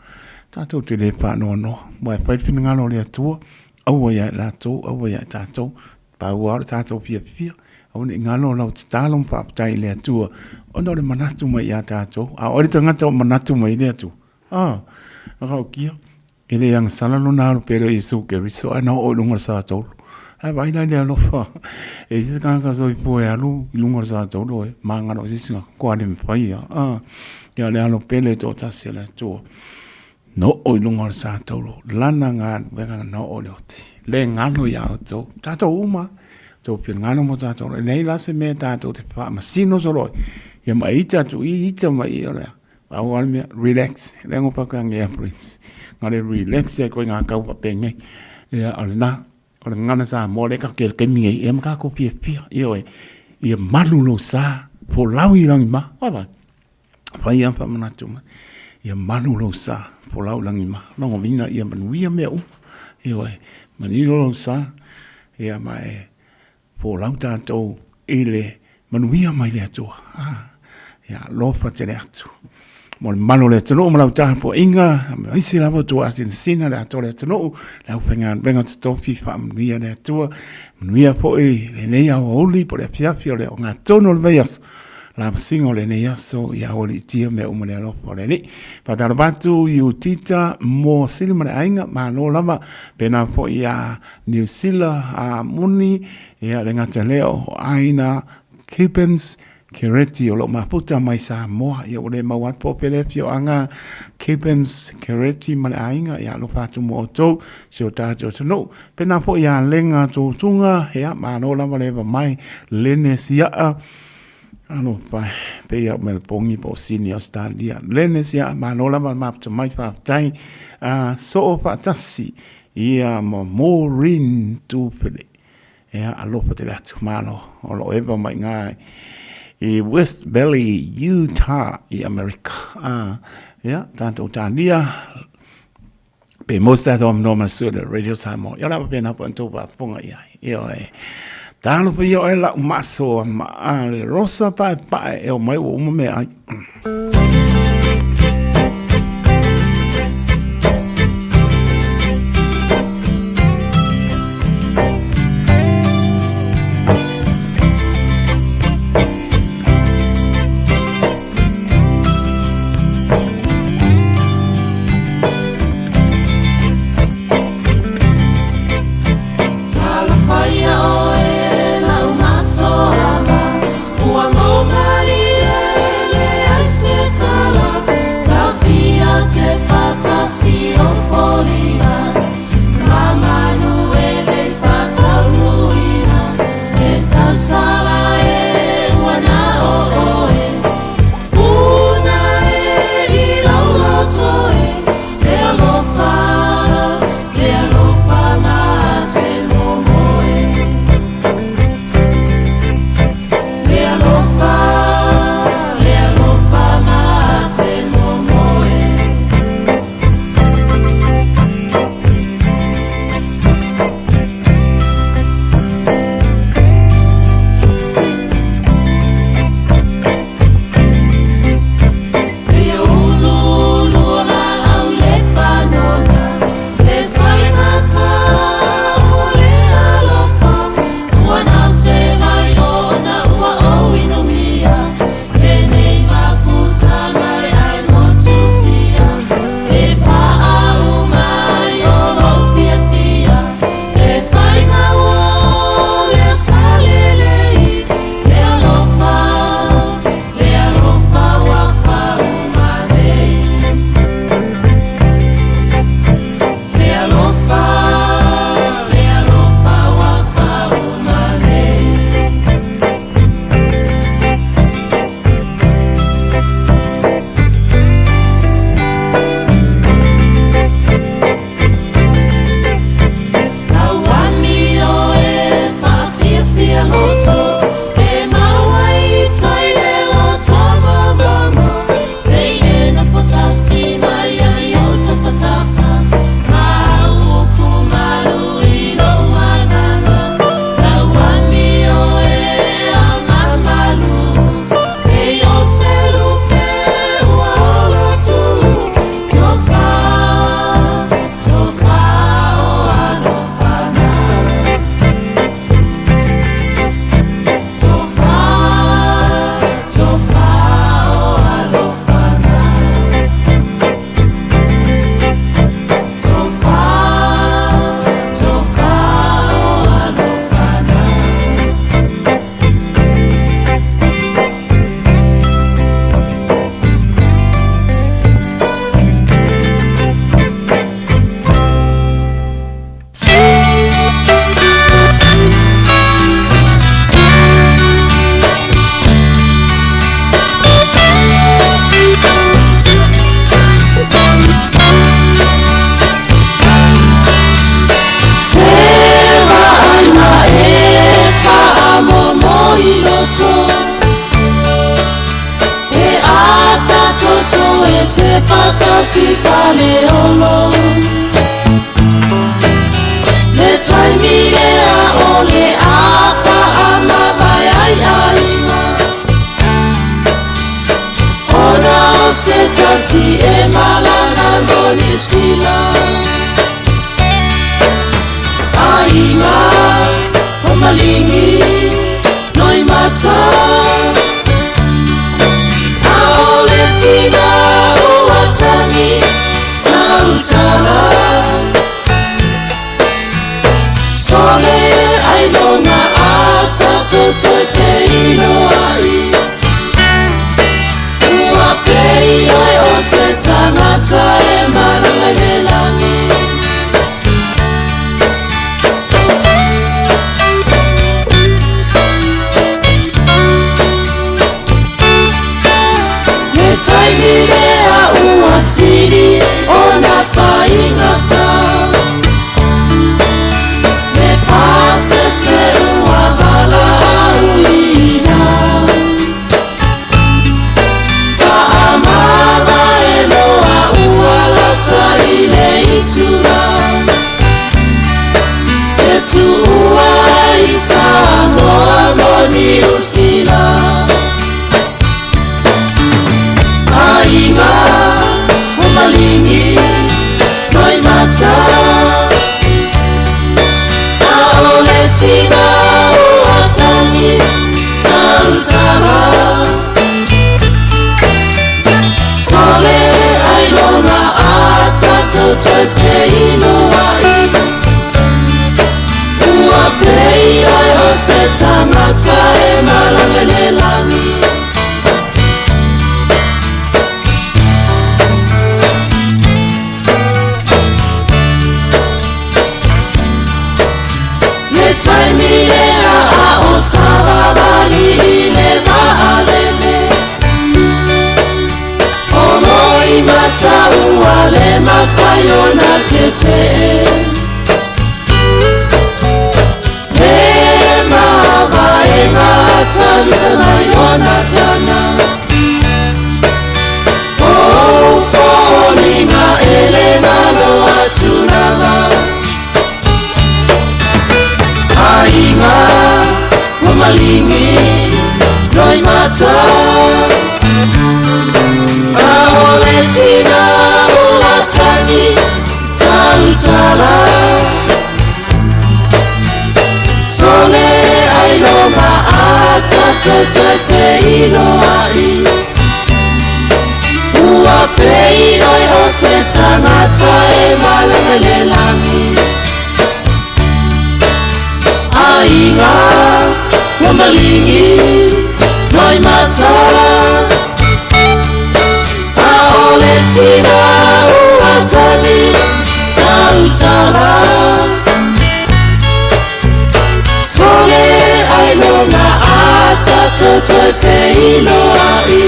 tatou te le faanoanoa, aua e fai le finagalo o le Atua, Aua ia i latou, aua ia i tatou, pau lava o le tatou fiafia, aua ne i galo lau tatalo ma faafetai i le Atua, ona o le manatu mai ia tatou. A o ai le tagata o manatu mai i le Atua? Ah, raukia, e le agasala lona alo pele o Iesu Keriso, ae na oo i luga o le sa tolu. Ae vaai la i le alofa, e i ai se tagata soifua e alu i luga o le sa tolu e magalo ai se isi koa le mafai ia. Ah, ia le alo pele toatasi o le Atua. No oo i luga o le sa taulu, lana galuega na oo i le oti. Le galo iā outou, tatou uma, tou finagalo mo tatou, e leai la se mea tatou te faamasino solo ai. Ia ma e ita atu i, ita mai i, o le a, pau lava le mea, relax, le ngo pa ka ngea prince. Nga le relax e koe ngā kau whapenei. Ia, o le na, o le gagana Samoa lea ka kele kaimi nei, ia ma kākou fiafia, ioe, ia malu lou sa, folau i lagi ma, vai vai. Whai a whamanatu mai. Ia malu lou sa, folau langi ma. Logovina ia manuia mea uma. Ioe, manino lou sa, ia ma e folau tātou i le manuia mai le Atua. Ah, ia alofa tele atu. Mo le malu o le atunuu ma lau tapuaiga, ma isi lava tou asinasina le atoa o le atunuu, le aufaigaluega totofi faamanuia le Atua, manuia foi lenei aoauli po o le afiafi o le ogatotonu o le vaiaso. Lavasiga o lenei aso ia aualiitia mea uma le alofa o le Alii. Faatalofa atu i Utita mo Sili ma le aiga, malo lava. Pēnā foi iā Niu Sila a Moni, ia le gata lea o Aina Cubans Kereti o lo o mafuta mai Samoa. Ia ua le maua atu po o pele afioaga Cubans Kereti ma le aiga, ia alofa atu mo outou, si o tatou atunuu. Pēnā foi iā Lega Tutuga, ia malo lava le eva mai, Lene Siaa, Alofa, pei au Melepongi po o Sini Australia. Lene sia malo lava le mafuta mai faafetai. Soo faatasi ia ma Maureen Tufele. Ia alofa tele atu malo o lo o eva mai ngā i West Valley, Utah i Amerika. Ia, tātou tānia, pe mo sa tō no ma su le Radio Samoa. Ia lava pena po tou faafofoga i ai. Ioe. Talofa ia oe lau maso ma a le rosa pae pae e o mai ua uma mea ai. tasi faleolo Le taimi lea o le afa a mavae ai aiga Ona o se tasi e malaga mo Niu Sila Aiga o Maligi noi mata Aole tina o atangi tautala Sole ai longa a tatou toe feiloai Ua pei oe o se tagata e malaga i le lagi. Le taimi lea ua sili ona faigata Le pasese ua valaauina Faamavae loa ua lata i le itula E tuua ai Samoa mo Niu Sila Aiga o Maligi noi mata Aole tina o atangi tautala Sole ai longa a tatou toe feiloai Ua pei oe o se tagata e malaga i le lagi. Le taimi lea a o savavali i le vaalele O loi mata ua le mafai ona tetee Le mavaega talita mai ona taga O foliga e le galo atu lava Aiga o Maligi noi mata Aole tina o atangi tautala Sole ai longa a tatou toe feiloai Ua pei oe o se tagata e malaga i le lagi Aiga o Maligi noi mata Aole tina o atagi tautala Sole ai longa a tatou toe feiloai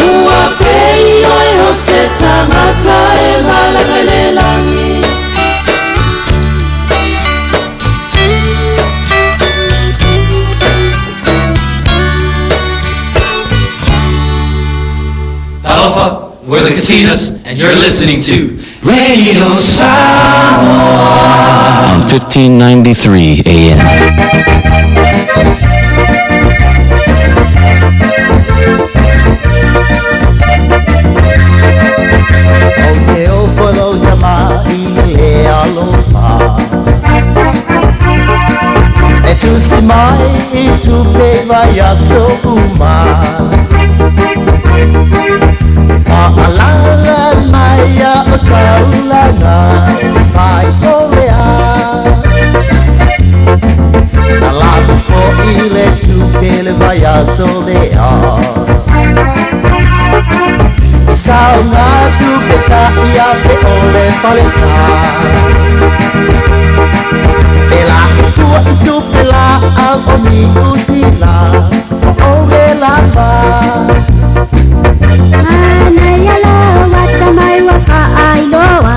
Ua pei oe o se tagata e malaga i le lagi. Talofa, we're the Katinas, and you're listening to Radio Samoa on 1593 AM. O te ofo lau tama i le alofa E tusi mai i tupe vai aso uma E whaalala mai a o taulanga Whai o lea Na lako fo i le tupe le vai aso lea I sao ngā tupe ta i a pe o le falesa Pe la fua i tupe la au o Niu Sila O o le lava Manaia loa tamai ua faailoa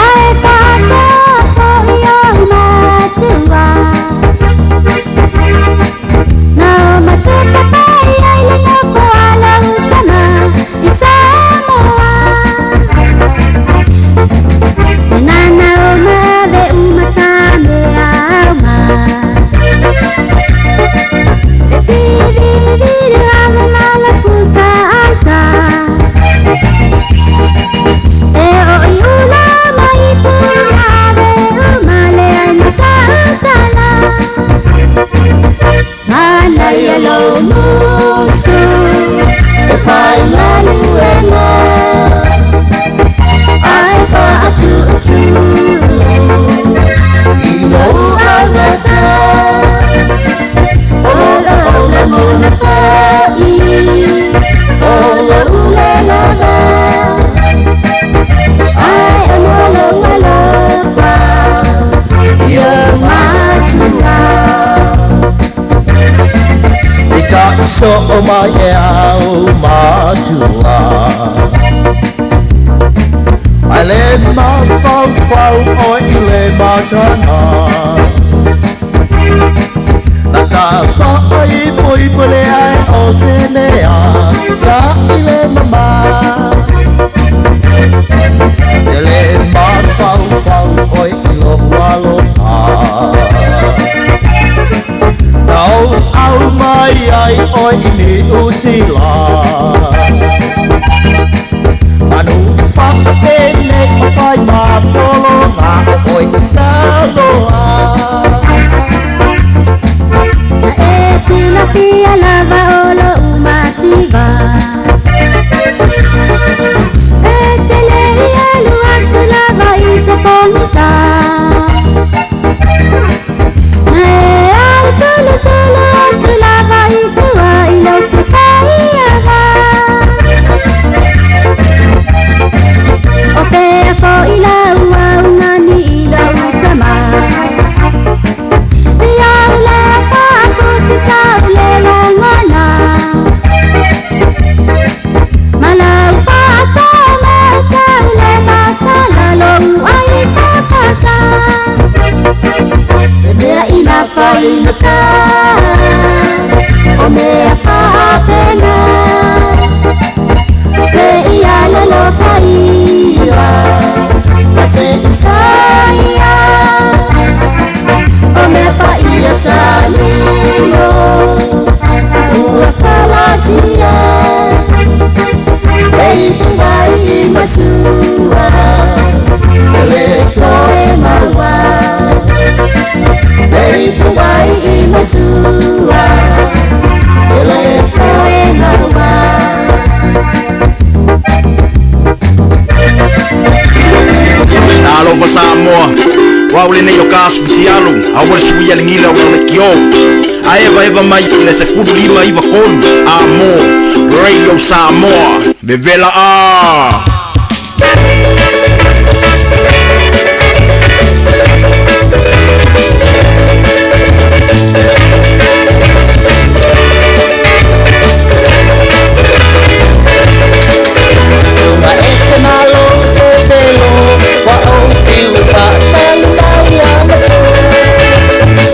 Ae faatoa fo'i ou matua Na o matupapai ai le nofo So o mai e au matua. Ai le mafau fau o i le matana. Na ta whaai pui pule ai o se mea ka i le mama. Te le mafau fau o i lo aloha. Na o au mai ai o i Niu Sila. Manu whakapene o whai mapolo ngā o oi i Samoa. Na e silafia lava o lo'u mativa. E te le i alu atu lava i se pogisa. Na e au solosolo atu lava i tua i lou fefaiaga. O pea fo'i lau augani i lou tama. Ia au lea faapusi tau le lagona. Ma lau faatoga tau le masala lou ai faakasa. Se mea ina faigata o mea faapena. Se ia lalofaia ma se isaia. O mea paia salilo ua falasia. E ipu ai i masua e le toe maua. E ipu ai i masua e le toe maua. Alofa Samoa, wa ule nei o ka asu tialu, a ua le sui a le gila o le kio. A eva eva mai i le 1593, a mo, Radio Samoa, vevela a. Unga e te malo te pelo, wa o whiu whaatali mai ana po.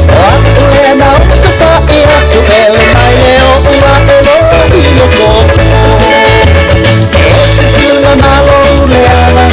O atu le na o te whae atu e le mai le o ua e lo i le koko. E te tuna malo le ana,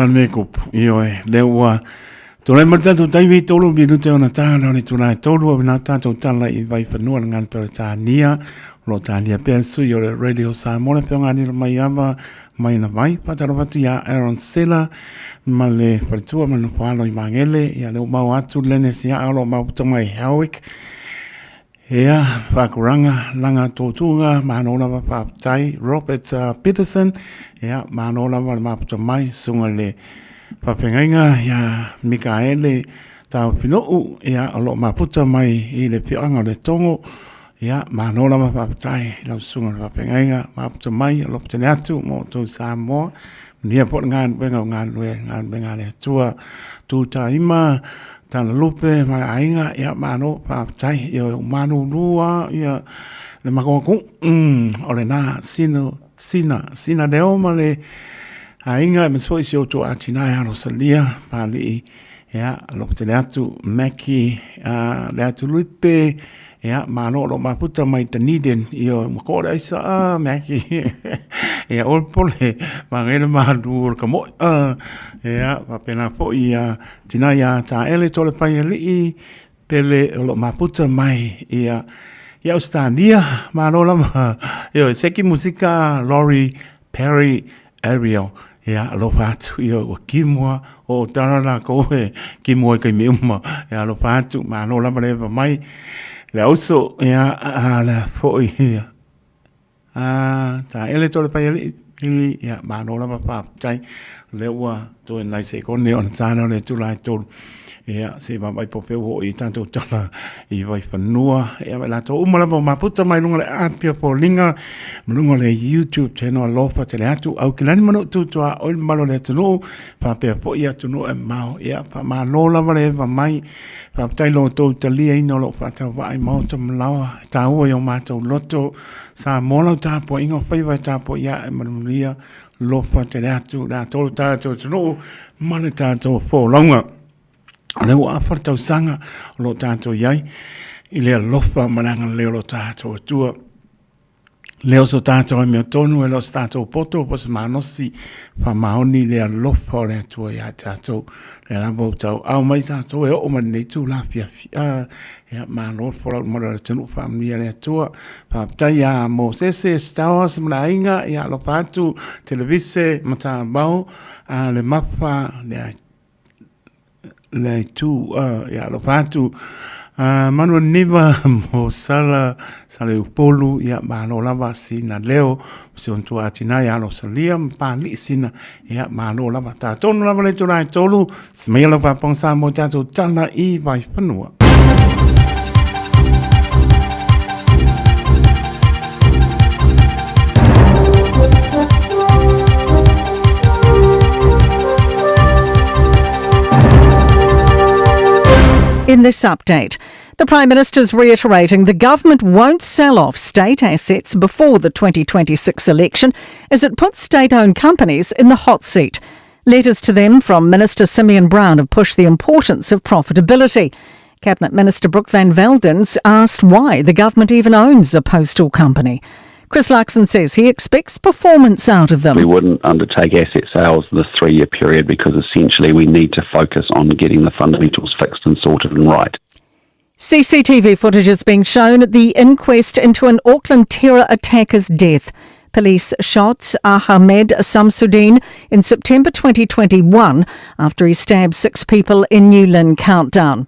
le mea kupu. Ioe, lea ua tulai mai le tatou taimi, 3 minute ona ta lea o le itula e 3, a na tatou tala i Vaifanua le ngana Peretania, o lo o tania pea le sui o le Radio Samoa, le afioga ia Nilo Maiava mai na vai. Faatalofa atu ia Aaron Sela ma le faletua ma le nofoalo i Magele, ia lea ua maua atu Lennis ia o lo o mafuta mai Howick. Ia, Whakuranga, Langa Tōtūnga, mānō lava whāpitai, Robert Peterson, ia, mānō lava le maputa mai, sunga le whawhengainga, ia, Mikaele Tauwhinuu, ia, o loo maputa mai i le pioanga o le tongo, ia, mānō lava whāpitai, i lau sunga le whawhengainga, maputa mai, o loo tene atu, mō tō Samoa, nia po ngā wenga o ngā lue, ngā wenga le atua, tū taima, tana lupe ma le aiga, ia malo faafetai, ia o malūlū a ia le makoaku o lena sino sina sina leo ma le aiga e masi foʻi si outou atinā e alosalia paliʻi, ia alofa tele atu Maki le atu luipe, ia malo o loo mafuta mai Dunedin, ia ua koʻo le aisa a Maki ia oe pole magaile malu o le kamoʻi ia faapena foʻi ia tina ia taele tole pai alii pele o loo mafuta mai ia ia Australia malo lava ia seki musika Laurie Perry Ariel ia alofa atu ia ua kimua o tala la ko e kimua kai me uma ia alofa atu malo lava le mai le auso ia a le foi ia a ta ele tole pai ali ili ia malo lava faafetai le ua toe nai sekone ona tāna o le tula e tolu ia se vaavaai popeu hoʻi i tatou tala i Vaifanua ia ma latou uma lava o maputa mai luga o le api o foliga ma luga o le YouTube channel alofa tele atu au kilani ma lou tutua oi le mamalu o le atunuu faapea foʻi atunuu e mamao ia faamalo lava le eva mai faafetai lo outou taliaina o loo faatauvaa i maota ma laoa e taua i o matou loto Samoa lau tapuaiga o faiva e tapuai ae ma le manuia lofa tele atu le atoa o le tatou atunuu ma le tatou folauga. O lea ua afa le tausaga o lo o tatou i ai i le alofa ma le agalelei o lo tatou Atua. Lea o so tatou ai mea tonu e le o se tatou poto po o se malosi faamaoni le alofa o le Atua ia tatou. Lea lava ua tauau mai tatou e oo mai lenei itula afiafi. Ia, malo le folau i le mamalu o le atunuu, faamanuia le Atua. Faafetai ia Mosese Stowers ma le aiga, ia alofa atu Televise Matavao, a le Mafa, le le itu, ia alofa atu Manuel Niva mo Sala Saleupolu, ia malo lava sina leo, si ona tua atina ia alosalia ma palii sina, ia malo lava tatonu lava le itula e 3, se mai lau faafofoga Samoa tatou tala i Vaifanua. In this update, the Prime Minister's reiterating the government won't sell off state assets before the 2026 election as it puts state-owned companies in the hot seat. Letters to them from Minister Simeon Brown have pushed the importance of profitability. Cabinet Minister Brooke Van Velden's asked why the government even owns a postal company. Chris Luxon says he expects performance out of them. We wouldn't undertake asset sales in this 3-year period because essentially we need to focus on getting the fundamentals fixed and sorted and right. CCTV footage is being shown at the inquest into an Auckland terror attacker's death. Police shot Ahmed Samsudeen in September 2021 after he stabbed 6 people in New Lynn Countdown.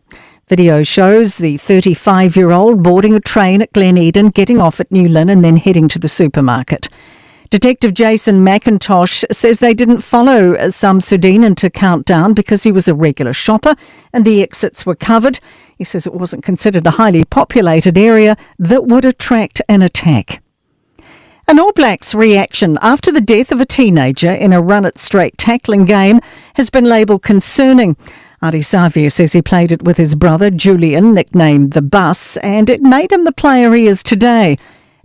Video shows the 35-year-old boarding a train at Glen Eden, getting off at New Lynn and then heading to the supermarket. Detective Jason McIntosh says they didn't follow Samsudeen into Countdown because he was a regular shopper and the exits were covered. He says it wasn't considered a highly populated area that would attract an attack. An All Blacks reaction after the death of a teenager in a run-it-straight tackling game has been labelled concerning. Ardie Savea says he played it with his brother Julian, nicknamed The Bus, and it made him the player he is today.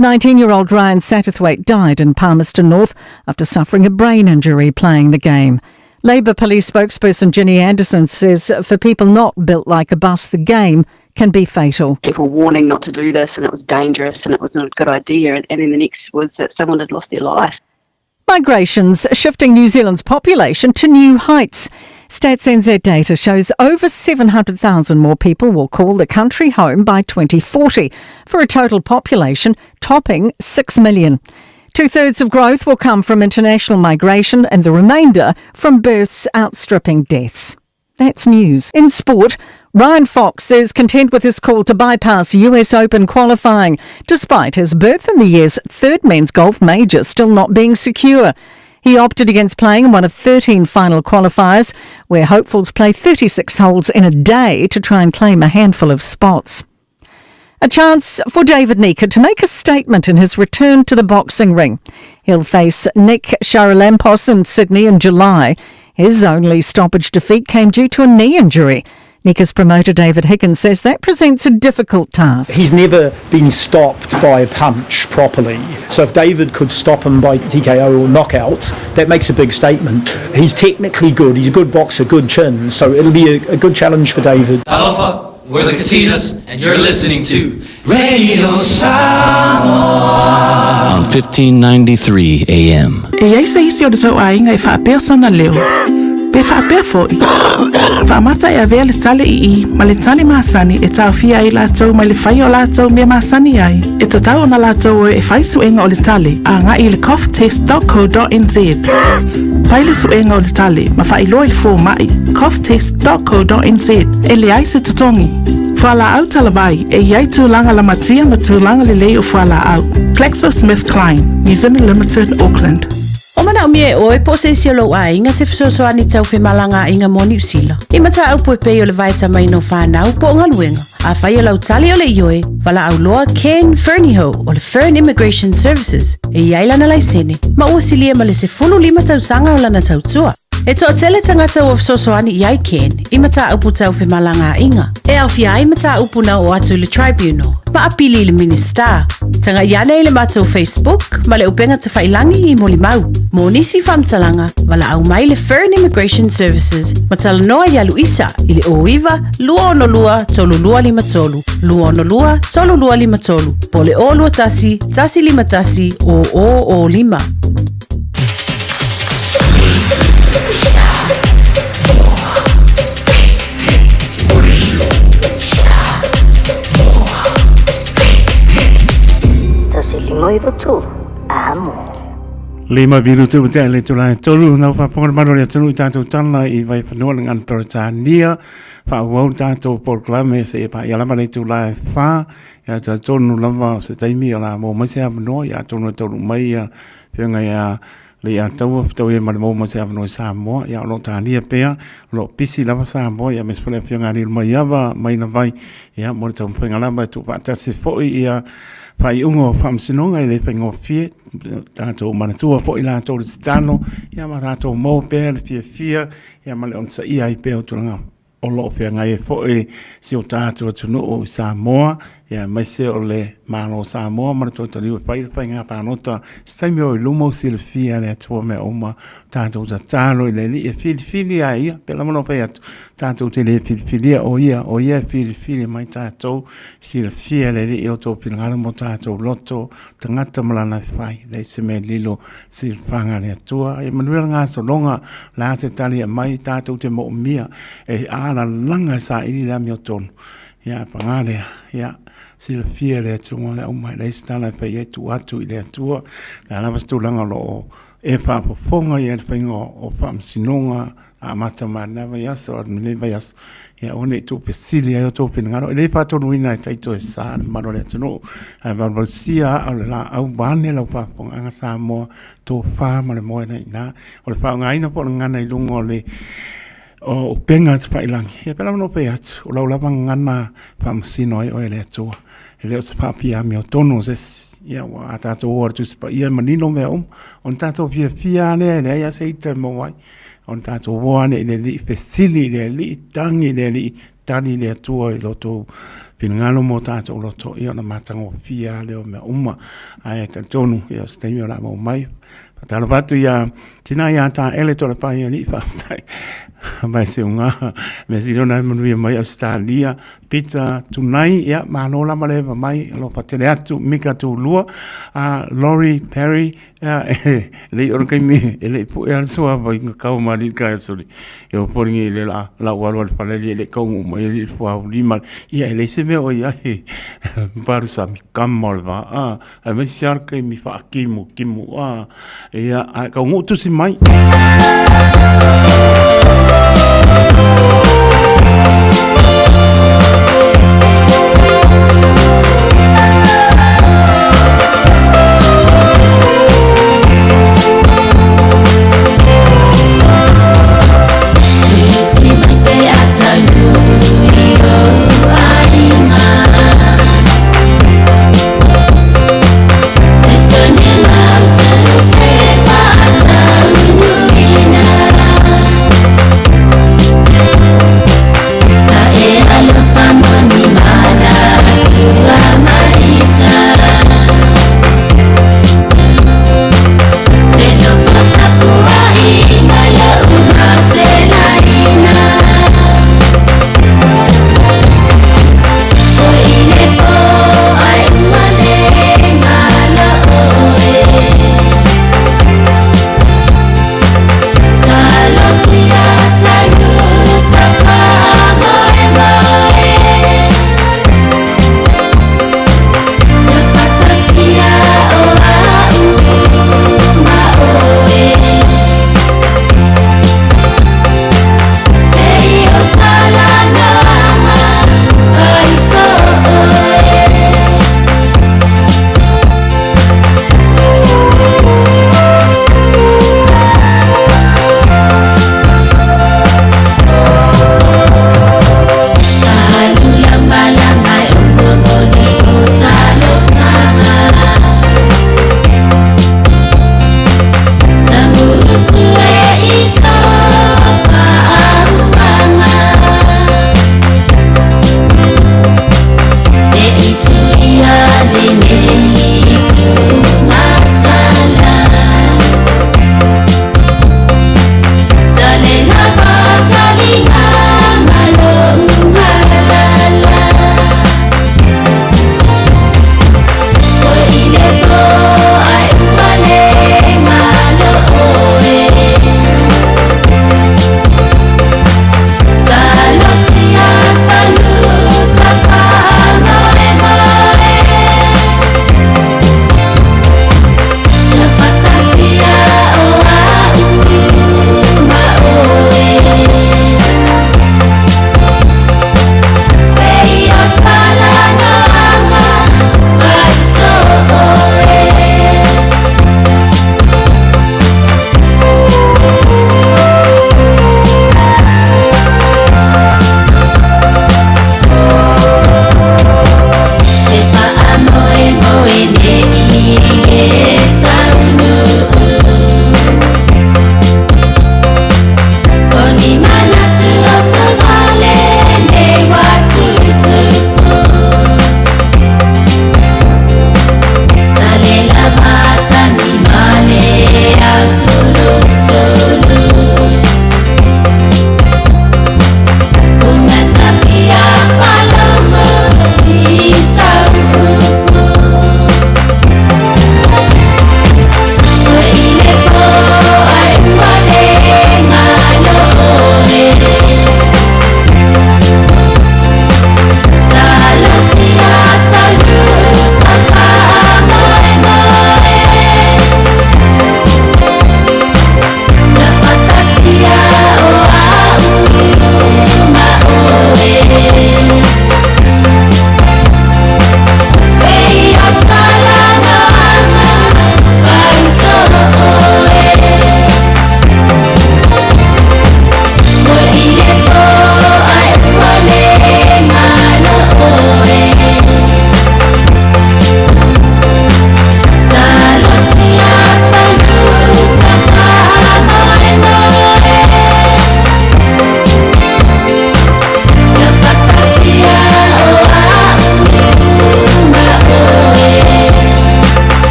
19-year-old Ryan Satterthwaite died in Palmerston North after suffering a brain injury playing the game. Labour Police spokesperson Ginny Anderson says for people not built like a bus, the game can be fatal. People warning not to do this, and it was dangerous and it wasn't a good idea, and then the next was that someone had lost their life. Migration's shifting New Zealand's population to new heights. Stats NZ data shows over 700,000 more people will call the country home by 2040, for a total population topping 6 million. Two thirds of growth will come from international migration and the remainder from births outstripping deaths. That's news. In sport, Ryan Fox is content with his call to bypass US Open qualifying, despite his berth in the year's third men's golf major still not being secure. He opted against playing in one of 13 final qualifiers, where hopefuls play 36 holes in a day to try and claim a handful of spots. A chance for David Nika to make a statement in his return to the boxing ring. He'll face Nick Charalampos in Sydney in July. His only stoppage defeat came due to a knee injury. Nika's promoter David Higgins says that presents a difficult task. He's never been stopped by a punch properly. So if David could stop him by TKO or knockout, that makes a big statement. He's technically good. He's a good boxer, good chin. So it'll be a, a good challenge for David. Talofa, we're the Katinas, and you're listening to Radio Samoa on 1593 AM. E iai se isi o le tou aiga e faapea sona leo, pe faapea foi, faamata e avea le tale ii ma le tale masani e taofia ai latou mai le faia o latou mea masani ai. E tatau ona latou o e fai suega o le tale agai i le coughtest.co.nz. Fai le suega o le tale ma faailoa i le fomai coughtest.co.nz e leai se totogi. Fualaau talavai e i ai tulaga lamatia ma tulaga lelei o fualaau. GlaxoSmithKline, New Zealand Limited, Auckland. O manaomia e oe po o se isi o lou aiga se fesoasoani tau femalagaaiga mo Niu Sila. I mataupu e pei o le vaetamaina o fanau po o galuega. Afai o lau tali o le ioe, valaau loa Ken Fernihough o le Fern Immigration Services e i ai lana laisene ma ua silia ma le 15 tausaga o lana tautua. E toatele tagata ua fesoasoani i ai Ken i mataupu tau femalagaaiga, e aofia ai mataupu na oo atu i le Tribunal ma apili i le Minisita. Tagai ane i le matou Facebook ma le upega tafailangi i molimau. Mo nisi faamatalaga, valaau mai le Fern Immigration Services ma talanoa iā Luisa i le 09 262 3253, 262 3253, po o le 021 151 0005. 153, amo. Lima vilu tu te le tula tolu na whaponga mano le tonu i tātou tala i vai whanua le ngana Peretania wha uau tātou porokalame se e pa ia lava le tula e wha ia tā tonu lava o se taimi o la mō mai se awanoa ia tonu e tonu mai ia whiunga ia le ia taua whitau ia ma le mō mai se awanoa i Samoa ia o lo tānia pea o lo pisi lava Samoa ia mes pole whiunga ni mai ava mai na vai ia mo le tau whainga lava e tu whaatasi foi ia faaiuga o faamasinoga e le faigofie tatou manatua foi latou le tatalo ia ma tatou maua pea le fiafia ia ma le onosaia ai pea o tulaga o lo o feagai ai foi si o tatou atunuu i Samoa ia aemaise o le Malo o Samoa ma le toe taliu e fai le faiga palota se taimi o i luma o silafia e le Atua mea uma tatou tatalo i le Alii e filifili a ia pea lava ona fai atu tatou te le filifilia o ia o ia e filifili mai tatou silafia e le Alii o tou finagalo mo tatou loto tagata ma lana fai leai se mea lilo silafaga le Atua ia manuia le gasologa la se tali aumai tatou te moomia e alalaga e saili le amiotonu ia paga lea ia silafia e le Atua mea uma e leai se tala e fai ai tuu atu i le Atua le a lava se tulaga o lo o e faafofoga i le faiga o faamasinoga amata mai lena vaiaso a lenei vaiaso ia aua ne i tuufesili ai outou finagalo e le faatonuina e taito e sa le mamalu o le atunuu ae valuvalusia aa o le laau vaeane lau faafofogaaga Samoa tofa ma le moena i ina o le faaaogaina foi o le gagana i luga o le o upega tafailagi ia pei lava ona ou fai atu o lau lava gagana faamasino ai oe e le Atua e le o se faapiamiotonu o se isi ia ua a tatou o i le Tusi Paia e manino mea uma ona tatou fiafia lava lea e leai lava se ita e maua ai ona tatou o ane i le Alii, fesili i le Alii, tagi i le Alii, tali le Atua i lo outou finagalo mo tatou loto, ia ona matagofie lava lea o mea uma. Ae talitonu, ia o se taimi o le a maua mai. Faatalofa atu iā Tina iā Taele Toalepai alii faafetai mai se uga mea sili ona e manuia mai Ausetalia Peter Tunai ia malo lava le eva mai alofa tele atu Mika Tulua a Lori Perry ia e lei ona kaimi e lei pue ala suava i kau ma li ka soli e o poli i le la la ua alu fale li le kau mai li fua lima ia e lei se mea o ia e paru sa mi kama o le va a ai mai siar kai mi fa kimu kimu a ia a kau ngu tusi mai.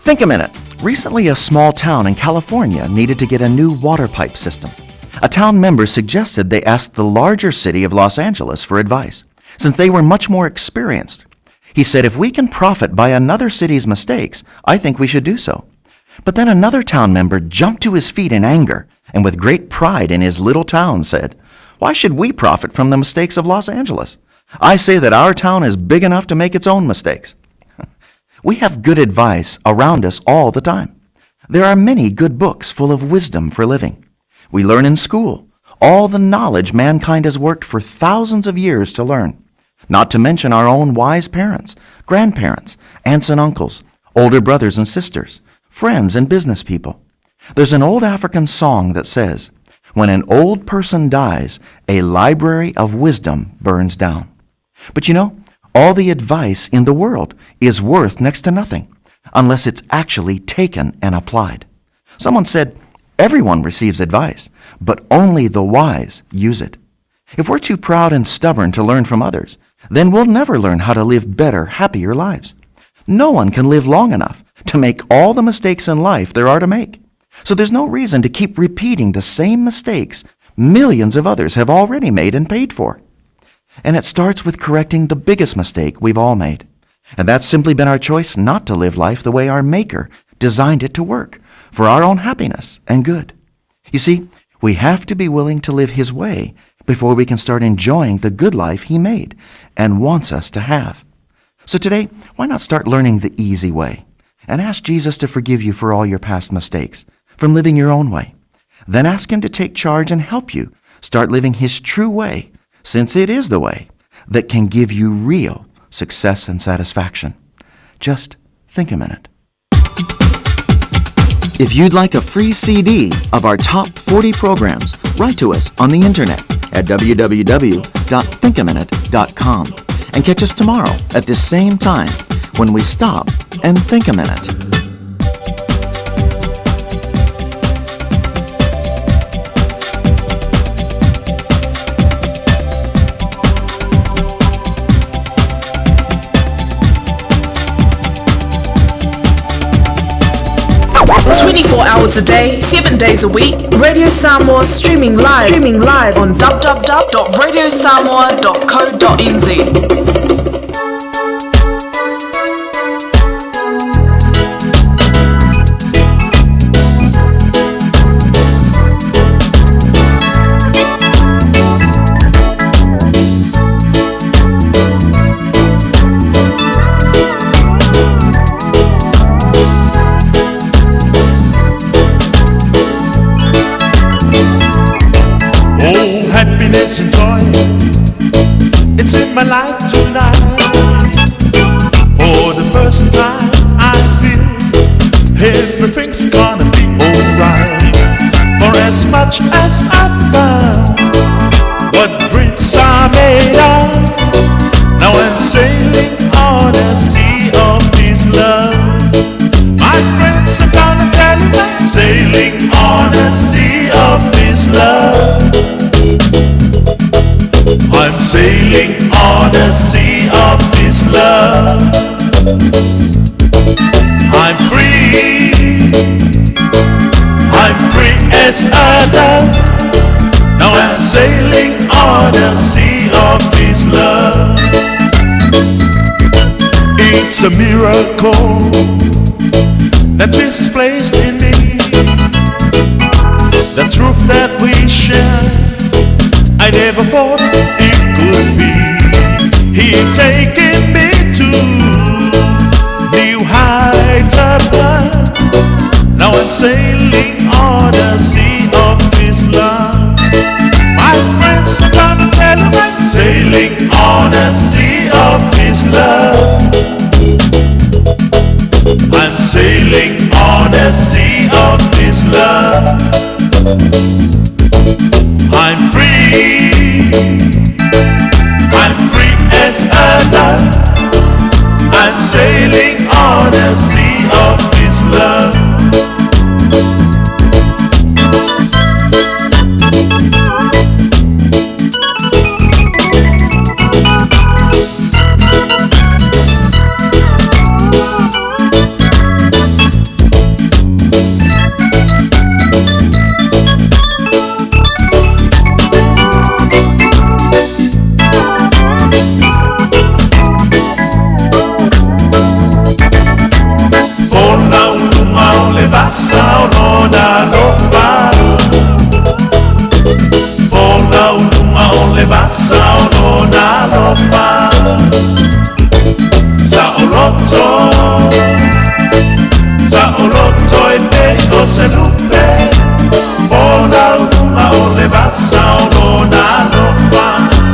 Think a minute. Recently, a small town in California needed to get a new water pipe system. A town member suggested they ask the larger city of Los Angeles for advice, since they were much more experienced. He said, If we can profit by another city's mistakes, I think we should do so. But then another town member jumped to his feet in anger and with great pride in his little town said, Why should we profit from the mistakes of Los Angeles? I say that our town is big enough to make its own mistakes. We have good advice around us all the time. There are many good books full of wisdom for living. We learn in school all the knowledge mankind has worked for thousands of years to learn, not to mention our own wise parents, grandparents, aunts and uncles, older brothers and sisters, friends and business people. There's an old African song that says, When an old person dies, a library of wisdom burns down. But you know, all the advice in the world is worth next to nothing unless it's actually taken and applied. Someone said, Everyone receives advice, but only the wise use it. If we're too proud and stubborn to learn from others, then we'll never learn how to live better, happier lives. No one can live long enough to make all the mistakes in life there are to make. So there's no reason to keep repeating the same mistakes millions of others have already made and paid for. And it starts with correcting the biggest mistake we've all made. And that's simply been our choice not to live life the way our Maker designed it to work, for our own happiness and good. You see, we have to be willing to live His way before we can start enjoying the good life He made and wants us to have. So today, why not start learning the easy way and ask Jesus to forgive you for all your past mistakes from living your own way? Then ask Him to take charge and help you start living His true way, since it is the way that can give you real success and satisfaction. Just think a minute. If you'd like a free CD of our top 40 programs, write to us on the internet at www.thinkaminute.com and catch us tomorrow at this same time when we stop and think a minute. Hours a day, 7 days a week. Radio Samoa streaming live, streaming live on www.radiosamoa.co.nz. Oh, happiness and joy, it's in my life tonight. For the first time, I feel everything's gonna be alright. For as much as I found what dreams are made of, now I'm sailing on a sea of His love. My friends, I'm gonna tell you I'm sailing on a sea of His love. I'm sailing on a sea of His love. I'm free. I'm free as a dove. Now I'm sailing on a sea of His love. It's a miracle that Jesus placed in me. The truth that we share, I never thought it could be. He taken me to new heights above. Now I'm sailing on the sea of His love. My friends, I'm gonna tell 'em I'm sailing on the sea of His love. I'm sailing on the sea of His love. I'm free. I'm free as a dove. I'm sailing on the sea of His love. lona alofa. Folau luga o le vasa o lona alofa. Saʻoloto, saʻoloto e pei o se lupe. Folau luga o le vasa o lona alofa.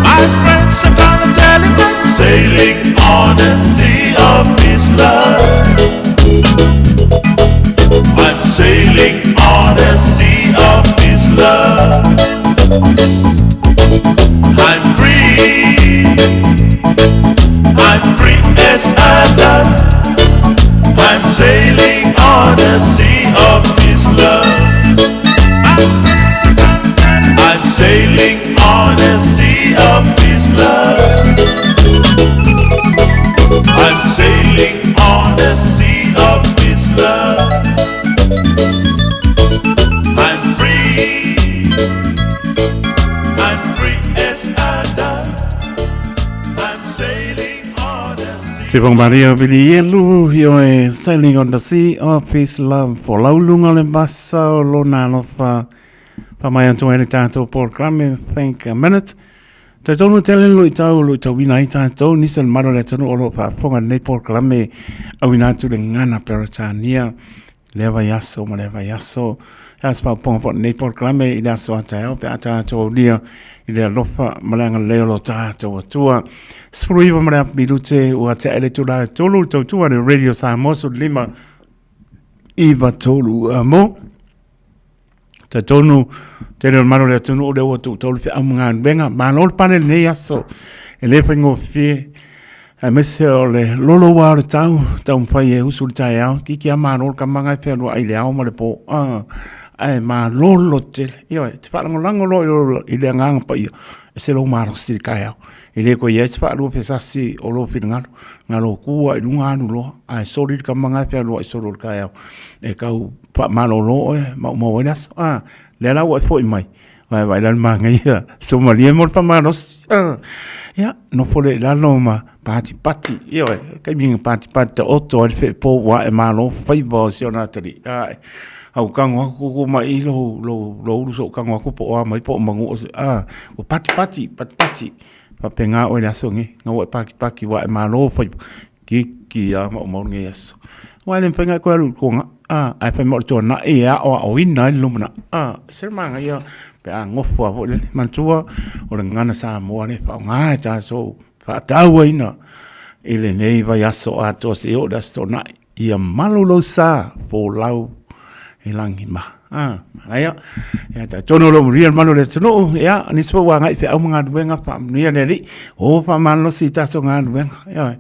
My friends are gonna tell him I'm sailing on the sea of his love. I'm sailing on the sea of his love. I'm free. I'm free as a dove. I'm sailing on the sea of his love. I'm sailing on the sea of his love. I'm sailing on the sea of his love. I'm free. I'm free as a dove. I'm sailing on the sea. Sivong Maria Vilielu, io e Sailing on the Sea of His Love. Po laulunga le vasa o lona alofa. Pa mai atu ai le tātou polokalame, Think a Minute. Te tonu tele lo i tau lo i tauina ai tātou, nisi o le malo le atunu o lo faafofoga lenei polokalame auina atu le gagana Peretania, lea vaiaso ma lea vaiaso. E a se faafofoga foi lenei polokalame i le aso a taeao pe a tātou aulia i le alofa ma le agalelei o lo tātou Atua. 19 ma le afa minute ua tea i le itula e tolu le tautua le Radio Samoa 15 9 3 mo. Talitonu, tele o le malo o le atunuu lea ua tuutaulu feau ma galuega. Malo le pale lenei aso, e le faigofie, aemaise o le loloua o le tau, taumafai e usu le taeao, kiki a malo le kamaga e fealuai i le ao ma le po, ah, ae malolo tele. Ioe, te faalagolago loa i le agaga paia, e se lou malosi i le taeao. E le koe i ai se faalua fesasi o lou finagalo, galo kua i luga alu loa, ae soli le kamaga e fealuai solo i le taeao. E kau faamalolo oe maumau ai le aso. A, lea la ua e foi mai, vae vaai la le manaia somalie mo le faamalosi. A, ia, nofo lea i lalo ma patipati, ioe, taimi na patipati taoto ai le feepo ua ae malo faiva o si ona atalii. A, au tago atu tutu mai i lou, lou, lou ulu sou tago atu po o a mai po o manu o se, a, ua patipati, patipati. Faapena oe i le aso nei, na ua e patipati ua ae malo faiva. Kiki a maumau lenei aso. Aua e le mafai ona e toe alu i le tuanai, a, ae fai ma o le tuanai e aoaoina ai le lumanai, a, ese le manaia pe a nofo lava foi lele. Manatua, o le gagana Samoa lea e faaaoga e tatou faatauaina i lenei vaiaso atoa seia oo i le Aso Toonai. Ia malu lou sa, folau i lagi ma. Ah, manaia. Ia, talitonu o lo o manuia le malu o le atunuu. Ia, nisi foi ua agai i feau ma galuega, faamanuia le Alii. O faamalolosi i tatou galuega. Ia,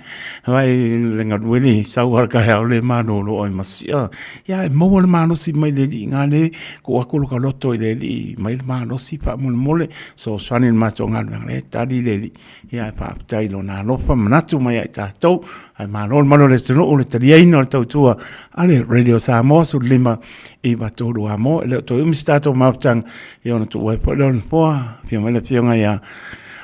vai le galue le sau a le taeao le malolo ai ma sia. Ia, e maua le malosi mai le Alii ngā le tuu atu lo ka loto i le Alii mai le malosi faamolemole. Fesoasoani i le matou galuega le tali le Alii. Ia, e faafetai i lona alofa manatu mai ia i tatou. Ae malo le malu o le atunuu le taliaina o le tautua a le Radio Samoa 15 9 3 a mo. E le o toe umi se tatou mafutaga ia ona tuu ai foi lea o le nofoa. Afio mai le afioga ia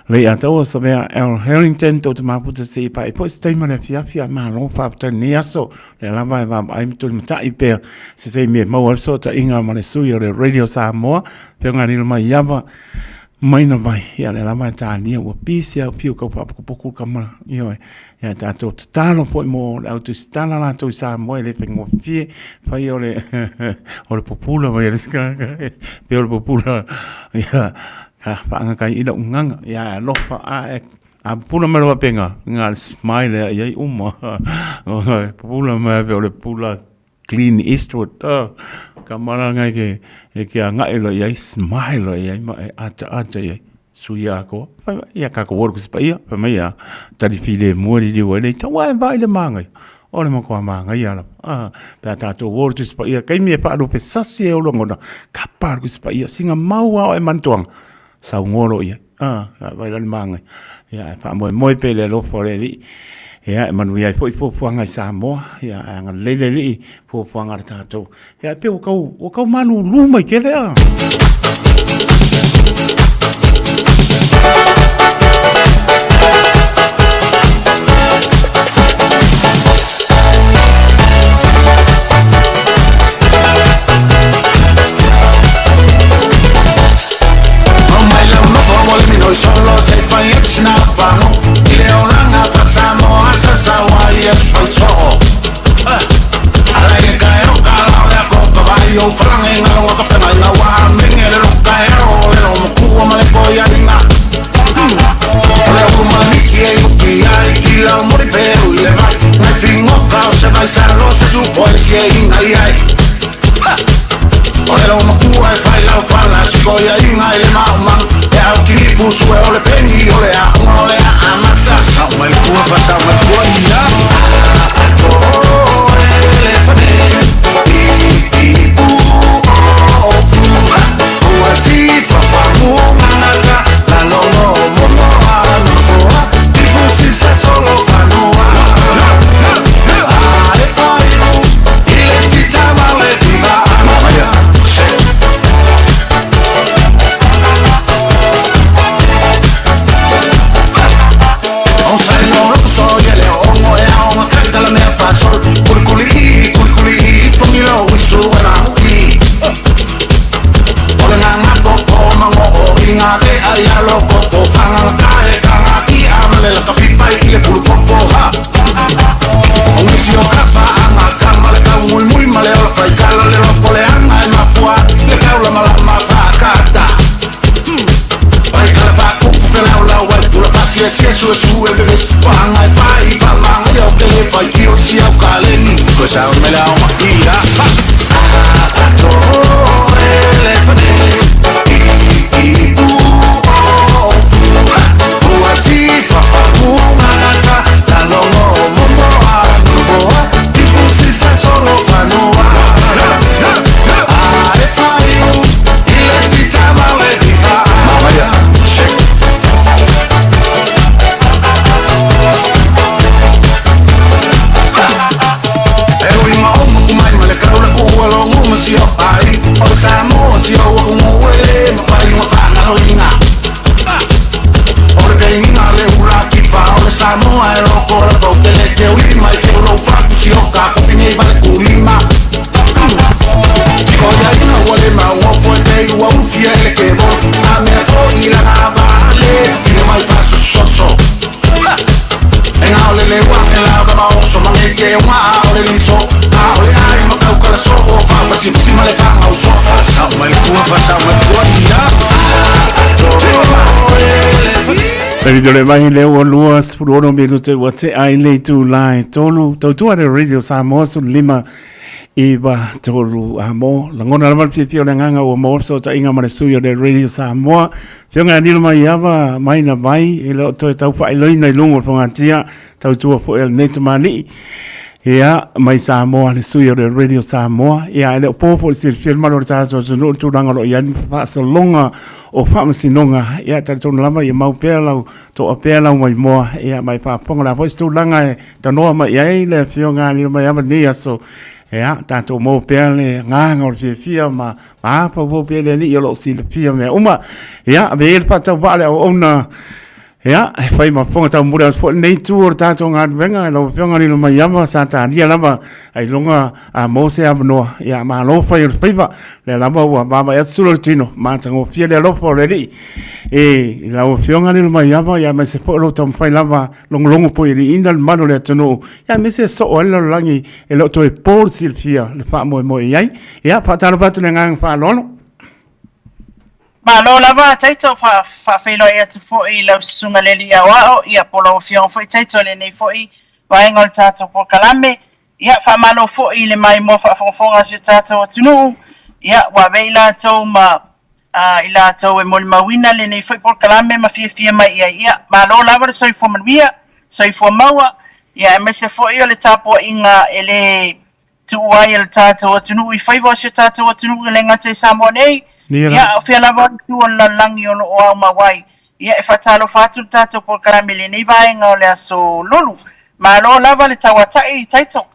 Leiataua Savea L. Harrington, tou te mafuta se i pae foi se taimi o le afiafi a malo faafetai lenei aso. Lea lava e vaavaai ma tulimatai pea se taimi e maua ai le fesootaiga ma le sui o le Radio Samoa, afioga Lilo Maiava mai na vai. Ia lea lava e tānia ua pisi au piu kau faapotopoto kama. Ioe. Ia tatou tatalo foi mo le au tusitala latou i Samoa e le faigofie fai o le o le pupula mai a le isi tagata pei o le pupula ia ka faagaga ai i lau gaga ia e alofa a e a pupula mai loa faapena na o le smile lea i ai uma pupula mai pei o le pupula Clint Eastwood ka malaga e e ke agai loa i ai smile loa i ai ma e ataata i ai sui atoa fai mai ia tatou o i le Tusi Paia fai mai a tali filemu e liliu ai le ita ua e vaai i le manaia o le matua manaia lava pe a tatou o i le Tusi Paia taimi e faalupe sasi ai ou lagona kapa le Tusi Paia sina mau lava o e manatuaga saunoa loa i ai a vaai la le manaia ia ae faamoemoe pea i le alofa o le Alii ia e manuia ai foi fuafuaga i Samoa ia ae agalelei le Alii fuafuaga a le tatou ia pei ua tau ua tau malulu mai tele a. mai sa lo su po le sie inga i ai. O le lau makua e fai lau fala si ko ia inga i le maumang. E au kini fusu e o le pengi o le a unga o le a amata. Sa mai kua fa sa mai kua ia. Ato e le fane i i pu o fu. Ua ti fa fa mu ngata la longo mo mo a no a. Ipu si sa solo fa no a. A e fa iu i le tita ma le viva. Su su e bebes Wanga e fai fa manga yo te le fai ki o si au kaleni Ko sa o mele au ma ia Ato e le fane I i pu o fu Ua ti fa fa mu ngata La longo mo mo a no a I pu si sa solo fa no a A e fai u I le tita ma le viva Mama ia Samoa e loko la fau tele te ulima i te ulo fatu si o ka kofi nei vale kulima. Tiko ia ina ua le maua fo e te ua ulufia e le kevo. A mea fo i la ngā vale fine mai fa sososo. E ngā ole le ua e la va mao so mange ke unga a ole liso. A ole ai makau kala so o fa pasi pasi male fa ngau so. Fa sa mai le kua fa sa mai kua ia. Ato e le fane. Peri le mai le ua lua sefulu ono minute ua tea i le itula e tolu. Tautua le Radio Samoa 15 9 3 a mo. Lagona lava le fiafia o le agaga ua maua fesootaiga ma le sui o le Radio Samoa. Fioga e nilo mai ava mai na vai e le o toe tau faailoina i luga o le fogatia tautua foi a lenei tamalii. Ia, mai Samoa le sui o le Radio Samoa. Ia, e le o po foi le silafia le malu o le tatou atunuu le tulaga o lo o i ai faasologa o faamasinoga. Ia, talitonu lava ia mau pea lau toa pea lau maimoa. Ia, mai faafofoga la foi se tulaga e tanoa mai ai le afioga a Lilo Maiava lenei aso. Ia, tatou maua pea le agaga o le fiafia ma mafaufau pea le Alii o lo o silafia mea uma. Ia, ave ia le faatauvaa le auauna. Ia, e fai ma fofoga taumuli atu foi lenei itu o le tatou galuega i lau Afioga Lilo Maiava sa talia lava ailoga a maua se avanoa. Ia, malo fai o le faiva, lea lava ua vaavaai atu sula o le tino, matagofie le alofa o le Alii i lau Afioga Lilo Maiava, ia aemaise foi o lou taumafai lava logologo poialiiina le mamalu o le atunuu, ia aemaise e soo ai le lalolagi e le o toe po le silafia le faamoemoe i ai. Ia, faatalofa atu i le agaga faaaloalo. Malo lava Taito, faafeiloai atu foi i lau susuga le alii aoao, ia po o lau afioga foi Taito i lenei foi vaega o le tatou polokalame. Ia faamalo foi i le maimoa faafogafoga a si o tatou atunuu, ia ua avea i latou ma i latou e molimauina lenei foi polokalame ma fiafia mai i ai. Ia malo lava le soifua manuia, soifua maua, ia aemaise foi o le tapuaiga e le tuua ai e le tatou atunuu i faiva o si o tatou atunuu e le gata i Samoa nei, ia a o fea lava o le itu o le lalolagi o lo o aumau ai. Ia e faatalofa atu le tatou polokalame i lenei vaega o le aso Lulu. Malo lava le tauatai, Taito.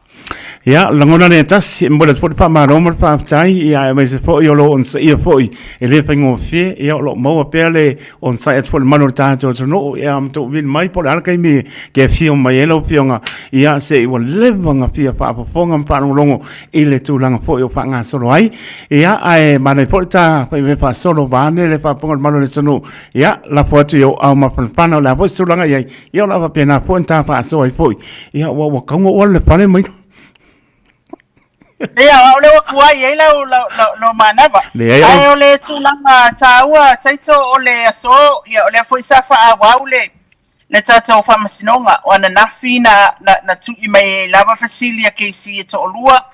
Ia, lagona le tasi, e momoli atu foi le faamalo ma le faafetai, ia aemaise foi o lo o onosaia foi e le faigofie, ia o lo o maua pea le onosai atu foi le malu o le tatou atunuu, ia ma tou vili mai po o le a le taimi e afio mai ai lau Afioga, ia se i ua leva ona fia faafofoga ma faalogologo i le tulaga foi o faagasolo ai. Ia, ae manaia foi le ta faimea faasolo vaeane le faafofoga a le malu o le atunuu, ia, lafo atu i ou ao mafanafana o le a foi se tulaga i ai, ia o le a faapena foi ona ta faasoa ai foi, ia ua ua tau ona ou alu i le fale mai. Ia, o au lea ua tuai ai lau, lau, lau, lau manava. Leai, Ae o le tulaga taua, Taito, o le aso, ia, o lea foi sa faaauau le, le tatou faamasinoga. O ananafi na, na, na tui mai ai lava fesili a KC e toalua,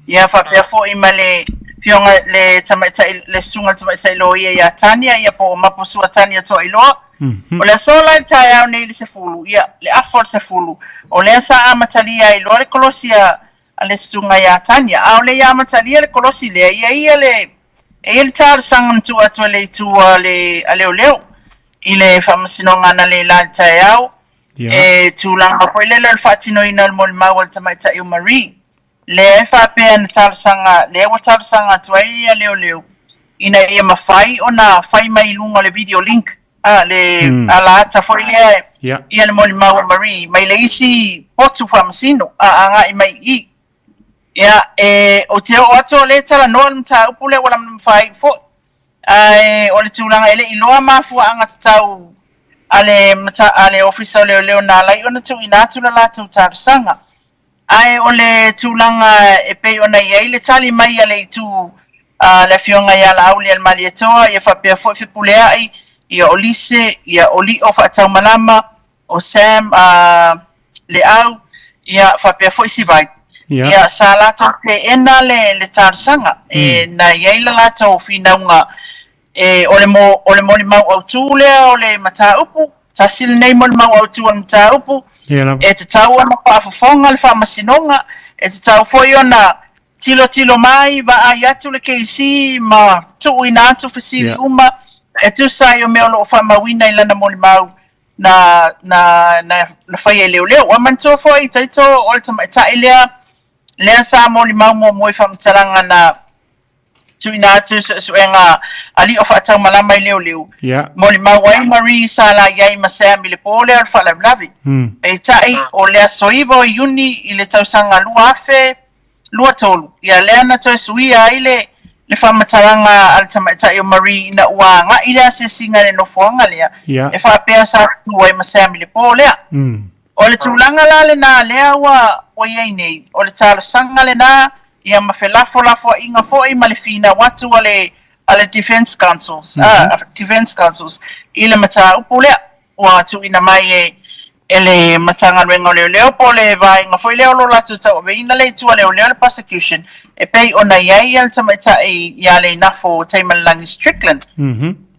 ia faapea foi ma le Afioga le tamaitai, le susuga i le tamaitai loia ia Tania, ia po o Maposua Tania Toailoa. O le aso la i le taeao nei i le 10, ia, le afa o le 10, o lea sa amatalia ai loa le kolosi a, a le susuga ia Tania. A o le i amatalia le kolosi lea, ia ia le, e i ai le talosaga na tuu atu e le itu a le, a leoleo i le faamasinoga analeila i le taeao, e tulaga foi lele o le faatinoina o le molimau a le tamaitai o Marie. Lea e faapea na talosaga, lea ua talosaga atu ai ia leoleo ina ia mafai ona fai mai i luga o le video link, a, le alaata foi lea ia le molimau a Marie mai le isi potu faamasino a agai mai i i. Ia, e, ou te oo atu o lea e talanoa le mataupu lea ua lamalama faaiu foi. Ae o le tulaga e le i iloa mafuaaga tatau a le, a le Ofisa o Leoleo na ala ai ona tuuina atu le latou talosaga. Ae o le tulaga e pei ona i ai le tali mai a le itu a le Afioga ia Laaulialemalietoa, ia faapea foi Fepuleai, ia o Lise, ia o Lio Faataumalama, o Sam a Leau, ia faapea foi Sivai. Ia sa latou teena le, le talosaga, e na i ai le latou finauga E, o le, mo, o le molimau autū lea o le mataupu, tasi lenei molimau autū o le mataupu, e tatau ona faafofoga le faamasinoga, e tatau foi ona tilotilo mai, vaai atu le KC ma tuuina atu fesili uma e tusa ai o mea o lo o faamauina i lana molimau na, na, na, na faia e leoleo. Ua manatua foi, Taito, o le tamaitai lea, lea sa molimau muamua i faamatalaga na tuuina atu i suesuega a Lio Faataumalama i Leoleo, molimau ai Marie sa la i ai ma Sam i le po lea o le faalavelave. Peitai, o le aso 9 o Iuni i le tausaga 2023, ia lea na toe suia ai le le faamatalaga a le tamaitai o Marie ina ua agai le asiasiga i le nofoaga lea e faapea sa tutu ai ma Sam i le po lea. O le tulaga la lena lea ua ua i ai nei, o le talosaga lena, ia ma felafolafoaiga foi ma le finau atu a le a le Defence Councils, a Defence Councils i le mataupu lea ua tuuina mai e e le Matagaluega o Leoleo po o le vaega foi lea o lo latou tauaveina le itu a leoleo le prosecution e pei ona i ai le tamaitai ia Leinafo Taimalelagi Strickland.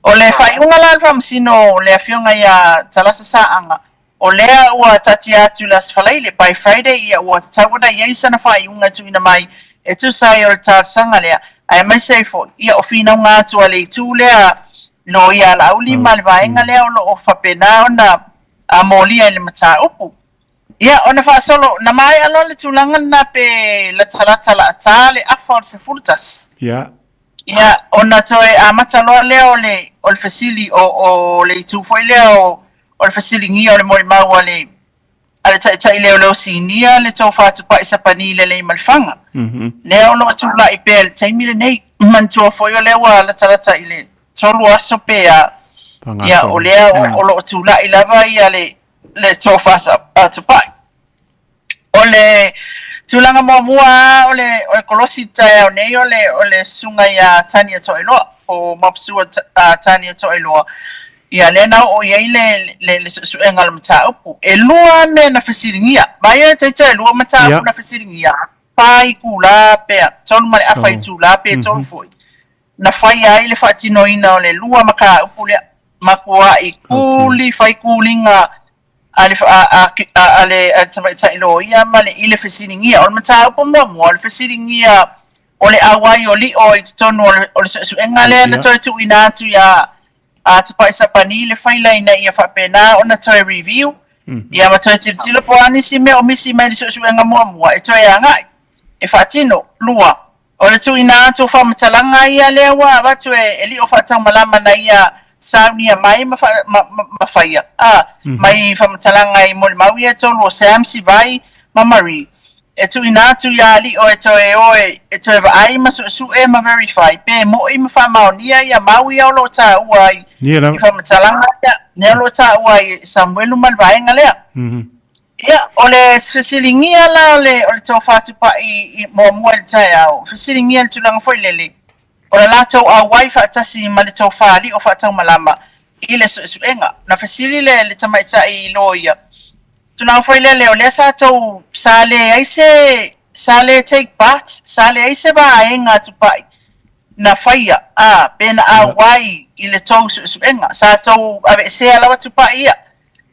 O le faaiuga la a le Faamasino le Afioga ia Talasa Saaga O lea ua taatia atu i le Aso Faraile, by Friday, ia ua tatau ona i ai sana faaiuga e tuuina mai e tusa ai o le talosaga lea, aemaise ai foi, ia o finauga atu a le itu lea loia a Laauli ma le vaega lea o lo o faapena ona molia i le mataupu. Ia, ona faasolo, na maea loa le tulaga lena pe latalata laata le afa o le 11. Ia, ona toe amata loa lea o le, o le fesili, o, o le itu foi lea o, o le fesiligia o le molimau a le, a le taitai leoleo sinia le Tofa Tupai Sapani Leleimalefanga. Lea o lo o tulai pea i le taimi lenei. Manatua foi o lea ua latalata i le 3 aso pe a, ia, o lea o, o lo o tulai lava ia le, le Tofa Tupai. O le tulaga muamua lava o le, o le kolosi i le taeao nei o le, o le susuga ia Tania Toailoa, po o Mapsua Tania Toailoa, ia lea na oo i ai le, le, le suesuega o le mataupu. E lua mea na fesiligia. Vaai e taita e lua mataupu na fesiligia, fa itula pea, tolu ma le afa itula pe tolu foi. Na faia ai le faatinoina o le lua mataupu lea, matuai kuli, fai kuliga a le, a, a, a le, a le tamaitai loia ma le, i le fesiligia. O le mataupu muamua, o le fesiligia o le auai o Lio i totonu o le, o le suesuega lea na toe tuuina atu iā a Tupai Sapani le faila ina ia faapena ona toe review, ia ma toe tilotilo po o a nisi mea o misi mai le suesuega muamua e toe agai e faatino. Lua, o le tuuina atu o faamatalaga ia lea ua avatu e, e Lio Faataumalama na ia saunia mai ma, fa, ma, ma, ma faia, a, mai faamatalaga i molimau ia e tolu o Sam, Sivai ma Marie, e tuuina atu iā Lio e toe o e, e toe vaai ma suesue ma verify pe mo'i ma faamaonia ia mau ia o lo o taua ai i faamatalaga ia, lea o lo o taua ai e Samuelu ma le vaega lea. Ia, o le fesiligia la o le, o le tofa tupai i muamua i le taeao, fesiligia le tulaga foi lele, o le latou auai faatasi ma le tofa Lio Faataumalama i le suesuega. Na fesili le le tamaitai i loia, tulaga foi lele o lea sa tou, sa leai se, sa le take part, sa leai se vaega a Tupai na faia, ā, pe na auai i le tou suesuega. Sa tou aveesea lava Tupai ia.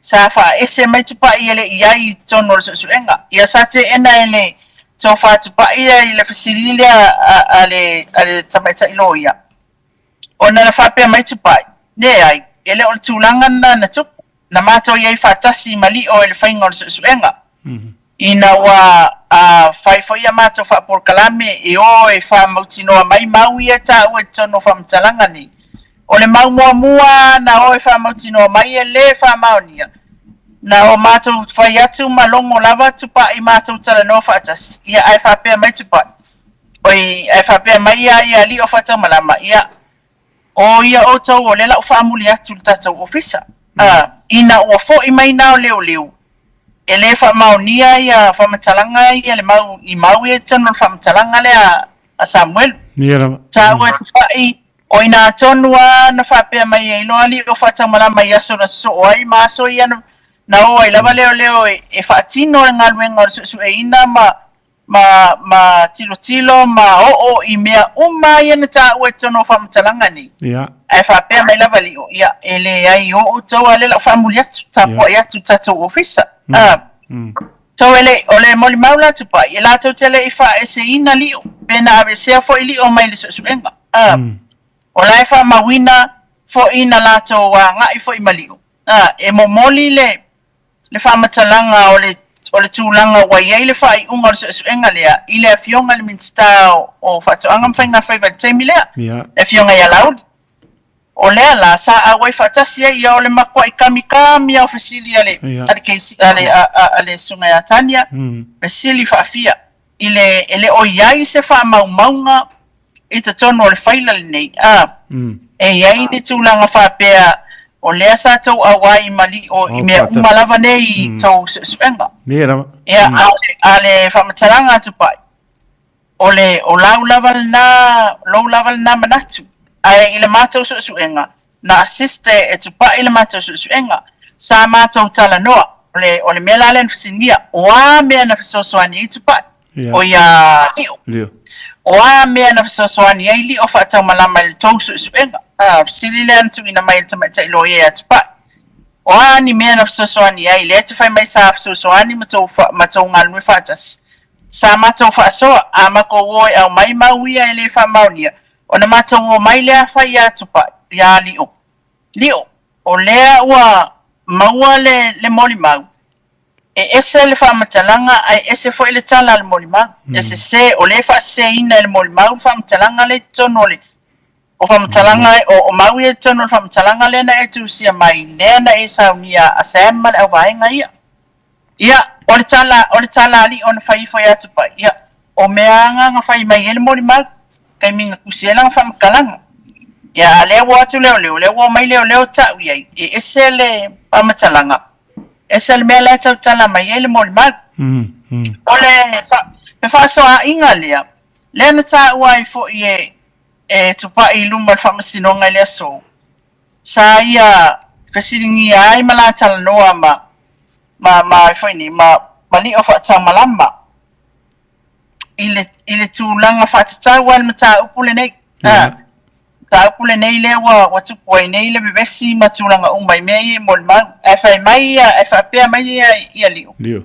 Sa faaese mai Tupai e le i ai i totonu o le suesuega. Ia sa teena e le tofa Tupai ia i le fesili lea a le, a le tamaitai loia. Ona na faapea mai Tupai, Leai, e le o le tulaga lena na tupu. Na matou i ai faatasi ma Lio i le faiga o le suesuega. Ina ua fai foi a matou faapolokalame e o e faamautinoa mai mau ia e taua i totonu o faamatalaga nei. O le mau muamua na o e faamautinoa mai e lē faamaonia, na o matou fai atu ma logo lava Tupai matou talanoa faatasi, ia ae faapea mai Tupai, oi, ae faapea mai ia ia Lio Faataumalama, ia, o ia outou o lea la u faamuli atu i le tatou ofisa. A, ina ua foi mai na o leoleo, e lē faamaonia ia faamatalaga ia le mau i mau ia i totonu o le faamatalaga lea a Samuelu. Ia lava. Taua e Tupai, o inā tonu lava na faapea mai ai loa Lio Faataumalama i aso na sosoo ai ma aso ia na, na o ai lava leoleo e, e faatino le galuega o le suesueina ma ma, ma tilotilo ma oo i mea uma ia na taua i totonu o faamatalaga nei. Ia. Ae faapea mai lava Lio, ia, e leai, o outou a lea la u faamuli atu, tapuai atu i le tatou ofisa. A, so e le, o le molimau la Tupai, e latou te le i faaeseina Lio, pe na aveesea foi Lio mai le suesuega. A, o la e faamauina foi na latou agai foi ma Lio. A, e momoli le, le faamatalaga o le o le tulaga ua i ai le faaiuga o le suesuega lea i le Afioga i le Minisita o Faatoaga ma Faiga Faiva i le taimi lea, le Afioga ia Laauli. O lea la sa auai faatasi ai ia o le matuai kamikami lava o fesili a le a le KC a le a le Susuga ia Tania, fesili faafia i le e le o i ai se faamaumauga i totonu o le faila lenei, a, e i ai ni tulaga faapea o lea sa tou auai ma lio i mea uma lava nei i tou suesuega. Ia lava. Ia, a o le, a le faamatalaga a Tupai, o le, o lau lava lena, lou lava lena manatu, ae i le matou suesuega, na assist e Tupai le matou suesuega, sa matou talanoa, o le, o le mea la lea na fesiligia, o a mea na fesoasoani ai Tupai? O ia Lio. O a mea na fesoasoani ai Lio faataumalama i le tou suesuega? A, fesili lea na tuuina mai e le tamaitai loia ia Tupai. O a ni mea na fesoasoani ai, lea e te fai mai sa fesoasoani ma tou, ma tou galulue faatasi? Sa matou faasoa, a matou o e aumai mau ia e le faamaonia, ona matou omai lea fai ia Tupai, ia Lio. Lio, o lea ua maua le, le molimau, E ese le faamatalaga ae ese foi le tala a le molimau. E sese, o lea e faaseseina e le molimau le faamatalaga lea i totonu o le o faamatalaga o, o mau ia i totonu o le faamatalaga lea na e tusia mai, lea na e saunia a Sam ma le auvaega ia. Ia, o le tala, o le tala a Lio na fai ifo ia Tupai, ia, o mea aga na fai mai ai le molimau, taimi na tusi ai lana faamatalaga. Ia, a lea ua o atu leoleo, lea ua omai leoleo tau i ai, e ese le faamatalaga, Ese le mea la e tautala mai ai le molimau. O le fefaasoaaiga lea, lea na taua ai foi e e Tupai i luma o le Faamasinoga i le aso, sa ia fesiligia ai ma la talanoa ma ma ma foi nei ma ma Lio Faataumalama i le i le tulaga faatatau ai le mataupu lenei. Yeah. Mataupu lenei lea ua ua tupu ai nei le vevesi ma tulaga uma i mea ia i molimau. Ae fai mai ia, ae faapea mai ia ia Lio. Lio.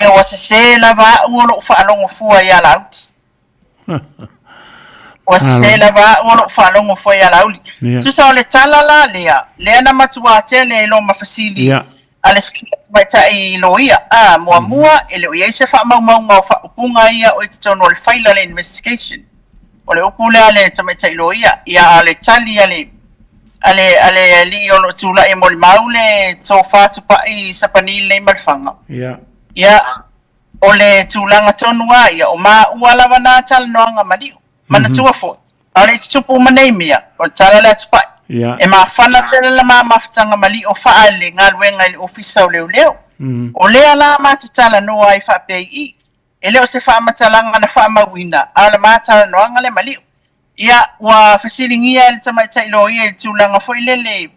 Ia ua sese lava a'u o lo'u faalogo fua ia Laauli. Ua sese lava a'u o lo'u faalogo fua ia Laauli. Yeah. Tusa o le tala la lea, lea na matuā tele ai loa ma fesili Yeah. a le tamaitai loia. A, muamua, e le o i ai se faamaumauga o faaupuga ia o i totonu o le faila o le investigation. O le upu lea a le tamaitai loia, ia a o le tali a le a le a le alii o lo o tulai e molimau le tofa Tupai Sapani lenei ma Lefaga. Ia. Ia, o le tulaga tonu lava ia, o maua lava na talanoaga ma Lio. Manatua foi, a o le i tutupu uma nei mea, o le tala lea a Tupai. Ia. E mafana tele le ma mafutaga ma Lio faa le galuega i le Ofisa o Leoleo. O lea la ma te talanoa ai faapea i i. E le o se faamatalaga na faamauina, a o le ma talanoaga lea ma Lio. Ia, ua fesiligia e le tamaitai loia i le tulaga foi lele.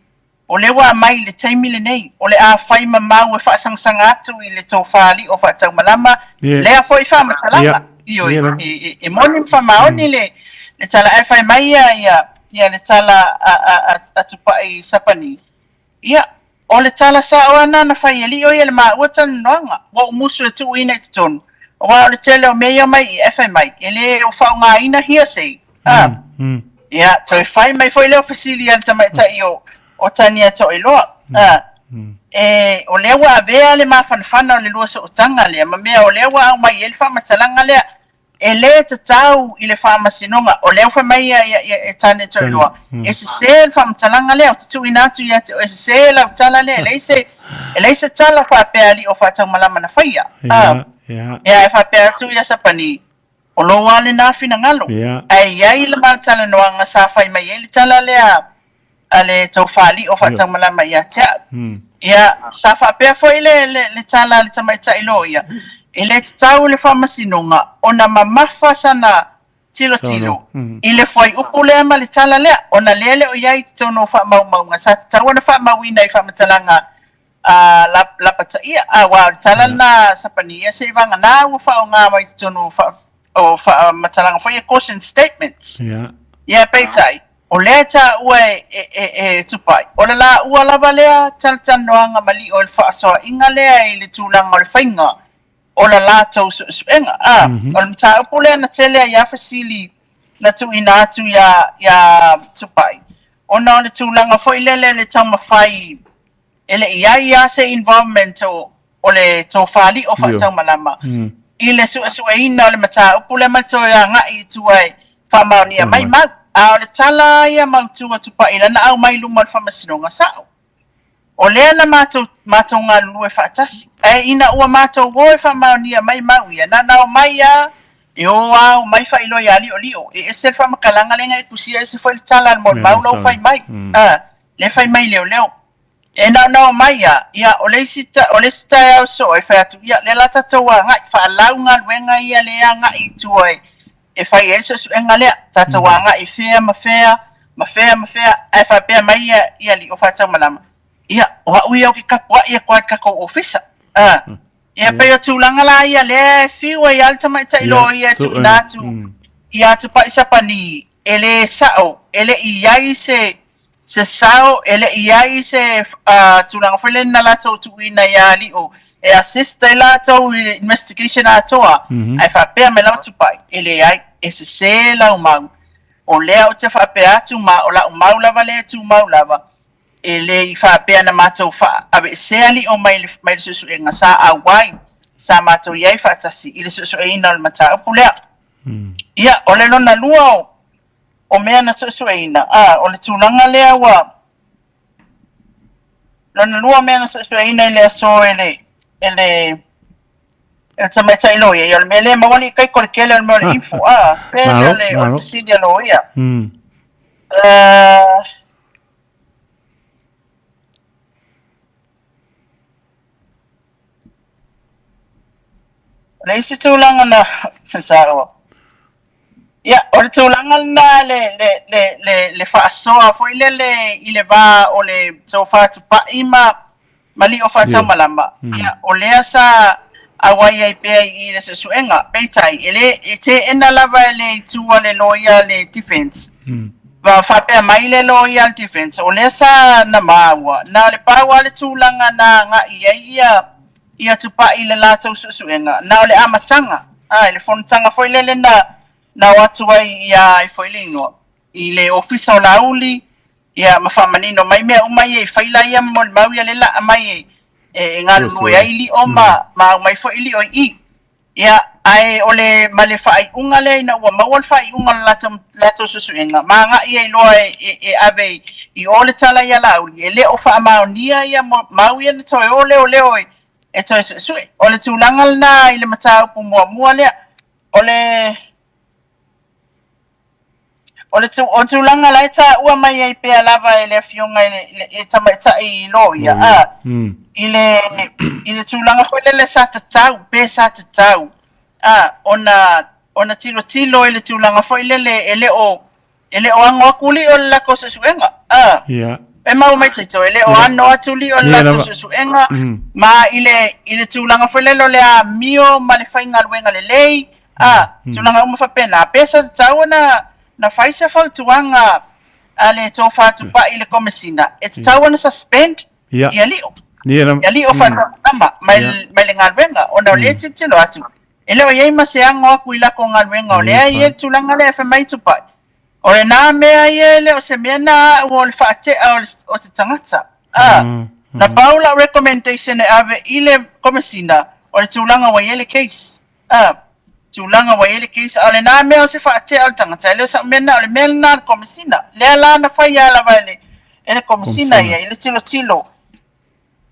O lea ua aumai i le taimi lenei, o le a fai ma mau e faasagasaga atu i le tofa li'o faataumalama lea foi faamatalaga. Ioe, e moni ma faamaoni le tala, ae fai mai ia le tala a Tupai Sapani, ia, o le tala sa'o lava lena na fai e li'o ia i le maua talanoaga, ua ou musu e tuuina i totonu, aua o le tele o mea ia omai i i, ae fai mai, e le o faaaogaina hearsay, a. Ia, toe fai mai foi lea o fesili a le tamaitai o, o Tania Toailoa. A, e, o lea ua avea le mafanafana o le lua sootaga lea ma mea o lea ua aumai ai le faamatalaga lea. E lē tatau i le Faamasinoga, o lea ua fai mai ia, ia, ia e Tania Toailoa, e sesē le faamatalaga lea, ou te tuuina atu ia te oe, e sesē lau tala lea, e leai se, e leai se tala faapea alii o faataumalama na faia. A, ia, e faapea atu ia Sapani, O lou lava lena finagalo. Ae i ai le ma talanoaga sa fai mai ai le tala lea a le Tofa-alii o Faataumalama ia te au. Ia, sa faapea foi le, le, le tala a le tamaitai loia, e le tatau i le Faamasinoga ona mamafa sana tilotilo i le fuaiupu lea ma le tala lea, ona lea e le o i ai i totonu o faamaumauga sa tatau ona faamauina i faamatalaga a lapataia, aua o le tala lena a Sapani, se i vagana ua faaaoga mai totonu o faamatalaga foi ia caution statements. Ia, peitai, o lea e taua e Tupai, o le laua lava lea talatalanoaga ma Lio i le faasoaina lea i le tulaga o le faiga o la latou suesuega. A, o le mataupu lea na tele ai lava fesili na tuuina atu ia Tupai, ona o le tulaga foi lele le taumafai E le i ai lava se involvement o le tofa li'o faataumalama i le suesueina o le mataupu lea ma le toe agai i tua e faamaonia mai mau. A o le tala ia mautu a Tupai lana aumai i luma o le Faamasinoga, sa'o. O lea na matou matou galulue faatasi, ae ina ua matou o e faamaonia mai mau ia, na na omai lava e o a omai faailoa ia Li'oli'o, e ese le faamatalaga lea na e tusia, ese foi le tala a le molimau la ua fai mai. A, lea fai mai leoleo. E naonao mai a, ia, o le isi, o le isi taeao soo e fai atu, ia, lea la tatou agai, faalau galuega ia lea agai i tua e, e fai ai le suesuega lea, tatou agai i fea ma fea, ma fea ma fea, ae faapea mai ia, ia alii o Faataumalama, ia, o au ia ou te tapuai atu lava i le tatou ofisa. A, ia, pei o tulaga la ia lea e fiu ai lava le tamaitai loia e tuuina atu ia Tupai Sapani, e le sao, e le i i ai se se sao, e le i i ai se tulaga foi lea na latou tuuina ia Lio e assist ai latou i le investigation atoa, ae faapea mai lava Tupai, e leai, e sesē lau mau. O lea ou te faapea atu ma o lau mau lava lea e tumau lava, e le i faapea na matou faaveesea Lio mai le mai le suesuega, sa auai, sa matou i ai faatasi i le suesueina o le mataupu lea. Ia, o le lona lua o o mea na suesueina, a, o le tulaga lea ua lona lua mea na suesueina i le aso e le, e le, e le tamaitai loia, ia o le mea lea e maua alii taiko le tele o le mea o le info, a, pe le o le, o le fesili a loia. O le isi tulaga na saoa. Ia, o le tulaga lena le, le, le, le, le faasoa foi lele i le va o le tofa tupai ma, ma lio faataumalama. Ia, o lea sa auai ai pea i le suesuega. Peitai, e le, e teena lava e le itu a le loia le defense. Ma faapea mai le loia a le defense, o lea sa na maua, na o le pau lava le tulaga na agai ai ia ia Tupai i le latou suesuega, na o le amataga, a, i le fonotaga foi lele na na o atu ai ia ai foi le igoa i le ofisa o Laauli, ia ma faamanino mai mea uma ia i faila ia ma molimau ia le laa mai e e galulue ai lio ma ma aumai foi lio i i. Ia, ae o le, ma le faaiuga lea ina ua maua le faaiuga o le latou, latou suesuega, ma agai ai loa e, e, e ave i o le tala ia Laauli, e le o faamaonia ia mau ia na toe o leoleo e, e toe suesue. O le tulaga lena i le mataupu muamua lea. O le, O le o tulaga la e taua mai ai pea lava e le afioga i le, le, le tamaitai loia, a, i le, i le tulaga foi lele sa tatau, pe sa tatau, a, ona, ona tilotilo i le tulaga foi lele e le o, e le o ago atu lio le latou suesuega, a. Ia. E maua mai tatou, e le o ano atu lio i le latou suesuega, ma i le, i le tulaga foi lele o le amio ma le faigaluega lelei, a, tulaga uma faapena. Pe sa tatau ona na fai se fautuaga a le Tofa Tupai i le Komesina, e tatau ona suspend ia lio. Ia lio faatama mai, mai le galuega, ona o lea e tilotilo atu, e le o i ai ma se ago aku i lako galuega, o lea e i ai le tulaga lea e fai mai Tupai. O lena mea ia e le o se mea na a'u o le faate'a o se tagata. A, na pau la'u recommendation e ave i le Komesina o le tulaga ua i ai le case. A, tulaga ua i ai le case, a o lena mea o se faate'a o le tagata, e le o sa'u mea lena, o le mea lena a le Komesina. Lea la na faia lava e le, e le Komesina ia i le tilotilo.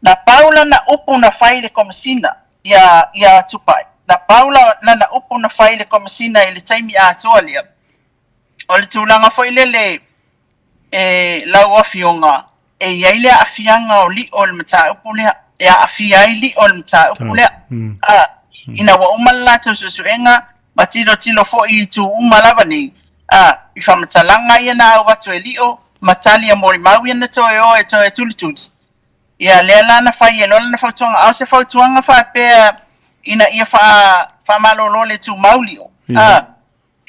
Na pau lana upu na fai i le Komesina ia, ia Tupai. Na pau la, lana upu na fai i le Komesina i le taimi atoa lea. O le tulaga foi lele e lau afioga, e i ai le aafiaga o lio i le mataupu lea, e aafia ai lio i le mataupu lea. A, ina ua uma le latou suesuega ma tilotilo foi i itu uma lava nei, a, i faamatalaga ia na au atu e lio ma tali a molimau ia na toe o e toe tulituli. Ia, lea la na fai e loa lana fautuaga, a o se fautuaga faapea ina ia faa, faamalolo le tumau lio. A,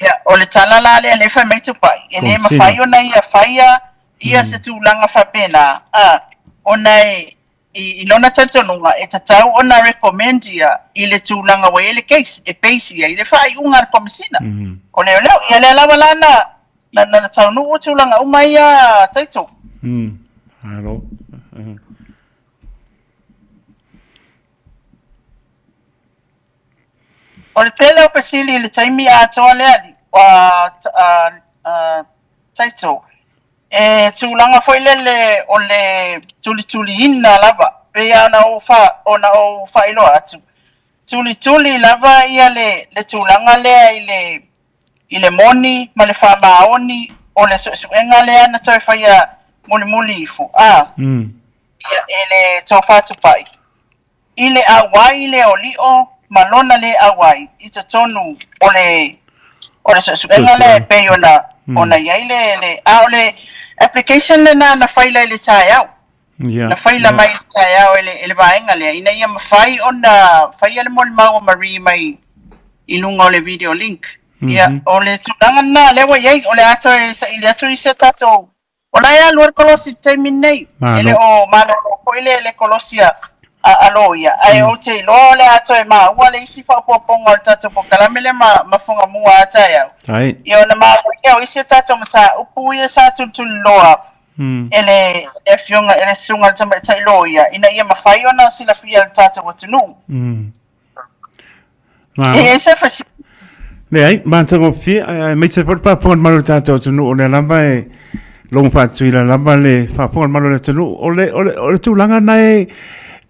Ia, o le tala la lea lea fai mai Tupai, e le mafai ona ia faia ia se tulaga faapena, a, ona e, i, i lona talitonuga, e tatau ona recommend ia i le tulaga ua i ai le case, e base ia i le faaiuga a le Komesina. O leoleo, ia lea lava la na, na, na taunuu tulaga uma ia Taito. Malo. O le tele o fesili i le taimi atoa lea, a Taito, e tulaga foi lele o le tulituliina lava, pei lava ona ou fa, ona ou faailoa atu, tulituli lava ia le, le tulaga lea i le, i le moni ma le faamaoni o le suesuega lea na toe faia mulimuli ifo, a, ia, e le Tofa Tupai. I le auai lea o Lio ma lona le auai i totonu o le o le suesuega lea e pei ona ona i ai le le a o le application lena na faila i le taeao. Na faila mai i le taeao e le e le vaega lea ina ia mafai ona faia le molimau a Marie mai i luga o le video link. Ia, o le tulaga lena lea ua i ai, o le a toe saili atu i se tatou O la e alu ai le kolosi i le taimi lenei. E le o malolo foi le, le kolosi a, a, a loia, ae ou te iloa o le a toe maua le isi faaopoopoga o le tatou polokalame lea ma, ma Fugamua a taeao. Ai. Ia ona maua lea o isi a tatou mataupu ia sa tulituliloa e le, le afioga e le susuga i le tamaitai loia, ina ia mafai ona silafia e le tatou atunuu. E ese fesili. Leai, matagofie, aemaise foi le faafofoga a le Malo o le tatou atunuu, o lea lava e logo faatuila lava le faafofoga a le Malo o le atunuu. O le, o le, o le tulaga na e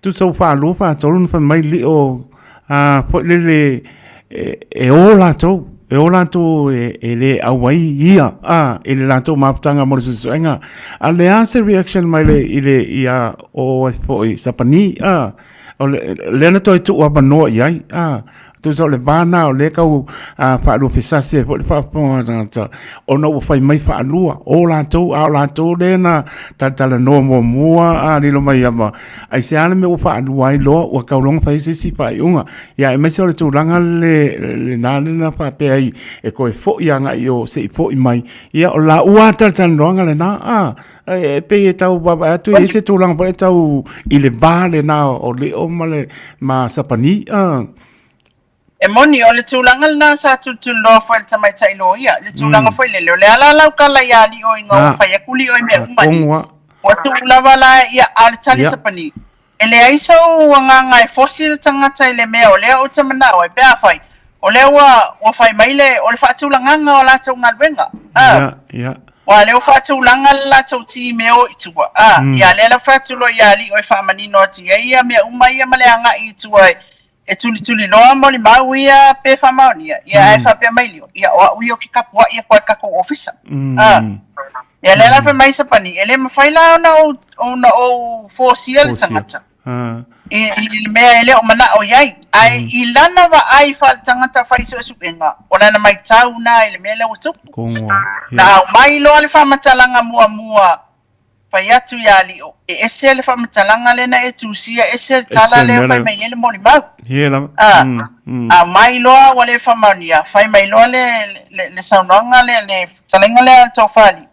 tusa ua faalua, faatolu ona fai mai lio, a, foi lele, e, e o latou, e o latou e, e le auai ia, a, i le latou mafutaga mo le suesuega. A le a se reaction mai le, i le, ia, o ai foi, Sapani, a, O lea na toe tuu avanoa i ai, a, tusa o le va na o lea kau faaluafesasi ai foi le faafofoga a tagata, ona ua fai mai faalua, o latou, a o latou lea na talatalanoa muamua, a, lilo mai lava, aisea le mea ua faalua ai loa, ua tau loga fai se isi faaiuga. Ia, aemaise o le tulaga le, lena lea na faapea ai e toe foi agai i o se i foi mai, ia o laua lava talatalanoaga lena, a. E pei e tau vaavaai atu e i ai se tulaga foi e tau i le va lena o Leo ma le ma Sapani. E moni, o le tulaga lena sa tulituliloa foi e le tamaitai loia, le tulaga foi lele, o le a la lau tala ia Leo ina ua fai atu Leo i mea uma nei, ua tuu lava la ia, a o le tali a Sapani, e leai sou agaga e fosi le tagata i le mea o lea ou te manao ai, pe afai, o lea ua, ua fai mai le, o le faatulagaga o latou galuega, a, Ua lea ua faatulaga le latou team e o i tua, a, ia lea la ua fai atu loa ia Lio e faamanino atu i ai ia mea uma ia ma le agai i tua e tulituliloa molimau ia pe faamaonia, ia ae faapea mai Lio, ia o au ia ou te tapuai atu i le tatou ofisa. A, ia lea la fai mai Sapani, e le mafai la ona ou, ona ou force-ia le tagata. I le mea e le o manao i ai. Ae i lana vaai faaletagata fai suesuega, o lana maitau na i le mea lea ua tupu. Na aumai loa le faamatalaga muamua Fai atu iā Lio, e ese le faamatalaga lea na e tusia, ese le tala Ese lea le ua fai mea mai ai le molimau. Ia lava. A, Mm. a mai loa ua le faamaonia, fai mai loa le, le, le saunoaga lea, le fetalaiga lea a le toafāli'i,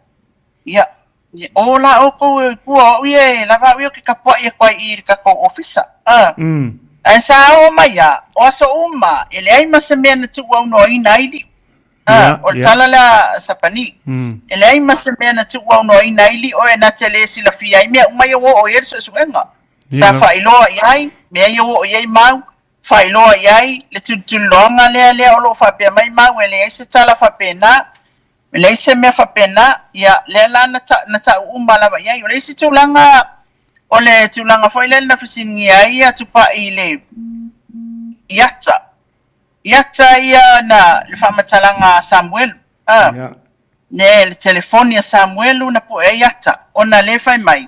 ia, ia, o la outou e tua o au ia e lava au ia ou te tapuai atu ai i i le tatou ofisa. A, Ae sa oo mai lava, o aso uma, e leai ma se mea na tuuaunoaina ai Lio. A, o le tala lea a Sapani. E leai ma se mea na tuuaunoaina ai Lio e na te le silafia ai mea uma ia ua oo i ai le suesuega. Sa faailoa i ai mea ia ua oo i ai mau, faailoa i ai le tulituliloaga lea lea o lo o faapea mai mau e leai se tala faapena, e leai se mea faapena, ia lea la na ta, na tau uma lava i ai. O le isi tulaga, o le tulaga foi lea na fesiligia ai ia Tupai i le i ata. I ata ia na le faamatalaga a Samuelu, a, ne le telefoni a Samuelu na poe ai ata, ona le fai mai,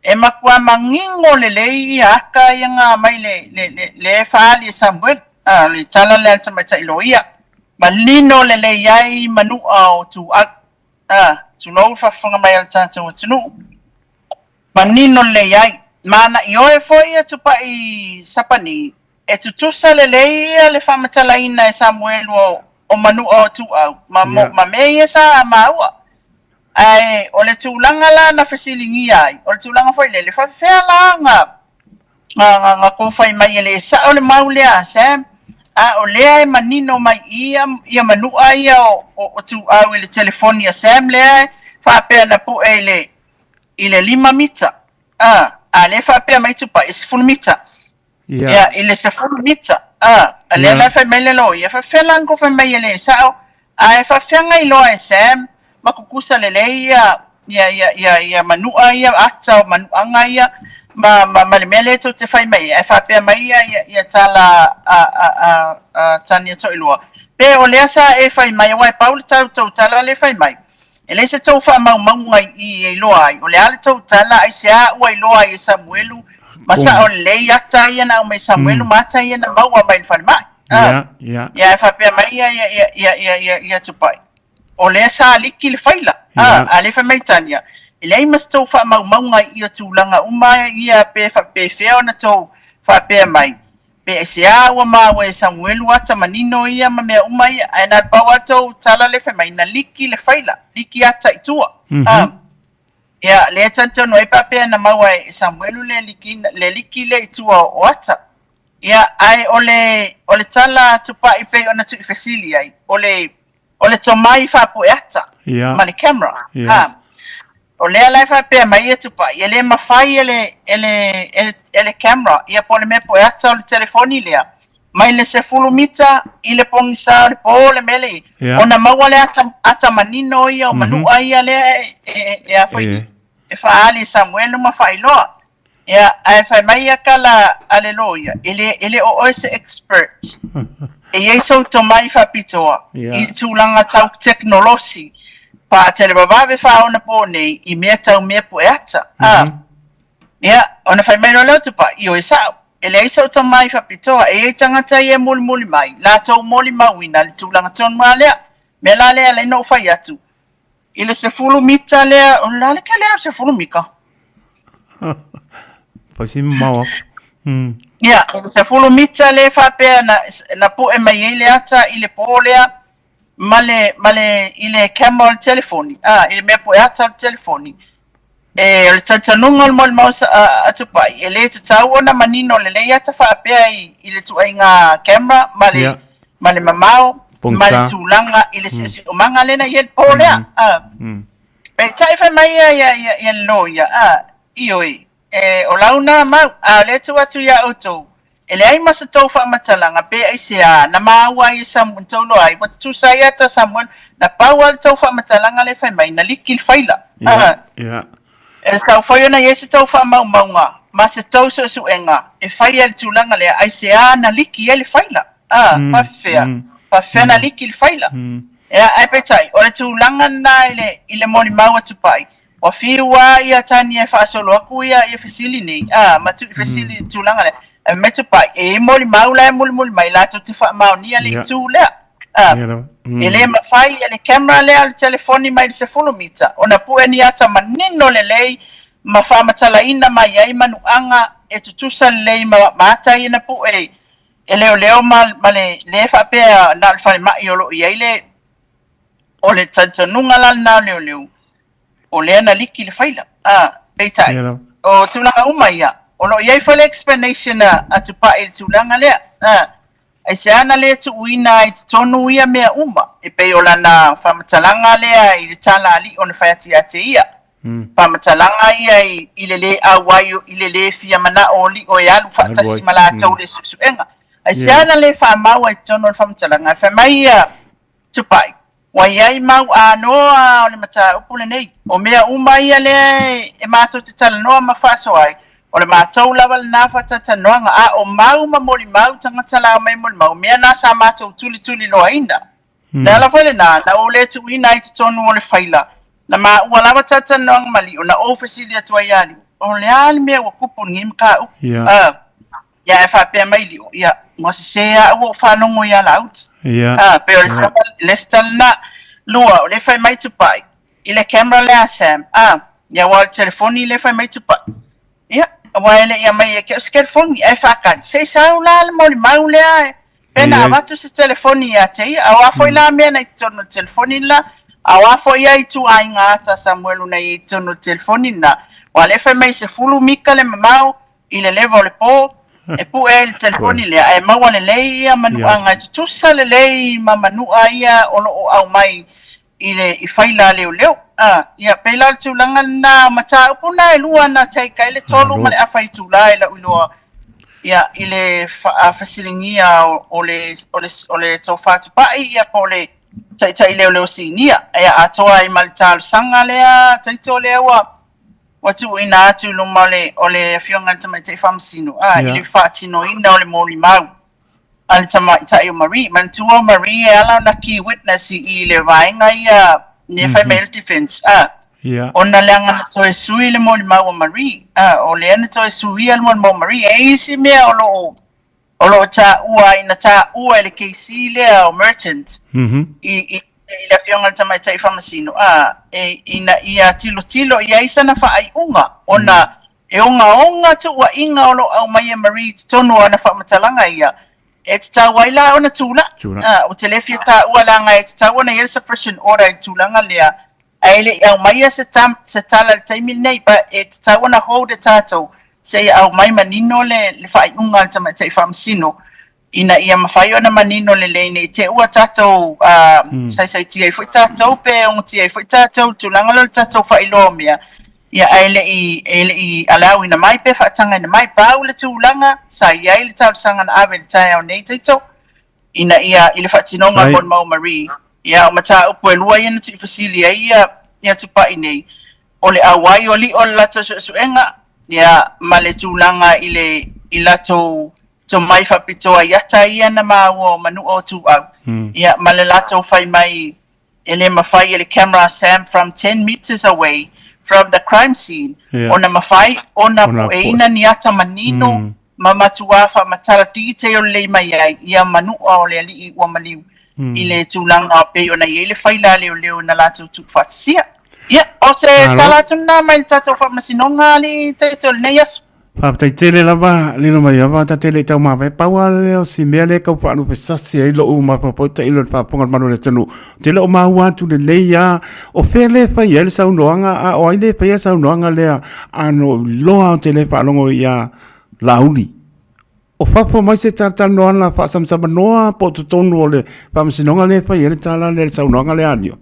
e matua manino lelei ia ata ia na aumai le, le, le, le faaali e Samuelu, a, le tala lea a le tamaitai loia, manino lelei ai manu'a o Tuuau, a, tulou le faafofoga mai a le tatou atunuu. Manino lelei ai. Ma na ioe foi ia Tupai Sapani, e tutusa lelei ia le faamatalaina e Samuelu o, o manu'a o Tuuau, ma, Ia. ma mea ia sa maua. Ae o le tulaga la na fesiligia ai, o le tulaga foi lele, faafefea la ga, ga, ga, ga kou fai mai e le sa'o le mau lea a Sam, a o lea e manino mai i ia, ia manu'a ia o, o, o Tuuau i le telefoni a Sam lea e faapea na pu'e i le, i le lima mita, a, a lea e faapea mai Tupai e 10 mita. Ia, i le 10 mita, a, a lea la e fai mai le loia, faafefea la ona kou fai mai e le sa'o, ae faafefea na iloa e Sam ma tutusa lelei ia, ia, ia, ia, ia manu'a ia, ata o manu'aga ia, ma, ma, ma le mea lea tou te fai mai ai, ae faapea mai ia, ia, ia tala a, a, a, a Tania Toeloa, pe o lea sa e fai mai, aua e pau le tau tou tala lea e fai mai, E leai se tou faamaumauga i i e iloa ai o le a le tou tala, aisea ua iloa ai e Samuelu, ma sao lelei ata ia na aumai Samuelu ma ata ia na maua mai le falemai. Ia, ia. Ia, e faapea mai ia, ia, ia, ia, ia, ia, ia Tupai. O lea sa liki le faila. A lea fai mai Tania, e leai ma se tou faamaumauga i i o tulaga uma ia pe faapefea ona tou faapea mai. Pe aisea ua maua e Samuelu ata manino ia ma mea uma ia, ae na pau a tou tala le fai mai, na liki le faila, liki ata i tua. A, ia, lea e talitonu ai faapea na maua e Samuelu le liki, le liki lea i tua o ata. Ia, ae o le, o le tala a Tupai pei ona tuuifesili ai, o le, o le tomai faapue ata ma le camera. A, o lea la e faapea mai e Tupai, e le mafai e le, e le, e le, e le camera, ia po o le mea pue ata o le telefoni lea, mai le 10 mita i le pogisa o le po le mea lea, ona maua le ata, ata manino ia o manu'a ia lea e, e, e, a foi, e faaali e Samuelu ma faailoa. Ia, ae fai mai ia tala a le loia, e le, e le o oe se expert. E i ai sou tomai faapitoa i tulaga tau tekonolosi, paatelevavave faaonapo nei i mea tau mea pueata. A, ia, ona fai mai loa lea o Tupai, ioe sa'o, e leai sou tomai faapitoa, e i ai tagata ia e mulimuli mai, latou molimauina le tulaga tonu lava lea. Mea la lea e ala ai ona ou fai atu, I le 10 mita lea, o le a le kele o le 10 mita? Pai si mamao aku. Ia, o le 10 mita lea faapea na, na pue mai ai le ata i le pō lea, ma le, ma le, i le camera o le telefoni, a, i le mea pue ata o le telefoni. E, o le talitonuga o le molimau a, a Tupai, e le tatau ona manino lelei ata faapea i, i le tuaiga camera ma le, Ia. ma le mamao, ma le Pogisa. tulaga i le siosiomaga lea na i ai le pō lea. A, peitai fai mai ia, ia, ia, ia le loia, a, ioe, e, o lau na mau, a o lea e tuu atu iā outou, e leai ma se tou faamatalaga pe aisea na maua ai e Samuel, na tou iloa ai, ua tutusa ai ata Samuel, na pau lava le tou faamatalaga lea fai mai, na liki le faila. Ia, ia. E tatau foi ona i ai se tou faamaumauga ma se tou suesuega e fai ai le tulaga lea, aisea na liki ai le faila? A, faafefea? Faafefea na liki le faila? Ea, ae peitai, o le tulaga lena i le, i le molimau a Tupai, ua fiu lava ia Tania e faasolo atu ia, ia fesili nei, a, ma tuuifesili i le tulaga lea. Ae fai mai Tupai, e i ai molimau la e mulimuli mai, latou te faamaonia le itu lea. A, e le mafai e le camera lea o le telefoni mai le 10 mita ona pue ni ata manino lelei ma faamatalaina mai ai manuaga e tutusa lelei ma ma ata ia na pue e leoleo ma ma le lē faapea na o le falemai o loo i ai le o le talitonuga la lenā o leoleo o lea na liki le faila a peitai o tulaga uma ia o loo i ai foi le explanation a Tupai i le tulaga lea a Aisea na lē tuuina ai i totonu ia mea uma, e pei o lana faamatalaga lea i le tala a Liʻo na fai atu ia te ia. Faamatalaga ia i le lē auai i le lē fia manaʻo o Liʻo e alu faatasi ma latou i le suesuega. Aisea na lē faamau ai i totonu o le faamatalaga? E fai mai ia Tupai, Ua i ai mau anoa o le mataupu lenei. O mea uma ia lea e matou te talanoa ma faasoa ai, o le matou lava lenā faatautanoaga, a o mau ma molimau tagata la omai molimau, o mea na sa matou tulituliloaina. O le ala foi lenā, na ou le tuuina ai i totonu o le faila, na maua lava talatalanoaga ma Liʻo, na ou fesili atu ai ia Liʻo, o le a le mea ua kupu i lenei mataupu? A. Ia ae faapea mai Liʻo, ia, ua sesē a'u ua ou faalogo iā Laauli. A, pei o le tala, le isi tala lena. Lua, o lea e fai mai Tupai, i le camera lea a Sam, a, ia aua o le telefoni lea e fai mai Tupai. Ia, aua e le i aumai ia te au se telefoni, ae faatali, se i sau la le molimau lea e, pe na avatu se telefoni ia te ia. A o a foi la mea na i totonu o le telefoni lela, a o a foi ia ituaiga ata a Samuelu na i ai i totonu o le telefoni lena, aua o lea e fai mai e 10 mita le mamao, i le leva o le pō, e pue ai le telefoni lea, ae maua lelei ia manuaga e tutusa lelei ma manua ia o lo o aumai i le i faila a leoleo. A, ia, pei la o le tulaga lena, o mataupu na e lua na take ai le tolu ma le afa itula i la'u iloa, ia, i le fesiligia o le, o le, o le tofa tupai, ia, po o le taitai leoleo sinia, ia, atoa ai ma le talosaga lea, taito lea ua Ua tuuina atu i luma o le, o le Afioga i le Tamaitai Faamasino, a, i le faatinoina o le molimau a le Tamaitai o Marie. Manatua o Marie e ala ona key witness i, i le vaega ia, lea e fai mai ai le defense, a, ona leaga na toe sui le molimau a Marie, a, o lea na toe suia le molimau a Marie. E i ai isi mea o lo o, o lo o taua ai, na taua e le KC lea o Merchant i, i, i le Afioga i le Tamaitai Faamasino, a, e, ina ia tilotilo i ai sana faaiuga, ona e ogaoga tuuaiga o lo o aumai e Marie i totonu o ana faamatalaga ia, e tatau ai la ona tulai. A, ou te le fia taua leaga e tatau ona i ai le suppression order i le tulaga lea, Ae le i aumaia se se tala i le taimi lenei, but e tatau ona hold e tatou seia aumai manino le le faaiuga a le Tamaitai Faamasino ina ia mafai ona manino lelei ne i te i ua tatou saisaitia ai foi tatou pe ogotia ai foi tatou i le tulaga lea o le tatou faailoa o mea, ia ae le i e le i allow-ina mai pe faatagaina mai. Pau le tulaga sa i ai le talosaga na ave i le taeao nei Taito, ina ia i le faatinoga o Molimau Marie, ia o mataupu e lua ia na tuufesili ai ia ia Tupai nei, o le auai o Liʻo i le latou suesuega, ia ma le tulaga i le i latou tomai faapitoa i ata ia na maua o Manua o Tuuau, ia ma le latou fai mai e le mafai e le camera Sam from 10 metres away from the crime scene ona mafai ona pueina ni ata manino ma matuā faamatala detail lelei mai ai ia manua o le alii ua maliu i le tulaga pei ona i ai le faila a leoleo na latou tuufaatasia. Ia, o se tala atu lena mai le tatou faamasinoga alii Taito i lenei aso. Faafetai tele lava Lilo Maiava ta te le i tau mavae pau a lea o si mea lea kau faalupe sasi ai lou mafaufau tailo i le faafofoga a le malu o le atunuu. Ou te le o maua atu lelei a o fea le fai ai le saunoaga a o ai le faia le saunoaga lea ano loa ou te le faalogo ia Laauli. O fafo mai se talatalanoaga faasamsamanoa po o totonu o le faamasinoga lea e fai ai le tala lea le saunoaga lea a Lio.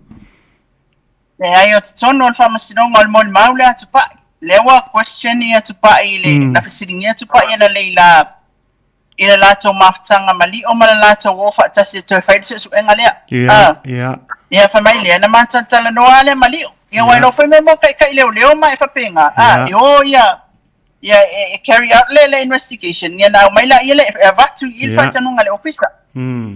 Leai, o totonu o le faamasinoga o le molimau lea a Tupai. Lea ua question ia Tupai i le, na fesiligia Tupai e lalei la i le latou mafutaga ma Lio ma le latou o faatasi e toe fai le suesuega lea. Ia, ia. Ia, fai mai lea, na matou talanoa lava lea ma Lio. Ia, aua e iloa foi mea mo taitai leoleo ma e faapena, a, e o ia, ia e carry out le, le investigation, ia na aumai laia le, e avatu i i le faatanuga a le ofisa.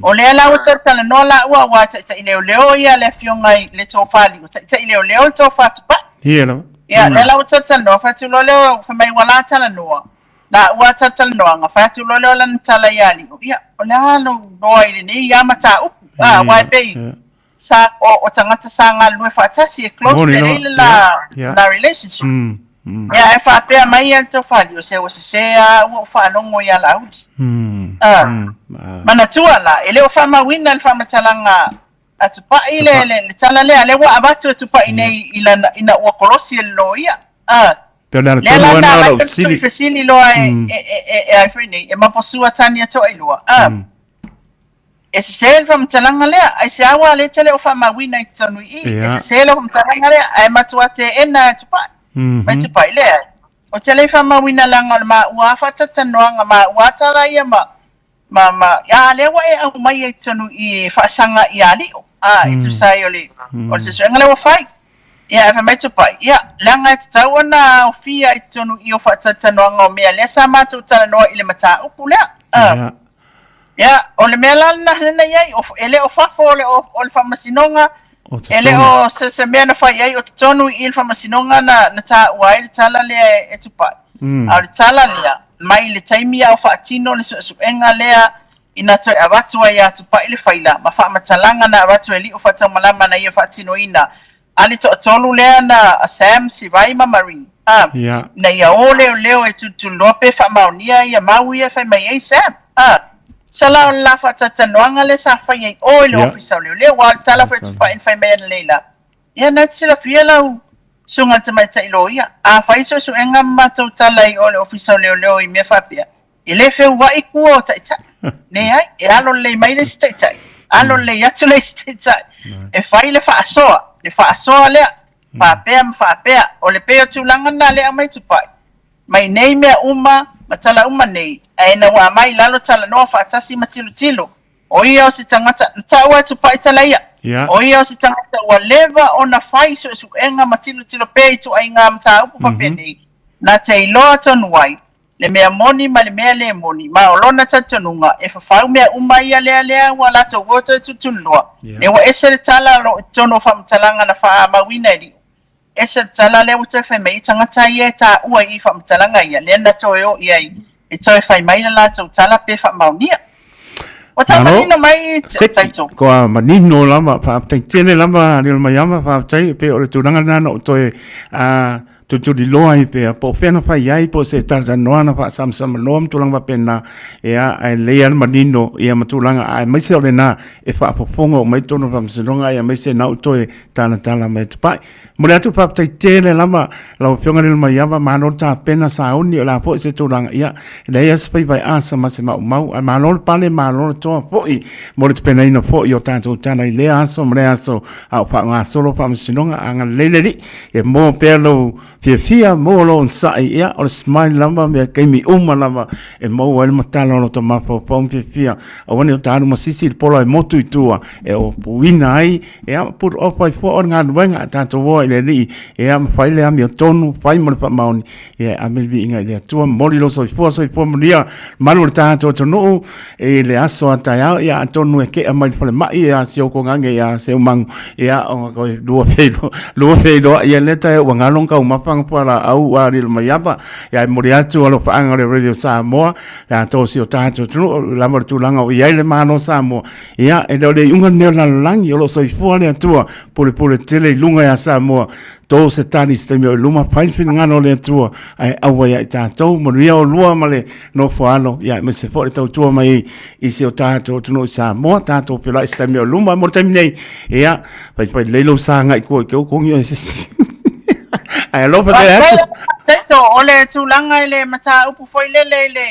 O lea la ua talatalanoa laua aua e taitai leoleo ia le afioga i le tofa Lio, taitai leoleo le tofa Tupai. Ia lava. Ia, lea la ua talatalanoa, fai atu loa lea, fai mai ua la talanoa, laua talatalanoaga, fai atu loa lea o lana tala ia Lio, ia, o le a lou iloa i lenei lava mataupu, a, aua e pei, sa, o, o tagata sa galulue faatasi, e close lelei le la, la relationship. Ia, ae faapea mai ia le Tofa-alii, o se ua sesē lava au ua ou faalogo ia Laauli. A, manatua la, e le o faamauina le faamatalaga a Tupai le, le, le tala lea, lea ua avatu e Tupai nei i lana, ina ua kolosi e le loia. A, Pe o le ala lea la tonu na lena o alai lau ona toe fesili. fesili loa e, e, e, e, e ai foi nei, e maposua tani atoa i lua. A, E sesē le faamatalaga lea, aisea ua le tele o faamauina i totonu i i, e sesē le faamatalaga lea, ae matua teena e Tupai. Mai Tupai, Leai, ou te le i faamauina leaga o le maua faatalatalanoaga, maua tala ia ma, ma, ma, a lea ua e aumaia i totonu i i e faasaga ia Lio, a, e tusa ai o le, o le suesuega lea ua fai. Ia, ae fai mai Tupai, ia, leaga e tatau ona aofia i totonu i o faatalatalanoaga o mea lea sa matou talanoa i le mataupu lea. A. Ia, o le mea la lena lena i ai, o, e le o fafo o le, o, o le faamasinoga, e le o se, se mea na fai ai, o totonu i i le faamasinoga na, na taua ai le tala lea e, e Tupai. A o le tala lea, mai le taimi a o faatino le suesuega lea ina toe avatu ai ia Tupai le faila ma faamatalaga na avatu e Lio Faataumalama na ia faatinoina a le toatolu lea na a Sam, Sivai ma Marie, a, ina ia o leoleo e tulituliloa pe faamaonia ia mau ia e fai mai ai Sam, a. Tusa la o le la faatalatalanoaga lea sa fai ai o i le ofisa o leoleo, aua o le tala foi a Tupai na fai mai analeila, ia na te silafia lau susuga i le tamaitai loia, a fai suesuega ma matou tala i o i le ofisa o leoleo i mea faapea, E le feuaʻi kua o taitai. Leai, e alo lelei mai le isi taitai, alo lelei atu le isi taitai. E fai le faasoa, le faasoa lea, faapea ma faapea. O le pei o tulaga lena lea aumai Tupai. Mai nei mea uma ma tala uma nei, ae ina ua aumai i lalo talanoa faatasi ma tilotilo, o ia o se tagata, na taua e Tupai tala ia, o ia o se tagata ua leva ona fai suesuega ma tilotilo pea i ituaiga mataupu faapenei, na te iloa tonu ai, le mea moni ma le mea lē moni, ma o lona talitonuga, e fafau mea uma ia lea lea ua latou ua toe tulituliloa, lea ua ese le tala o lo o i totonu o faamatalaga na faaamauina e Liʻu. Ese le tala lea ua toe fai mai ai tagata ia e taua i faamatalaga ia, lea na toe o i ai e toe fai mai le latou tala pe faamaonia. Ua tau manino mai Seki, kua manino lava, faafetai tele lava Lilomaiava, faafetai pei o le tulaga lena na ou toe tulituliloa ai pea, po o fea na fai ai, po o se talatalanoa na faasamasama ma tulaga faapena, ia, ae lelei lava le manino ia ma tulaga, aemaise o lena e faafofoga uma ai totonu o le faamasinoga, aemaise na ou toe talatala mai atu pai. Momoli atu le faafetai tele lava lau Afioga Lilomaiava, malo le tapena sauni, o le a foi se tulaga, ia, e leai lava se faiva e asa ma se maumau, ae malo le pale, malo le toa foi mo le tapenaina foi o tatou tala i lea aso ma lea aso, a o faagasolo faamasinoga. Agalelei le Alii, e maua pea lou fiafia, maua lou onosai, ia, o le smile lava mea taimi uma lava e maua ai le matala o lota mafaufau ma fiafia, aua ne i o ta alu masisi i le pola e motu i tua e opuina ai. Ia, put off ai fua o le galuega a tatou oa i le Alii, ia, ma fai le amiotonu, fai mo le faamaoni, ia, e ave le viiga i le Atua, momoli lou soifua, soifua manuia, malu o le tatou atunuu, i le aso a taeao, ia, atonu e kea mai le falemai, ia, si ou kogage, ia, Seumagu, ia, o koe lua feiloai, ia, lea taeao ua galo ona taumafa na fualaau a Lilomaiava, ia, e momoli atu alofaaga o le Radio Samoa, ia, to si o tatou atunuu, lava le tulaga o i ai le Malo o Samoa, Ia, e le o le iuga lenei o le lalolagi, o lo o soifua le Atua, pulepule tele i luga ia Samoa, tō se tali i se taimi o i luma, fai le finagalo o le Atua, ae aua ia i tatou, manuia oulua ma le nofo alo, ia aemaise foi le tautua mai i si o tatou atunuu i Samoa, tatou feiloai i se taimi o i luma, mo le taimi nei, ia, faifai lelei lou sa agai i tua i te uku o se isi. Ae alofa tele atu. Taito, o le tulaga i le mataupu foi lele i le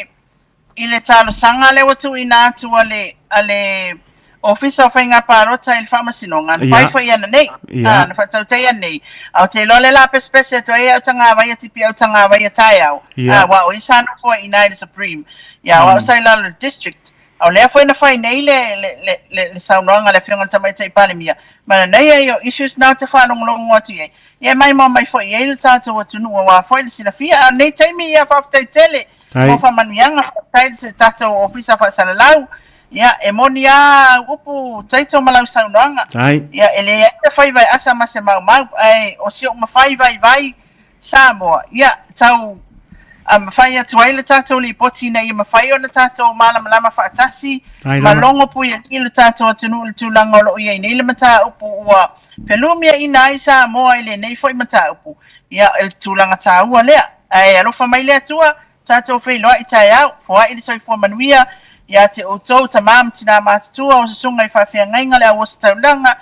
I le talosaga lea ua tuuina atu a le, a le Ofisa o Faiga Palota i le Faamasinoga, na fai foi ananei, a, na faatautaia nei. A ou te iloa lea o le a pesepese atu ai au tagavai a tipi au tagavai a taeao, a, aua o ia sa nofo ai i ina i le Supreme, ia, o au sa i lalo i le District. A o lea foi na fai nei le, le, le, le, le saunoaga a le Afioga i le Tamaitai Palemia, ma nanei ai o issues na ou te faalogologo atu i ai. Ia e maimoa mai foi i ai le tatou atunuu aua foi le silafia. A o lenei taimi, ia, faafetai tele mo faamanuiaga, faafetai i se tatou Ofisa Faasalalau. Ia, e moni lava au upu Taito ma lau saunoaga. Ia, e leai se faiva e asa ma se maumau, ae o si ou mafai vaivai Samoa, ia, tau mafai atu ai le tatou lipoti ina ia mafai ona tatou malamalama faatasi ma logo puialii lo tatou atunuu i le tulaga o lo o i ai nei le mataupu ua felumiaina ai Samoa i lenei foi mataupu. Ia, o le tulaga taua lea. Ae alofa mai le Atua, tatou feiloai taeao, foai le soifua manuia ia te outou tama ma tina matutua o susuga i faafeagaiga le au ositaulaga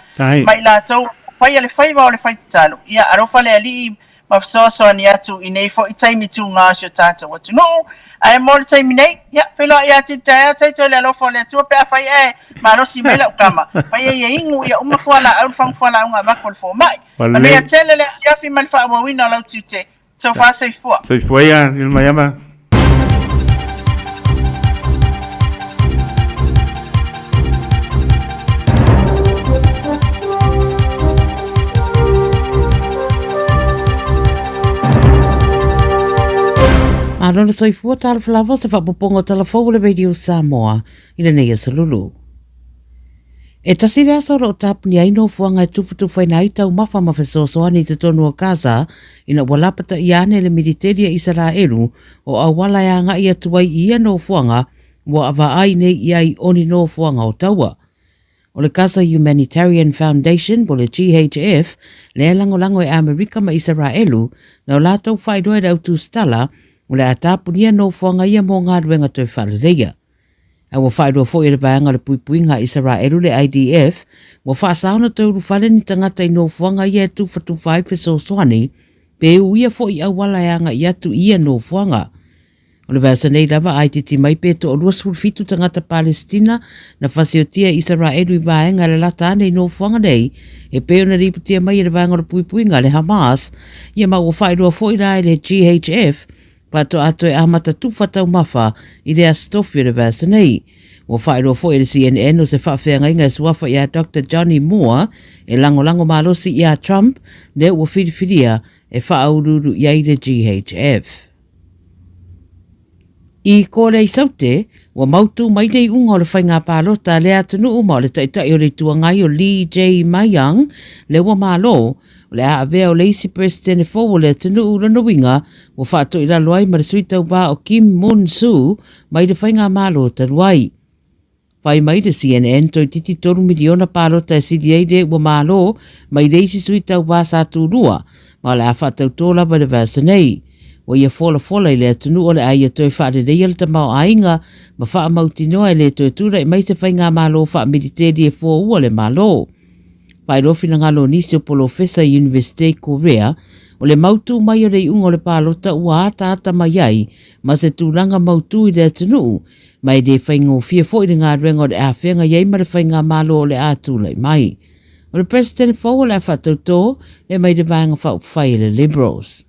ma i latou o faia le faiva o le faitatalo. Ia alofa le Alii ma fesoasoani atu i nei foi taimi tuga o si o tatou atunuu. Ae mo le taimi nei, ia, feiloai atili taeao, taito i le alofa o le Atua pe afai ae malosi mai lau tama, faia ia inu ia uma fualaau le fagu fualaau avatu e le fomai. Manuia tele le afiafi ma le faaauauina o lau tiute. Tofa soifua. Soifua ia, Lilomaiava. Malo le soifua talofa lava se faapopoga o tala fou o le Radio Samoa i lenei aso lulu. E tasi le aso o lo o tapuni ai nofoaga e tufutufaina ai taumafa ma fesoasoani i totonu o Gaza ina ua lapataia ane le militeli a Isaraelu o auala e agai atu ai i ia nofoaga ua vaai nei i ai o ni nofoaga o taua. O le Gaza Humanitarian Foundation po le GHF lea e lagolago e Amerika ma Isaraelu na o latou faailoa i le autusitala o le a tapunia nofoaga ia mo galuega toe faaleleia. A ua faailoa foi e le Vaega o le Puipuiga a Isaraelu le IDF, ua faasa ona toe ulufale ni tagata i nofoaga ia e tufatufa ai fesoasoani, pe uia foi i auala e agai atu i ia nofoaga. O le vaiaso nei lava a itiiti mai pe toa 27 tagata Palesitina na fasiotia e Isaraelu i vaega e lalata ane i nofoaga nei, e pei ona lipotia mai e le Vaega o le Puipuiga, le Hamas, ia ma ua faailoa foi la e le GHF, Faatoa toe amata tufa taumafa i le Aso Tofi o le vaiaso nei. Ua faailoa foi e le CNN o se faafeagaiga e suafa iā Doctor Johnny Moore e lagolago malosi iā Trump lea ua filifilia e faauluulu i ai le GHF. I Kōrea i Saute, ua mautū mai le iuga o le faiga palota a lea atunuu ma o le Taitai o le Itu Agai o Lee Jae-myung lea ua malo O le a avea o le isi Peresetene fou o le atunuu, lona uiga, ua faatoilalo ai ma le sui tauva o Kim Moon-soo mai le faigamalo talu ai. Fai mai le CNN, toeitiiti $3 miliona palota e sili ai le ua malo mai le isi sui tauva sa tulua, ma o le a faatautō lava i le vaiaso nei. Ua ia folafola i le atunuu o le a ia toe faaleleia le tamaoaiga ma faamautinoa e le toe tulai mai se faigamalo faamiliteli e fuaua le Malo. Faailoa finagalo o nisi o polofesa i Iunivesite i Korea, o le mautū mai o le iuga o le palota ua ataata mai ai ma se tulaga mautū i le atunuu, ma e le faigofie foi le galuega o le a feagai ai ma le faigamalo o le a tulai mai. O le President fou o le a faatautō e mai le Vaega Faaupufai a le Liberals.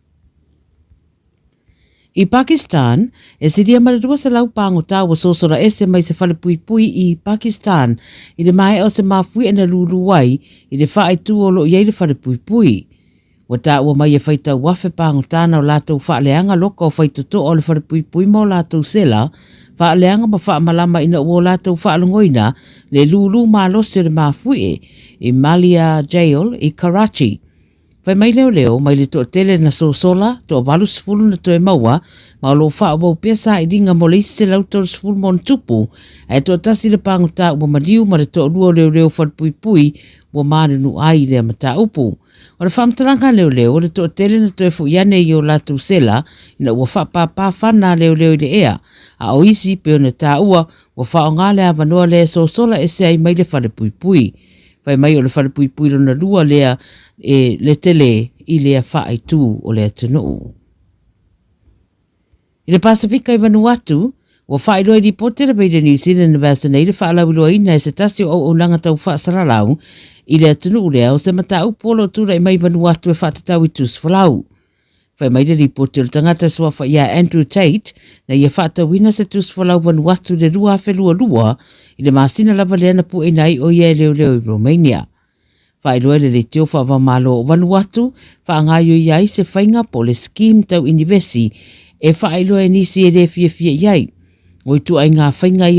I Pakistan, e silia ma le 200 pāgotā ua sosola ese mai se falepuipui i Pakistan i le maea o se mafuie na lūlū ai i le faaitu o lo o i ai le falepuipui. Ua taua mai e faitau afe pāgotā na o latou faaleaga loka o faitotoa o le falepuipui ma o latou sela, faaleaga ma faamalama ina ua o latou faalogoina le lūlū malosi o le mafuie i Malir Jail i Karachi. Fai mai leoleo, mai le toatele na sosola, toa 80 na toe maua, ma o lo o faaauau pea sailiga mo le isi 130 ma ona tupu, ae toatasi le pagota ua maliu ma le toalua o leoleo falepuipui ua manunu ai i lea mataupu. O le faamatalaga a leoleo, o le toatele na toe foi ane i o latou sela ina ua faapāpā fana a leoleo i le ea, a o isi, pei ona taua, ua faaaoga le avanoa lea e sosola ese ai mai le falepuipui. Fai mai o le falepuipui lona lua lea e le tele i lea faaitu o le atunuu. I le Pasefika i Vanuatu, ua faailoa i lipoti a le Radio New Zealand i le vaiaso nei le faalauiloaina e se tasi o auaunaga tau faasalalau i le atunuu lea o se mataupu o lo o tulai mai i Vanuatu e faatatau i tusifolau. Fai mai le lipoti o le tagata suafa iā Andrew Tate na ia faatauina se tusi folau Vanuatu i le 2022 i le masina lava lea na pueina ai o ia e leoleo i Romania. Faailoa e le leitio faava-o-Malo o Vanuatu faagaoioi ai se faiga po o le scheme tau inivesi e faailoa e nisi e le fiafia i ai o ituaiga faiga ia.